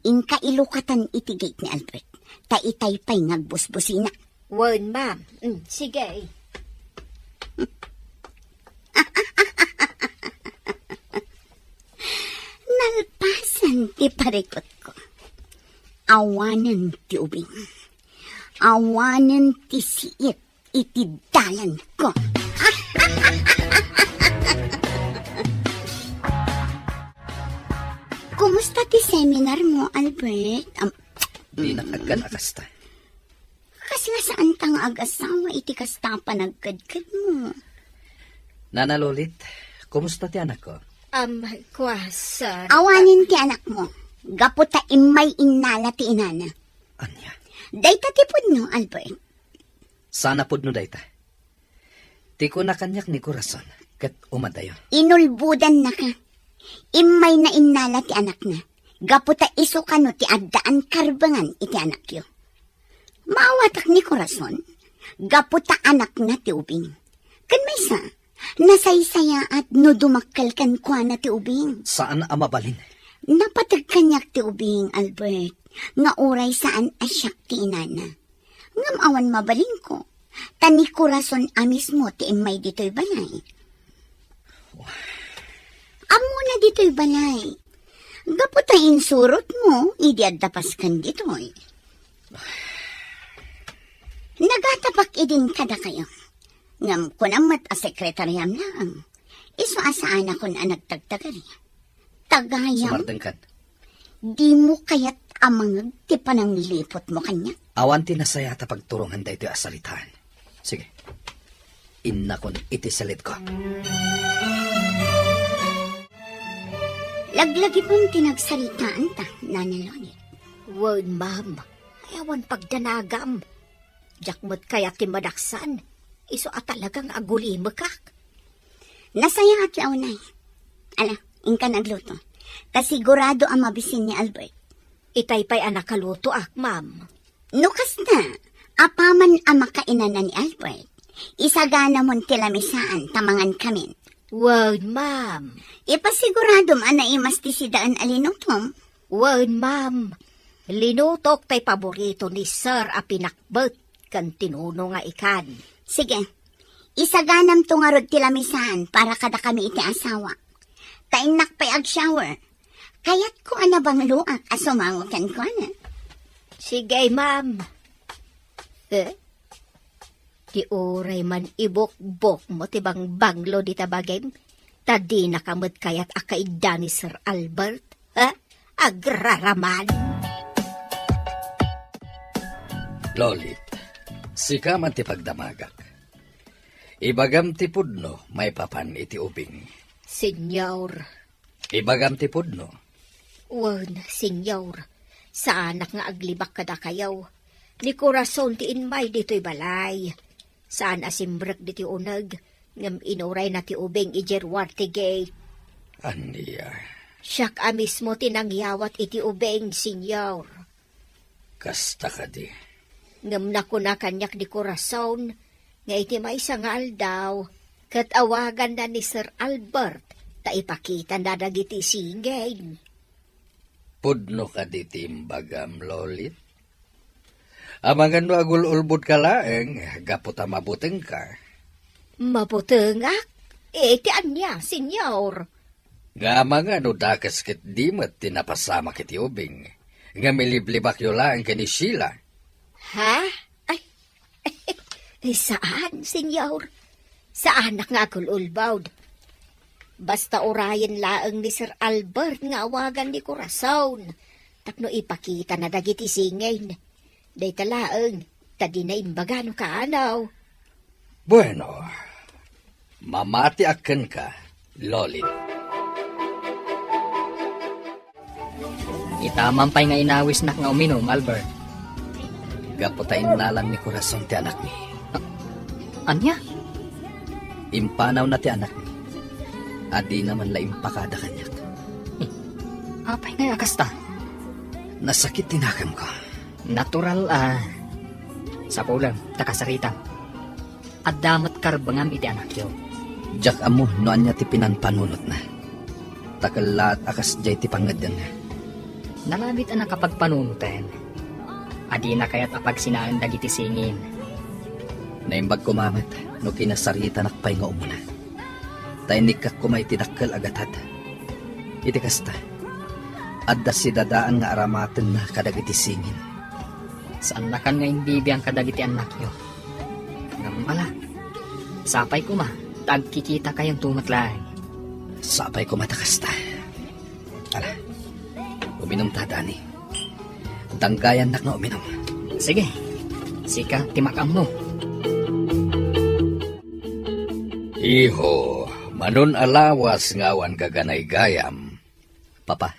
inka ilukatan iti gate ni Albert. Ta itay pay nga agbusbusina. Wen, ma'am. Mm, sige. Nalpasan ti parikutko. Awanen ti ubing. Awanen ti siit iti dalanko. Kumusta ti seminar mo, Albert? Am- Dinak agkan a kasta. Kasla saanta nga agasawa iti kasta a panagkedkedmo? Nana Lolit, kumusta ti anakko? Am, kua, sir. Awanen ti anakmo. Gapu ta immay innala ti inana. Ania? Dayta ti pudno, Albert. Saan a pudno dayta? Ti kuna kaniak ni Corazon, ket umadayo. Inulbodannaka. Immayna innala ti anakna. Gapu ta isu kano ti addaan karbengan iti anakyo. Maawatak ni Corazon. Gapu ta anakna ti ubing. Ken maysa, nasaysayaat no dumakkel kenkuana ti ubing. Saan a mabalin. Napateg kaniak ti ubing, Albert, nga uray saan a siak ti inana. Ngem awan mabalinko, ta ni Corazon a mismo ti immay ditoy balay. Ammona ditoy balay. Gapu ta insurotmo idi adda pasken ditoy. Nagatapak idin kadakayo. Ngem kunam met a sekretariam laeng. Isu a saanakon a nagtagtagari. Tagayam. Sumardengkan. Dimo kayat a mangeg ti panangliputmo kaniak? Awan ti nasayaat a pagturongan daytoy a saritaan. Sige. Innakon iti selitko. Laglagipem ti nagsaritaanta, Nana Lolit. Wen, ma'am. Ay, awan pagdanagam. Diak met kayat ti madaksan. Isu a talaga nga agulimekak. Nasayaat la unay. Ala, inkan agluto. Ta sigurado a mabisin ni Albert. Itay pay a nakalutoak, ma'am. No kasta, apaman a makainana ni Albert, isaganamon ti lamisaan ta mangankamin. Wen, ma'am. Ipasiguradom a naimas ti sidaen a linutom. Wen, ma'am. Linutok tay paborito ni Sir a pinakbet ken tinuno nga ikan. Sige. Isaganamto ngarud ti lamisaan para kadakami iti asawa. Ta innak pay ag-shower. Kayatko a nabangloak a sumango kenkuana. Sige, ma'am. Eh? Ti uray man ibukbokmo ti bangbanglo dita bagim, ta dinaka met kayat a kaidda ni Sir Albert, ha? Agraraman! Lolit, sika man ti pagdamagak. Ibagam ti pudno maipapan iti ubing. Senyor, Ibagam ti pudno. Wen, Senyor, saanak nga aglibak kadakayo. Ni Corazon ti immay ditoy balay. Saan a simrek ditoy uneg, ngem inurayna ti ubing idiay ruar ti gate. Ania? Siak a mismo ti nangyawat iti ubing, Senyor. Kasta kadi. Ngem nakuna kaniak ni Corazon nga iti maysa nga aldaw, ket awaganna ni Sir Albert ta ipakitana dagiti singin. Pudno kadi ti imbagam, Lolit? Amangan no agul-ulbodka laeng gapu ta mabutengka. Mabutengak? Eh, ti ania, Senyor? Nga amangan no dakes ket di met ti napasamak iti ubing, nga miliblibakyo laeng ken ni Sheila. Ha? Ay, eh, saan, Senyor. Saanak nga agul-ulbod. Basta urayen laeng ni Sir Albert nga awagan ni Corazon tapno ipakitana dagiti singin. Dayta laeng, ta dina imbaga no kaanaw. Bueno, mamatiak kenka, Lolit. Ita man pay nga inawisnak nga uminum, Albert. Gapu ta innalan ni Corazon ti anakmi. A-, ania? Impanawna ti anakmi. A dina man la impakada kaniak. Eh, apay ngay a kasta? Nasakit ti nakemko. Natural a. Sapulem ta kasaritam. Adda met karbengam iti anakyo. Diak ammo no ania ti pinanpanunotna. Ta kellaat a kasdiay ti pangngeddengna. Nalabit a nakapagpanunoten. A dina kayat a pagsinaen dagiti singin. Naimbag koma met no kinasaritanak pay nga umuna. Ta innikkak koma iti dakkel a gatad. Iti kasta, adda sidadaan nga aramatenna kadagiti singin. Saannakan nga imbibiang kadagiti annakyo. Ngem ala, sapay koma, ta agkikitakayon met laeng. Sapay koma ta kasta. Ala, uminumta, Dani. Danggayannak nga uminum. Sige, sika ti makaammo. Iho, manon a lawas nga awan gaganaygayam. Papa,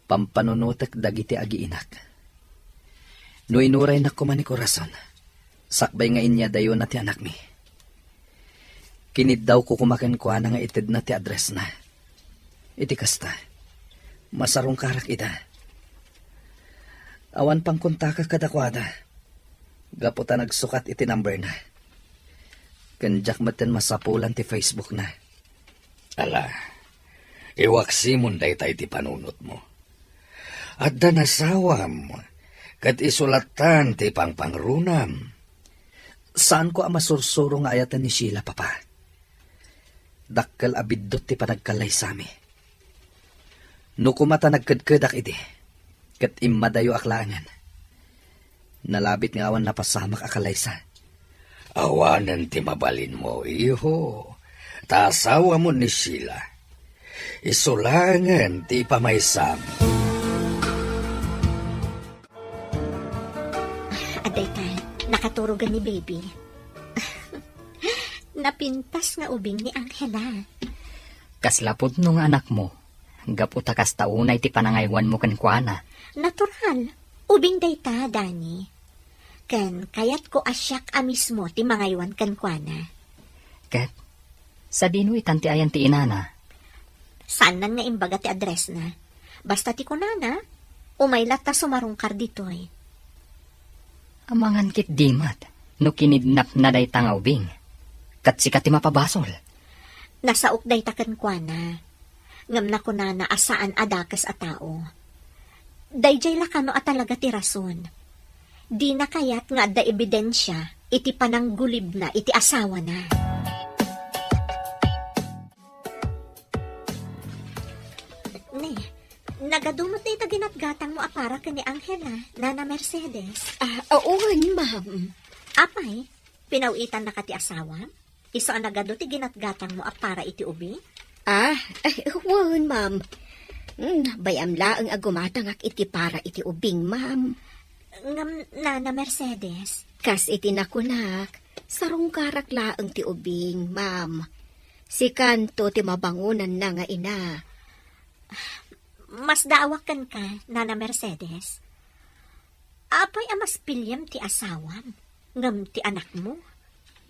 pampanunotek dagiti agiinak. No inuraynak koma ni Corazon, sakbay nga inyadayona ti anakmi. Kiniddawko koma kenkuana nga itedna ti addressna. Iti kasta, masarungkarak ida. Awan pangkontakak kadakuada, gapu ta nagsukat iti numberna. Ken diak metten masapulan ti Facebookna. Ala, iwaksimon dayta iti panunotmo. Adda nasawam, ket isu lattan ti pangpangrunam. Saanko a masursuro nga ayaten ni Sheila, Papa. Dakkel a biddut ti panagkallaysami. No koma ta nagkedkedak idi, ket immadayoak laengen. Nalabit nga awan napasamak a kallaysa. Awanen ti mabalinmo, iho. Ta asawamo ni Sheila. Isu laengen ti ipamaysam. Adda ita, nakaturogen ni baby. Napintas nga ubing ni Angela. Kasla pudno nga anakmo, gapu ta kasta unay ti panangaywanmo kenkuana. Natural. Ubing dayta, Dani. Ken kayatko a siak a mismo ti mangaywan kenkuana. Ket, sadino itan ti ayan ti inana? Saannan nga imbaga ti addressna. Basta ti kunana, umay latta sumarungkar ditoy. Amangan ketdi met no kinidnapna dayta nga ubing. Ket sika ti mapabasol. Nasaok dayta kenkuana. Ngem nakunana a saan a dakes a tao. Daydiay la kano a talaga ti rason. Dina kayat nga adda ebidensia iti pananggulibna iti asawana. Ne, nagadu met dayta ginatgatangmo a para ken ni Angela, Nana Mercedes? Ah, wen, ma'am. Apay, pinaw-itannaka ti asawam? Isu a nagadu ti ginatgatangmo a para iti ubing? Ah, ay, wen, ma'am. Hmm, bay-am laeng a gumatangak iti para iti ubing, ma'am. Ngem, Nana Mercedes? Kas iti nakunak, sarungkarak laeng ti ubing, ma'am. Sikanto ti mabangonanna nga ina. Masdaawak kenka, Nana Mercedes. Apay a mas piliem ti asawam ngem ti anakmo?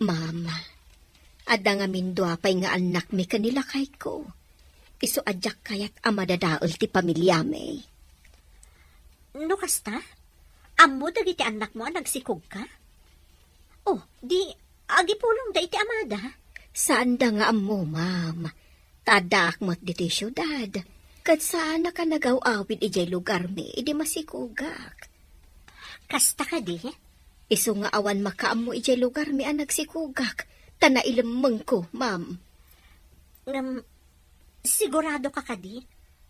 Ma'am, adda ngamin dua pay nga annakmi ken ni lakayko. Isu a diak kayat a madadael ti pamiliami. No kasta, ammo dagiti annakmo a nagsikogka? Oh, di agipulongda iti amada? Saanda nga ammo, ma'am. Ta addaak met ditoy siudad, ket saanak a nagaw-awid idiay lugarmi idi masikogak. Kasta kadi? Isu nga awan makaammo idiay lugarmi a nagsikogak, ta nailemmengko, ma'am. Ngem, siguradoka kadi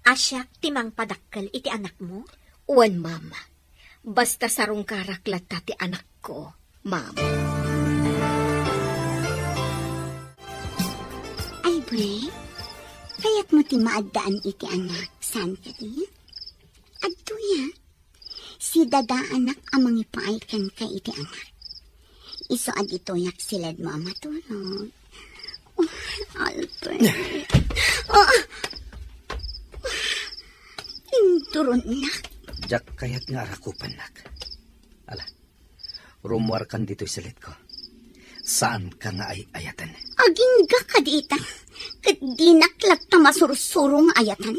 a siak ti mangpadakkel iti anakmo? Wen, ma'am. Basta sarungkarak latta ti anakko, ma'am. Ay, Bre, kayatmo ti maaddaan iti anak, saan kadi? Adtoya, sidadaanak a mangipaay kenka iti anak. Isu a ditoyak siledmo a matulog. Oh, Albert. Oh, inturonnak. Diak kayat nga arakupannak. Ala, rumuarkan ditoy siledko. Saanka nga ay-ayaten. Agingga kadita, ket dinak latta masursuro nga ayatan.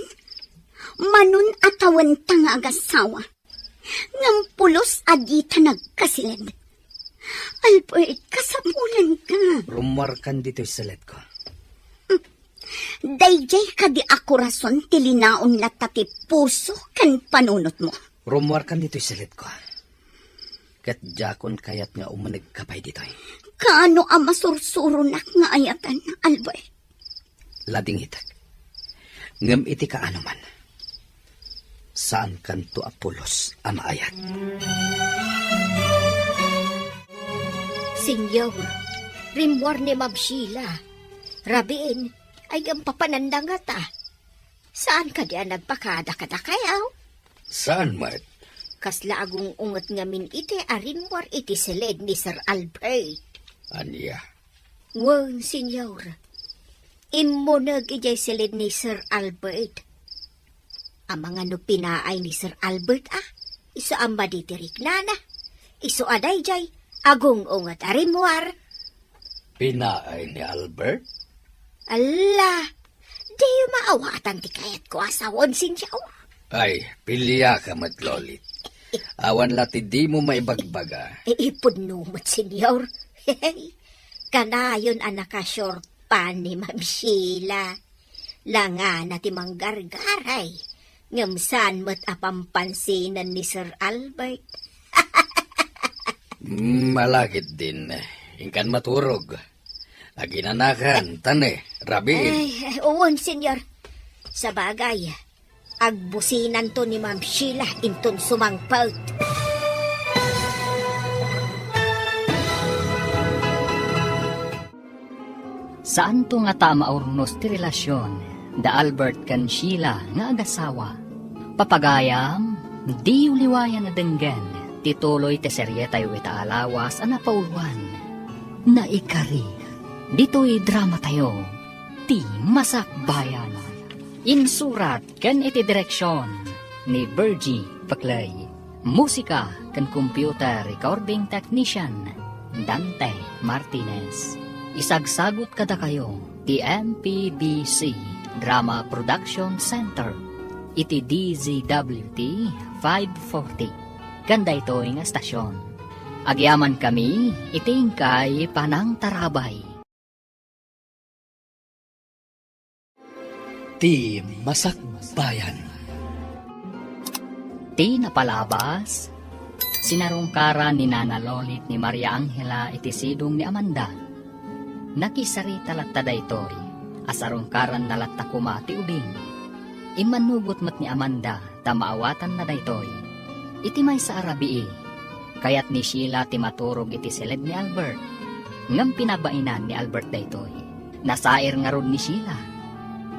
Manon a tawenta nga agasawa. Ngem pulos a dita nagkasiled. Albert, kasapulanka. Rummuarkan ditoy seledko. Daydiay kadi a korason ti linaon latta ti puso ken panunotmo. Rummuarkan ditoy seledko. Ket diakon kayat nga umunegka pay ditoy. Kaano a masursuronak nga ayatan, Albert? Ladingitek. Ngem iti kaanoman, saankanto a pulos a maayat. Senyor, rimmuar ni Ma'am Sheila. Rabiin, ay ngem papananda ngata. Saan kadi a nagpakada kadakayaw? Saan met? Kasla agung-unget ngamin iti a rimmuar iti siled ni Sir Albert. Ania? Wen, Senyor. Immuneg idiay siled ni Sir Albert. Amangan no pinaay ni Sir Albert, a? Isu a madi ti riknana. Isu a daydiay, agung-unget a rimmuar. Pinaay ni Albert? Alla, diyo maawatan ti kayatko a sawen, Senyor. Ay, piliaka met, Lolit. Awan la ti dimo maibagbaga. Ipudno met, Senyor. Kanayon a naka-short pants ni Ma'am Sheila. Langana ti manggargaray, ngem saan met a pampansinan ni Sir Albert. Mm, malagitdin, inkan maturog. Aginanakan, ta ne, rabiin. Ay, ay, wen, Senyor. Sabagay, agbusinanto ni Ma'am Sheila inton sumangpet. Saanto ngata a maurnos ti relasion da Albert ken Sheila nga agasawa. Papagayam, diyo liwayan a denggen ti tuloy ti serietayo ita a lawas a napauluan. Naikari, ditoy dramatayo, Ti Masakbayan. Insurat ken iti direksion ni Virgie Paclay. Musika ken computer recording technician, Dante Martinez. Isagsagut kadakayo ti M P B C Drama Production Center iti D Z W T five forty. Ken daytoy nga estasion, agyamankami iti inkay panangtarabay. Ti Masakbayan. Ti napalabas, sinarungkaran ni Nana Lolit ni Maria Angela iti sidong ni Amanda. Nakisarita latta daytoy a sarungkaranna latta koma ti ubing. Immanugot met ni Amanda ta maawatanna daytoy. Iti maysa a rabii, kayat ni Sheila ti maturog iti siled ni Albert. Ngem pinabainan ni Albert daytoy. Nasair ngarud ni Sheila.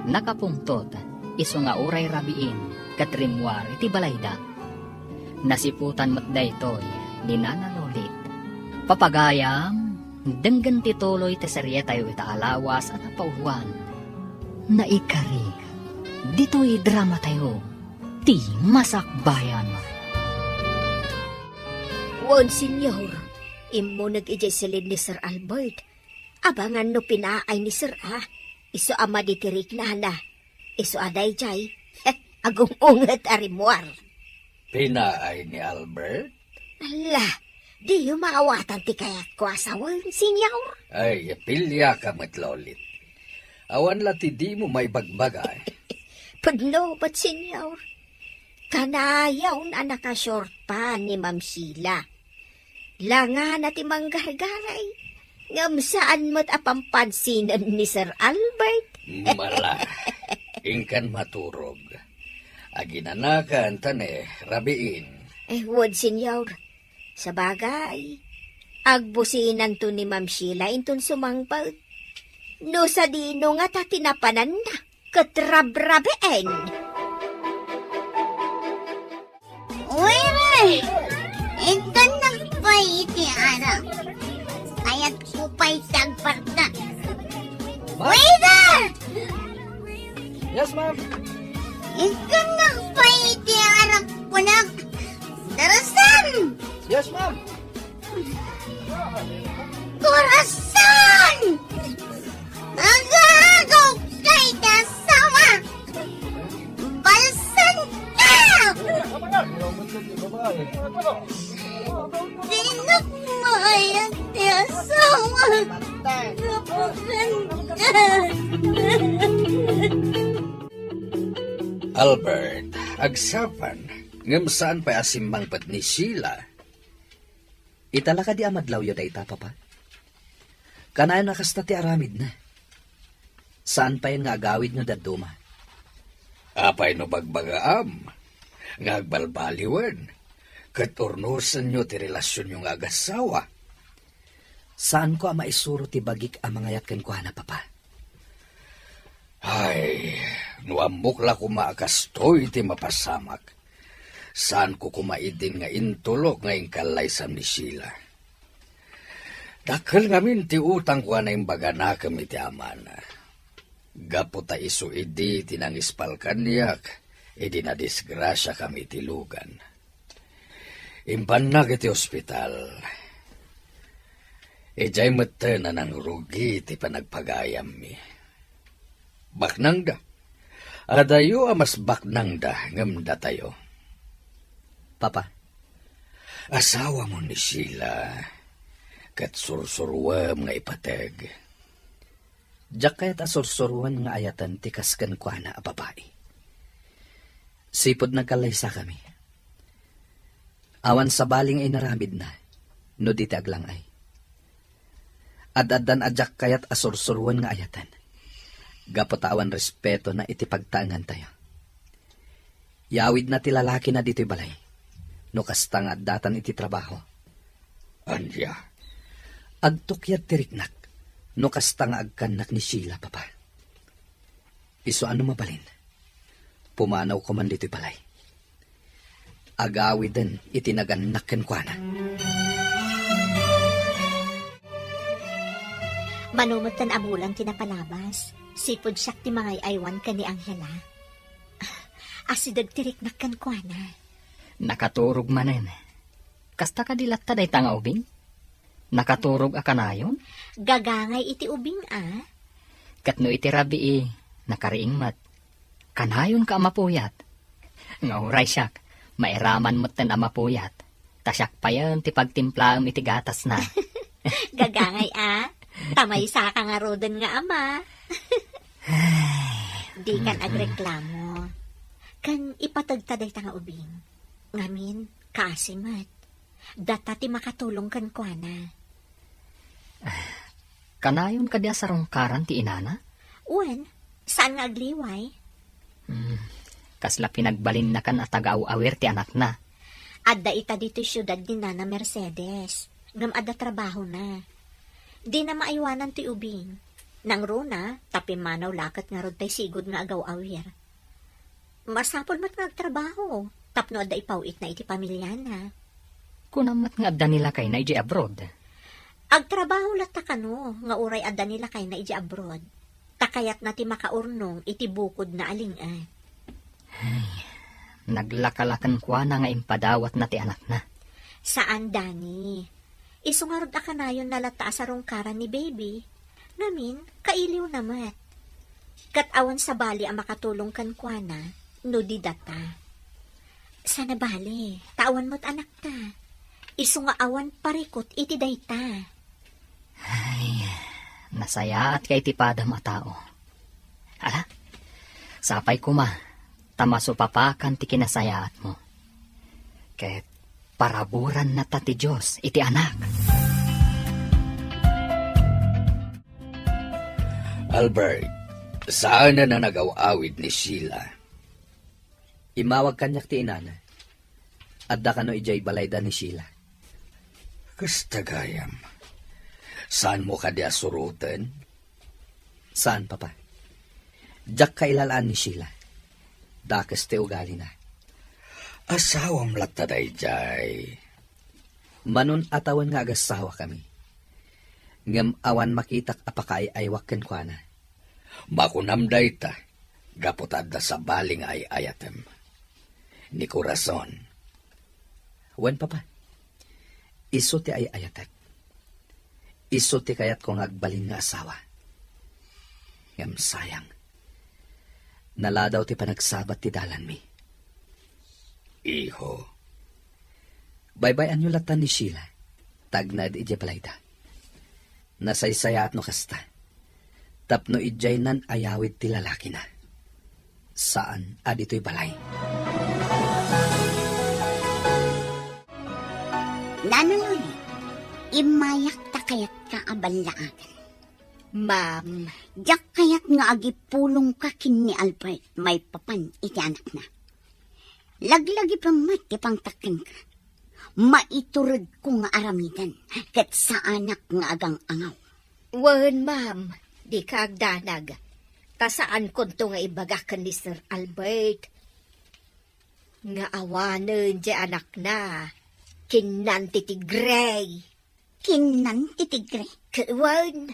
Nakapungtot, isu nga uray rabiin ket rimmuar iti balayda. Nasiputan met daytoy ni Nana Lolit. Papagayam, denggen ti tuloy ti serietayo ita a lawas a napauluan. Naikari, ditoy dramatayo, Ti Masakbayan. Wen, Senyor, immuneg idiay siled ni Sir Albert. Abangan no pinaay ni Sir a. Isu a madi ti riknana. Isu a daydiay, agung-unget a rimmuar. Pinaay ni Albert? Alla, diyo maawatan ti kayatko a sawen, Senyor. Ay, piliaka met, Lolit. Awan la ti dimo maibagbaga. Pudno met, Senyor. Kanayon a naka-short pants ni Ma'am Sheila. Langana ti manggargaray, ngem saan met a pampansinan ni Sir Albert. Mala, inkan maturog. Aginanakan ta ne, rabiin. Eh, wen, Senyor. Sabagay, agbusinanto ni Ma'am Sheila inton sumangpet. No sadino ngata ti napananna ket rabrabiin. Waiter! Inton nakpay iti arak. Kayatko pay ti agparta. Waiter! Yes, ma'am. Inton nakpay iti arak kunak. Darasan! Yes, ma'am. Corazon! Agagaw kay kasawa! Balsan ka! Tinukmay Albert, agsapa, ngem saan pay a simmangpet ni Sheila. Ita la kadi a madlawyo dayta, Papa? Kanayon a kasta ti aramidna. Saan pay nga agawid no dadduma. Apay no bagbagaam nga agbalbaliwen ket urnosenyo ti relasionyo nga agassawa? Saanko a maisuro ti bagik a mangayat kenkuana, Papa. Ay, no ammok la koma a kastoy ti mapasamak, saanko koma idin nga intulok nga inkallaysam ni Sheila. Dakkel ngamin ti utangko a naimbaganakem iti amana. Gapu ta isu idi ti nangispal kaniak idi nadisgrasiakami iti lugan. Impannak iti ospital. Idiay metten a nangrugi ti panagpagayammi. Baknangda. Adayo a mas baknangda ngem datayo. Papa. Asawamo ni Sheila, ket sursuruem nga ipateg. Diak kayat a sursuroen nga ayaten ti kas kenkuana a babai. Sipud nagkallaysakami, awan sabali nga inaramidna no di ti aglang-ay. Ad-addan a diak kayat a sursuroen nga ayaten, gapu ta awan respetona iti pagtaengantayo. Yawidna ti lalakina ditoy balay, no kasta nga addatan iti trabaho. Ania? Agtukyad ti riknak, no kasta nga agkannak ni Sheila, Papa. Isu a no mabalin, pumanawko man ditoy balay. Agawiden iti nagannak kenkuana. Mano metten a bulan ti napalabas, sipud siak ti mangay-aywan ken ni Angela. Asideg ti riknak kenkuana. Nakaturog manen. Kasta kadi latta dayta nga ubing? Nakaturog a kanayon? Gagangay iti ubing a. Ket no iti rabii, nakariing met. Kanayonka a mapuyat. Nga uray siak, mairaman metten a mapuyat. Ta siak payen ti pagtimplaem iti gatasna. Gagangay a. Ta maysaka ngaruden nga ama. Dikan agreklamo. Ken ipategta dayta nga ubing. Ngamin, kaasi met. Data ti makatulong kenkuana. Kanayon kadi a sarungkaran ti inana? Wen, saan nga agliway. Hmm, kasla pinagbalinnakan a taga-aw-awir ti anakna. Adda ita ditoy siudad ni Nana Mercedes, ngem adda trabahona. Dina maaywanan ti ubing. Nangruna, ta pimmanaw la ket ngarud tay sigud nga agaw-awir. Masapul met nga agtrabaho tapno adda ipaw-itna iti pamiliana. Kunam met nga adda ni lakayna idiay abroad. Agtrabaho latta kano nga uray adda ni lakayna idiay abroad, ta kayatna ti makaurnong iti bukodna a ling-et. Ay, naglaka la kenkuana nga impadawatna ti anakna. Saan, Dani. Isu ngarud a kanayonna latta a sarungkaran ni baby. Ngamin, kailiwna met. Ket awan sabali a makatulong kenkuana no di data. Sana bale, ta awan met anakta. Isu nga awan parikut iti dayta. Ay, nasayaatka iti padam a tao. Ala, sapay koma, ta masupapakan ti kinasayaatmo. Ket paraburanna ta ti Dios iti anak. Albert, saanen a nagaw-awid ni Sheila. Immawag kaniak ti inana. Adda kano idiay balayda ni Sheila. Kasta gayam. Saanmo kadi a suroten? Saan, Papa. Diak kailalaan ni Sheila. Dakes ti ugalina. Asawam latta daydiay. Manon a tawen nga agasawa kami. Ngem awan makitak a pakaay-aywak kenkuana. Makunam dayta, gapu ta adda sabali nga ay-ayatem. Ni Corazon. Wen, Papa. Isu ti ay-ayatek. Isu ti kayatko nga agbalin nga asawa. Ngem sayang. Naladaw ti panagsabat ti dalanmi. Iho. Baybay-anyo latta ni Sheila. Tagnaed idiay balayda. Nasaysayaat no kasta. Tapno idiay nan-ayawid ti lalakina. Saan a ditoy balay. Nana Loli, immayak ta kayatka a ballaagan. Ma'am. Diak kayat nga agipulongka ken ni Albert maipapan iti anakna. Laglagipem met ti pangtakkenka. Maituredko nga aramiden, ket saanak nga agang-angaw. Wen, ma'am, dika agdanag. Ta saankonto nga ibaga ken ni Sir Albert nga awanen ti anakna ken nan ti tigre. Ken nan ti tigre? Ket wen,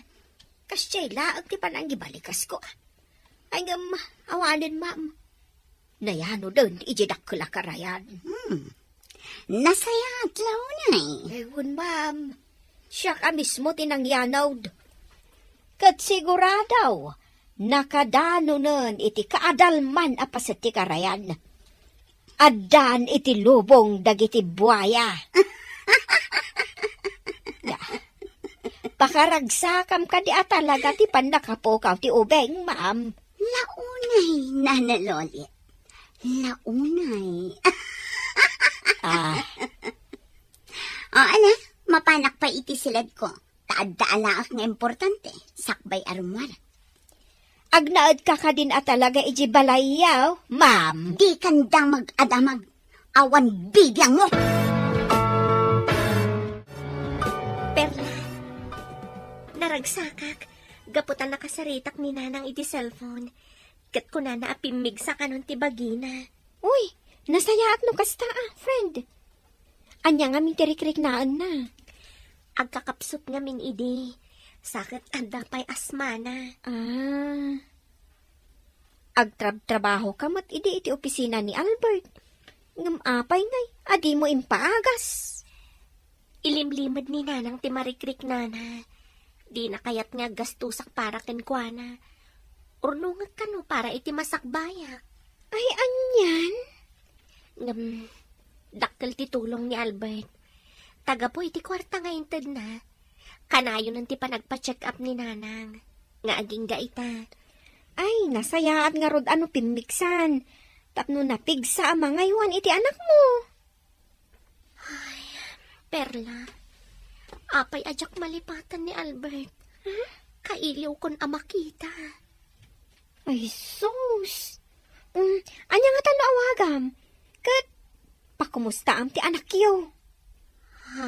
kasdiay laeng ti panangibalikas ko. Ay, ngem, awanen, ma'am. Nayanoden iti dakkel a karayan. Hmm. Nasayaat la unay. Ay, wen, ma'am. Siak a mismo ti nangyanod. Ket sigurado, nakadanonen iti kaadalman a paset ti karayan. Addan iti lubong dagiti buaya. Ya. Pakaragsakam kadi a talaga ti pannakapukaw ti ubing, ma'am. La unay, Nana Loli. La unay. Ah. O, ala, mapanak pay iti siledko. Ta adda alaak nga importante, sakbay a rummuar. Agnaedka kadin a talaga iti balayyo, ma'am? Dikan damag a damag. Awan bibiangmo. Perla, naragsakak, gapu ta nakasaritak ni Nanang iti cellphone. Ket kunana a pimmigsa kanon ti bagina. Uy, nasayaat no kasta a, friend. Ania ngamin ti rikriknaenna? Agkakapsut ngamin idi. Sa ket adda pay asmana. Ah. Agtrabtrabahoka met idi iti opisina ni Albert. Ngem apay ngay a dimo impaagas? Ilimlimed ni Nanang ti marikriknana. Dina kayat nga aggastosak para kenkuana. Urnongek kano para iti masakbayak. Ay, anian? Ngem, dakkel ti tulong ni Albert. Ta gapu iti kuarta nga intedna, kanayonen ti panagpa-check up ni Nanang nga agingga ita. Ay, nasayaat ngarud a no pimmigsan tapno napigsa a mangaywan iti anakmo. Ay, Perla, apay a diak malipatan ni Albert? Hmm? Kailiwkon a makita. Ay, sus! Mm, ania ngata no awagam? Ket pakumustaam ti anakyo? Ha?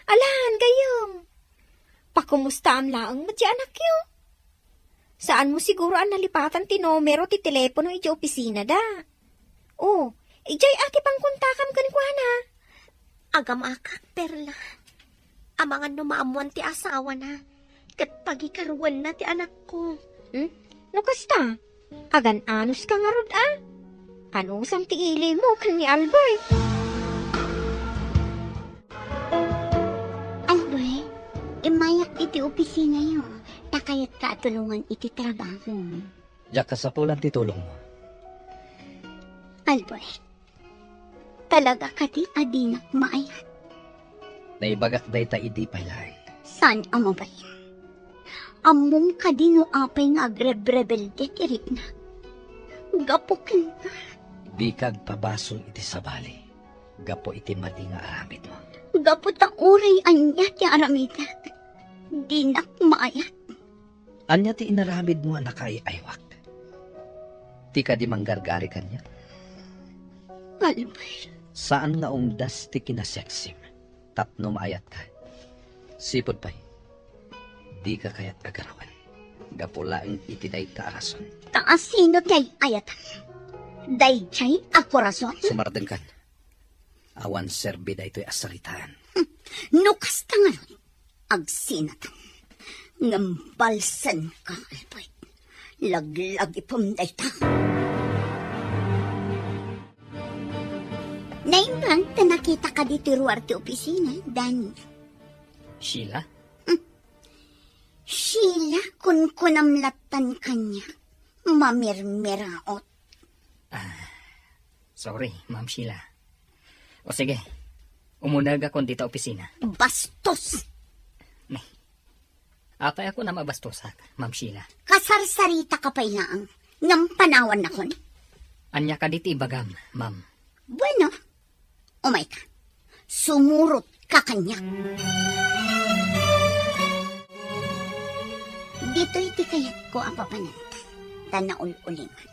Alan, gayyem. Pakumustaam laeng met ti anakyo? Saanmo siguro a nalipatan ti numero ti telepono iti opisinada? O, idiay a ti pangkontakam kenkuana. Agamakak, Perla. Amangan no maammoan ti asawana, ket pagikaruenna ti anakko. Hmm? No kasta, agan-anuska ngarud a? Anusam ti ilimo ken ni Albert? Albert, immayak iti opisinayo, ta kayatka a tulongan iti trabaho. Diak kasapulan ti tulongmo. Albert, talaga kadi a dinak maayat? Naibagak dayta idi pay laeng. Saan a mabalin? Ammom kadi no apay nga agrebrebelde ti rikna? Gapu kenka. Dika agpabasol iti sabali gapu iti madi nga aramidmo. Gapu ta uray ania ti aramidek, dinak maayat. Ania ti inaramidmo a nakaay-aywak? Ti kadi manggargari kaniak? Albert. Saan nga umdas ti kinaseksim tapno maayatka. Sipud pay, dika kayat a garawen gapu laeng iti dayta a rason. Ta asino ti ay-ayatam? Daydiay a korason? Sumardengkan. Awan serbi daytoy a saritaan. Hmm. No kasta ngarud, agsinatan. Ngem balsenka, Albert. Laglagipem dayta. Naimbag ta nakitaka ditoy ruar ti opisina, Danny. Sheila? Hmm. Sheila, kunkunam lattan kaniak. Mamirmiraot. Ah, sorry, Ma'am Sheila. O sige, umunegakon dita opisina. Bastos! Nay, Apay a kunam a bastosak, Ma'am Sheila? Kasarsaritaka pay laeng, ngem panawannakon. Ania kadi ti ibagam, ma'am? Bueno, umayka. Sumurotka kaniak. Ditoy ti kayatko a papananta, ta naul-uliman.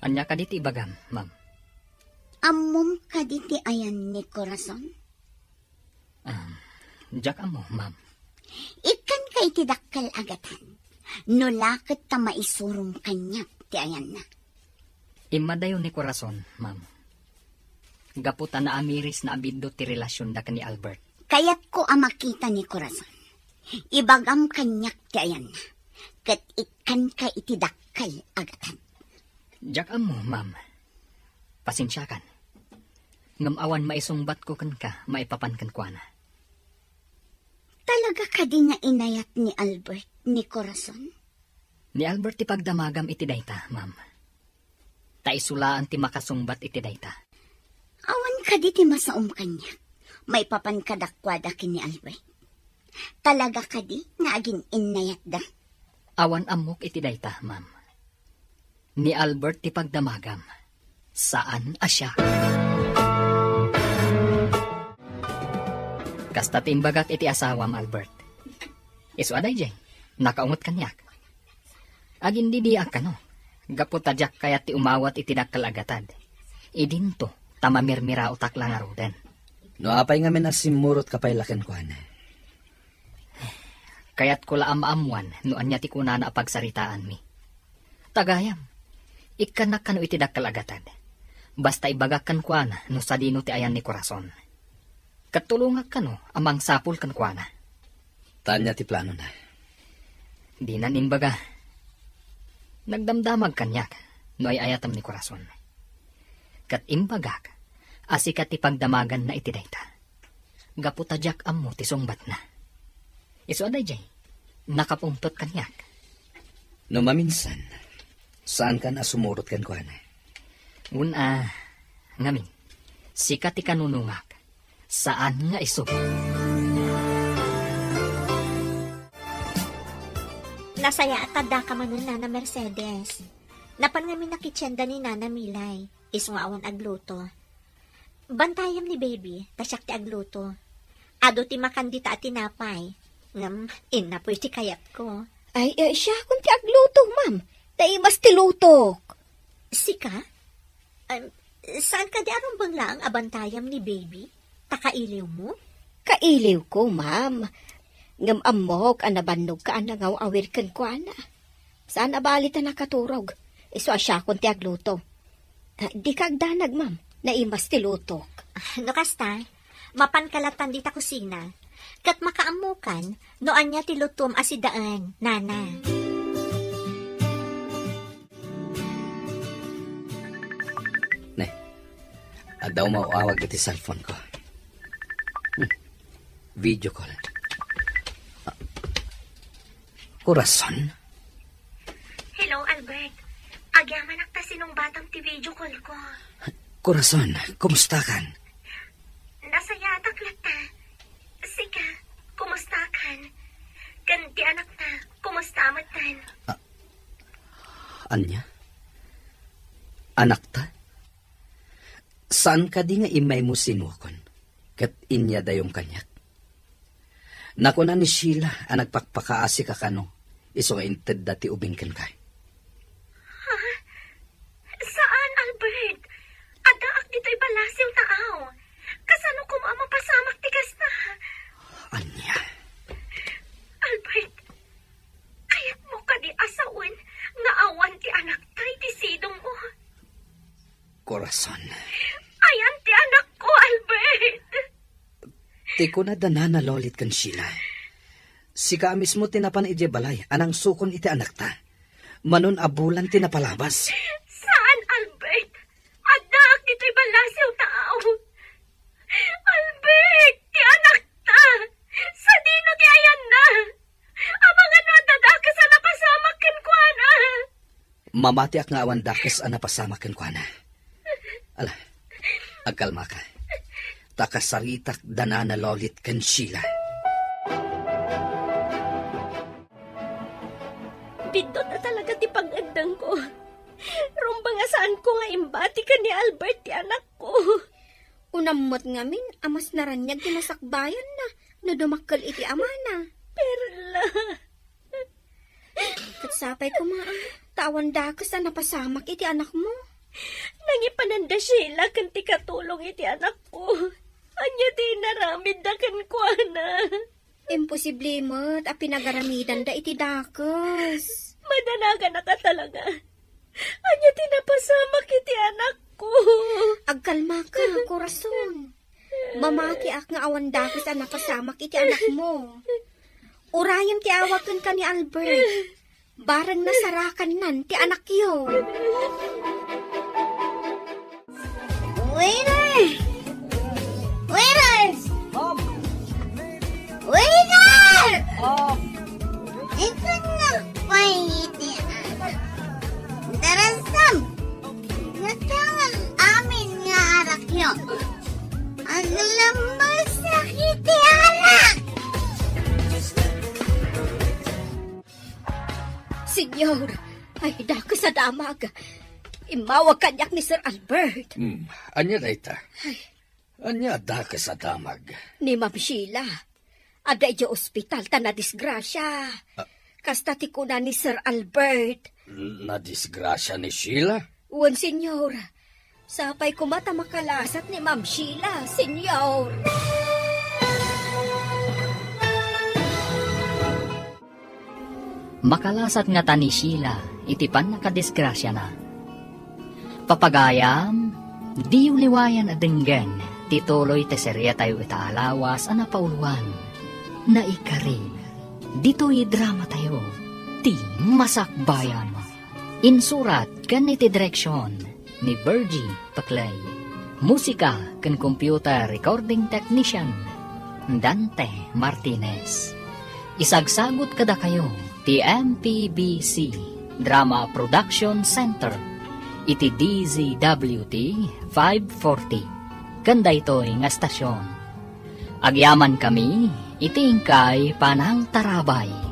Ania kadi ti ibagam, ma'am? Ammom kadi ti ayan ni Corazon? Ah, diak ammo, ma'am. Ikkanka iti dakkel a gatad, no la ket ta maisurom kaniak ti ayanna. Immadayo ni Corazon, ma'am. Gapu ta naamiris na a biddo ti relasionda ken ni Albert. Kayatko a makita ni Corazon. Ibagam kaniak ti ayanna, ket ikkanka iti dakkel a gatad. Diak ammo, ma'am. Pasensiakan. Ngem awan maisungbatko kenka maipapan kenkuana. Talaga kadi nga inayat ni Albert ni Corazon? Ni Albert ti pagdamagam iti dayta, ma'am. Ta isu laeng ti makasungbat iti dayta. Awan kadi ti masaom kaniak maipapan kadakuada ken ni Albert? Talaga kadi nga agin-innayatda? Awan ammok iti dayta, ma'am. Ni Albert ti pagdamagam. Saan a siak. Kasta ti imbagak iti asawam, Albert. Isu a daydiay, nakaungot kaniak. Agindidiak kano, gapu ta diak kayat ti umawat iti dakkel a gatad. Idinto, ta mamirmiraotak la ngaruden. No apay ngamin a simmurotka pay la kenkuana? Kayatko la a maammuan no ania ti kunana a pagsaritaanmi. Ta gayam, ikkannak kano iti dakkel a gatad. Basta ibagak kenkuana no sadino ti ayan ni Corazon. Ket tulongak kano a mangsapul kenkuana. Ta ania ti planona? Dinan imbaga. Nagdamdamag kaniak no ay-ayatem ni Corazon. Ket imbagak a sika ti pagdamaganna iti dayta. Gapu ta diak ammo ti sungbatna. Isu a daydiay, nakapungtot kaniak. No maminsan, saankan a sumurot kenkuana? Wen a, ngamin, sika ti kanunongak. Saan nga isu. Nasayaat ta addaka manen, Nana Mercedes. Napan ngamin a kitienda ni Nana Milay, isu nga awan agluto. Bantayam ni Baby, ta siak ti agluto. Adu ti makan dita a tinapay. Ngem, innapoy ti kayatko. Ay, eh, siakon ti agluto, ma'am. Naimas ti lutok. Sika? Em, saan kadi a rumbeng laeng a bantayam ni Baby? Ta kailiwmo? Kailiwko, ma'am. Ngem ammok a nabannog ka a nangaw-awir kenkuana. Saan a bali ta nakaturog. Isu a siakon ti agluto. Ah, dika agdanag, ma'am. Naimas ti lutok. Ah, no kasta, mapanka latan dita kusina. Ket makaammokan no ania ti lutom a sidaen, Nana. Ne, adda umaw-awag iti cellphone ko. Hmm. Video call. Ah. Corazon? Hello, Albert. Agyamanak ta sinungbatam ti video call ko. Corazon, kumustakan? Nasayaatak latta. Sika, kumustakan? Ken ti anakta, kumusta metten? Ah, ania? Anakta? Saan kadi nga immaymo sinuakon, ket inyadayom kaniak? Nakuna ni Sheila a nagpakpakaasika kano, isu nga intedda ti ubing kenka. Ha? Saan, Albert? Addaak ditoy ballasiw ta aw. Kasano koma a mapasamak ti kasta? Ania? Albert, kayatmo kadi a sawen nga awan ti anakta iti sidongmo? Corazon. Ayan ti anakko, Albert! Ti kuna da Nana Lolit ken Sheila. Sika a mismo ti napan idiay balay a nangsukon iti anakta. Manon a bulan ti napalabas. Saan, Albert? Addaak ditoy ballasiw ta aw. Albert, ti anakta! Sadino ti ayanna? Amangan no adda dakes a napasamak kenkuana. Mamatiak nga awan dakes a napasamak kenkuana. Ala, agkalmaka. Ta kasaritak da Nana Lolit ken Sheila. Biddut a talaga ti pagnaddangko. Rumbeng a saanko nga imbati ken ni Albert ti anakko. Unam met ngamin a mas naraniag ti masakbayanna no dumakkel iti amana. Perla. Ket sapay koma, a, ta awan dakes a napasamak iti anakmo. Nangipananda Sheila ken ti katulong iti anakko. Ania ti inaramidda kenkuana? Imposible met a pinagaramidanda iti dakes. Madanaganak a talaga. Ania ti napasamak iti anakko? Agkalmaka, korason. Mamatiak nga awan dakes a napasamak iti anakmo. Urayem ti awag kenka ni Albert. Bareng nasarakannan ti anakyo. Waiter! Waiter! Waiter! Ikan na pa iti anak. Darasam! Natawag amin nga arakyo. Aglambasak iti anak! Senyor, ay, dakes a damag. Immawag kaniak ni Sir Albert. Hmm, ania dayta? Ay. Ania dakes a damag? Ni Ma'am Sheila. Adda idiay ospital ta nadisgrasia. Ah. Kasta ti kuna ni Sir Albert. Nadisgrasia ni Sheila? Wen, senyor. Sapay koma ta makalasat ni Ma'am Sheila, senyor. Makalasat ngata ni Sheila iti pannakadisgrasiana. Papagayam, diyo liwayan a denggen ti tuloy ti seriatayo ita a lawas a napauluan, Naikari. Ditoy dramatayo, ti Masakbayan. Insurat ken iti direksion ni Virgie Paclay. Musika ken computer recording technician, Dante Martinez. Isagsagut kadakayo ti M P B C Drama Production Center iti D Z W T five forty. Ken daytoy nga estasion, agyamankami iti inkay panangtarabay.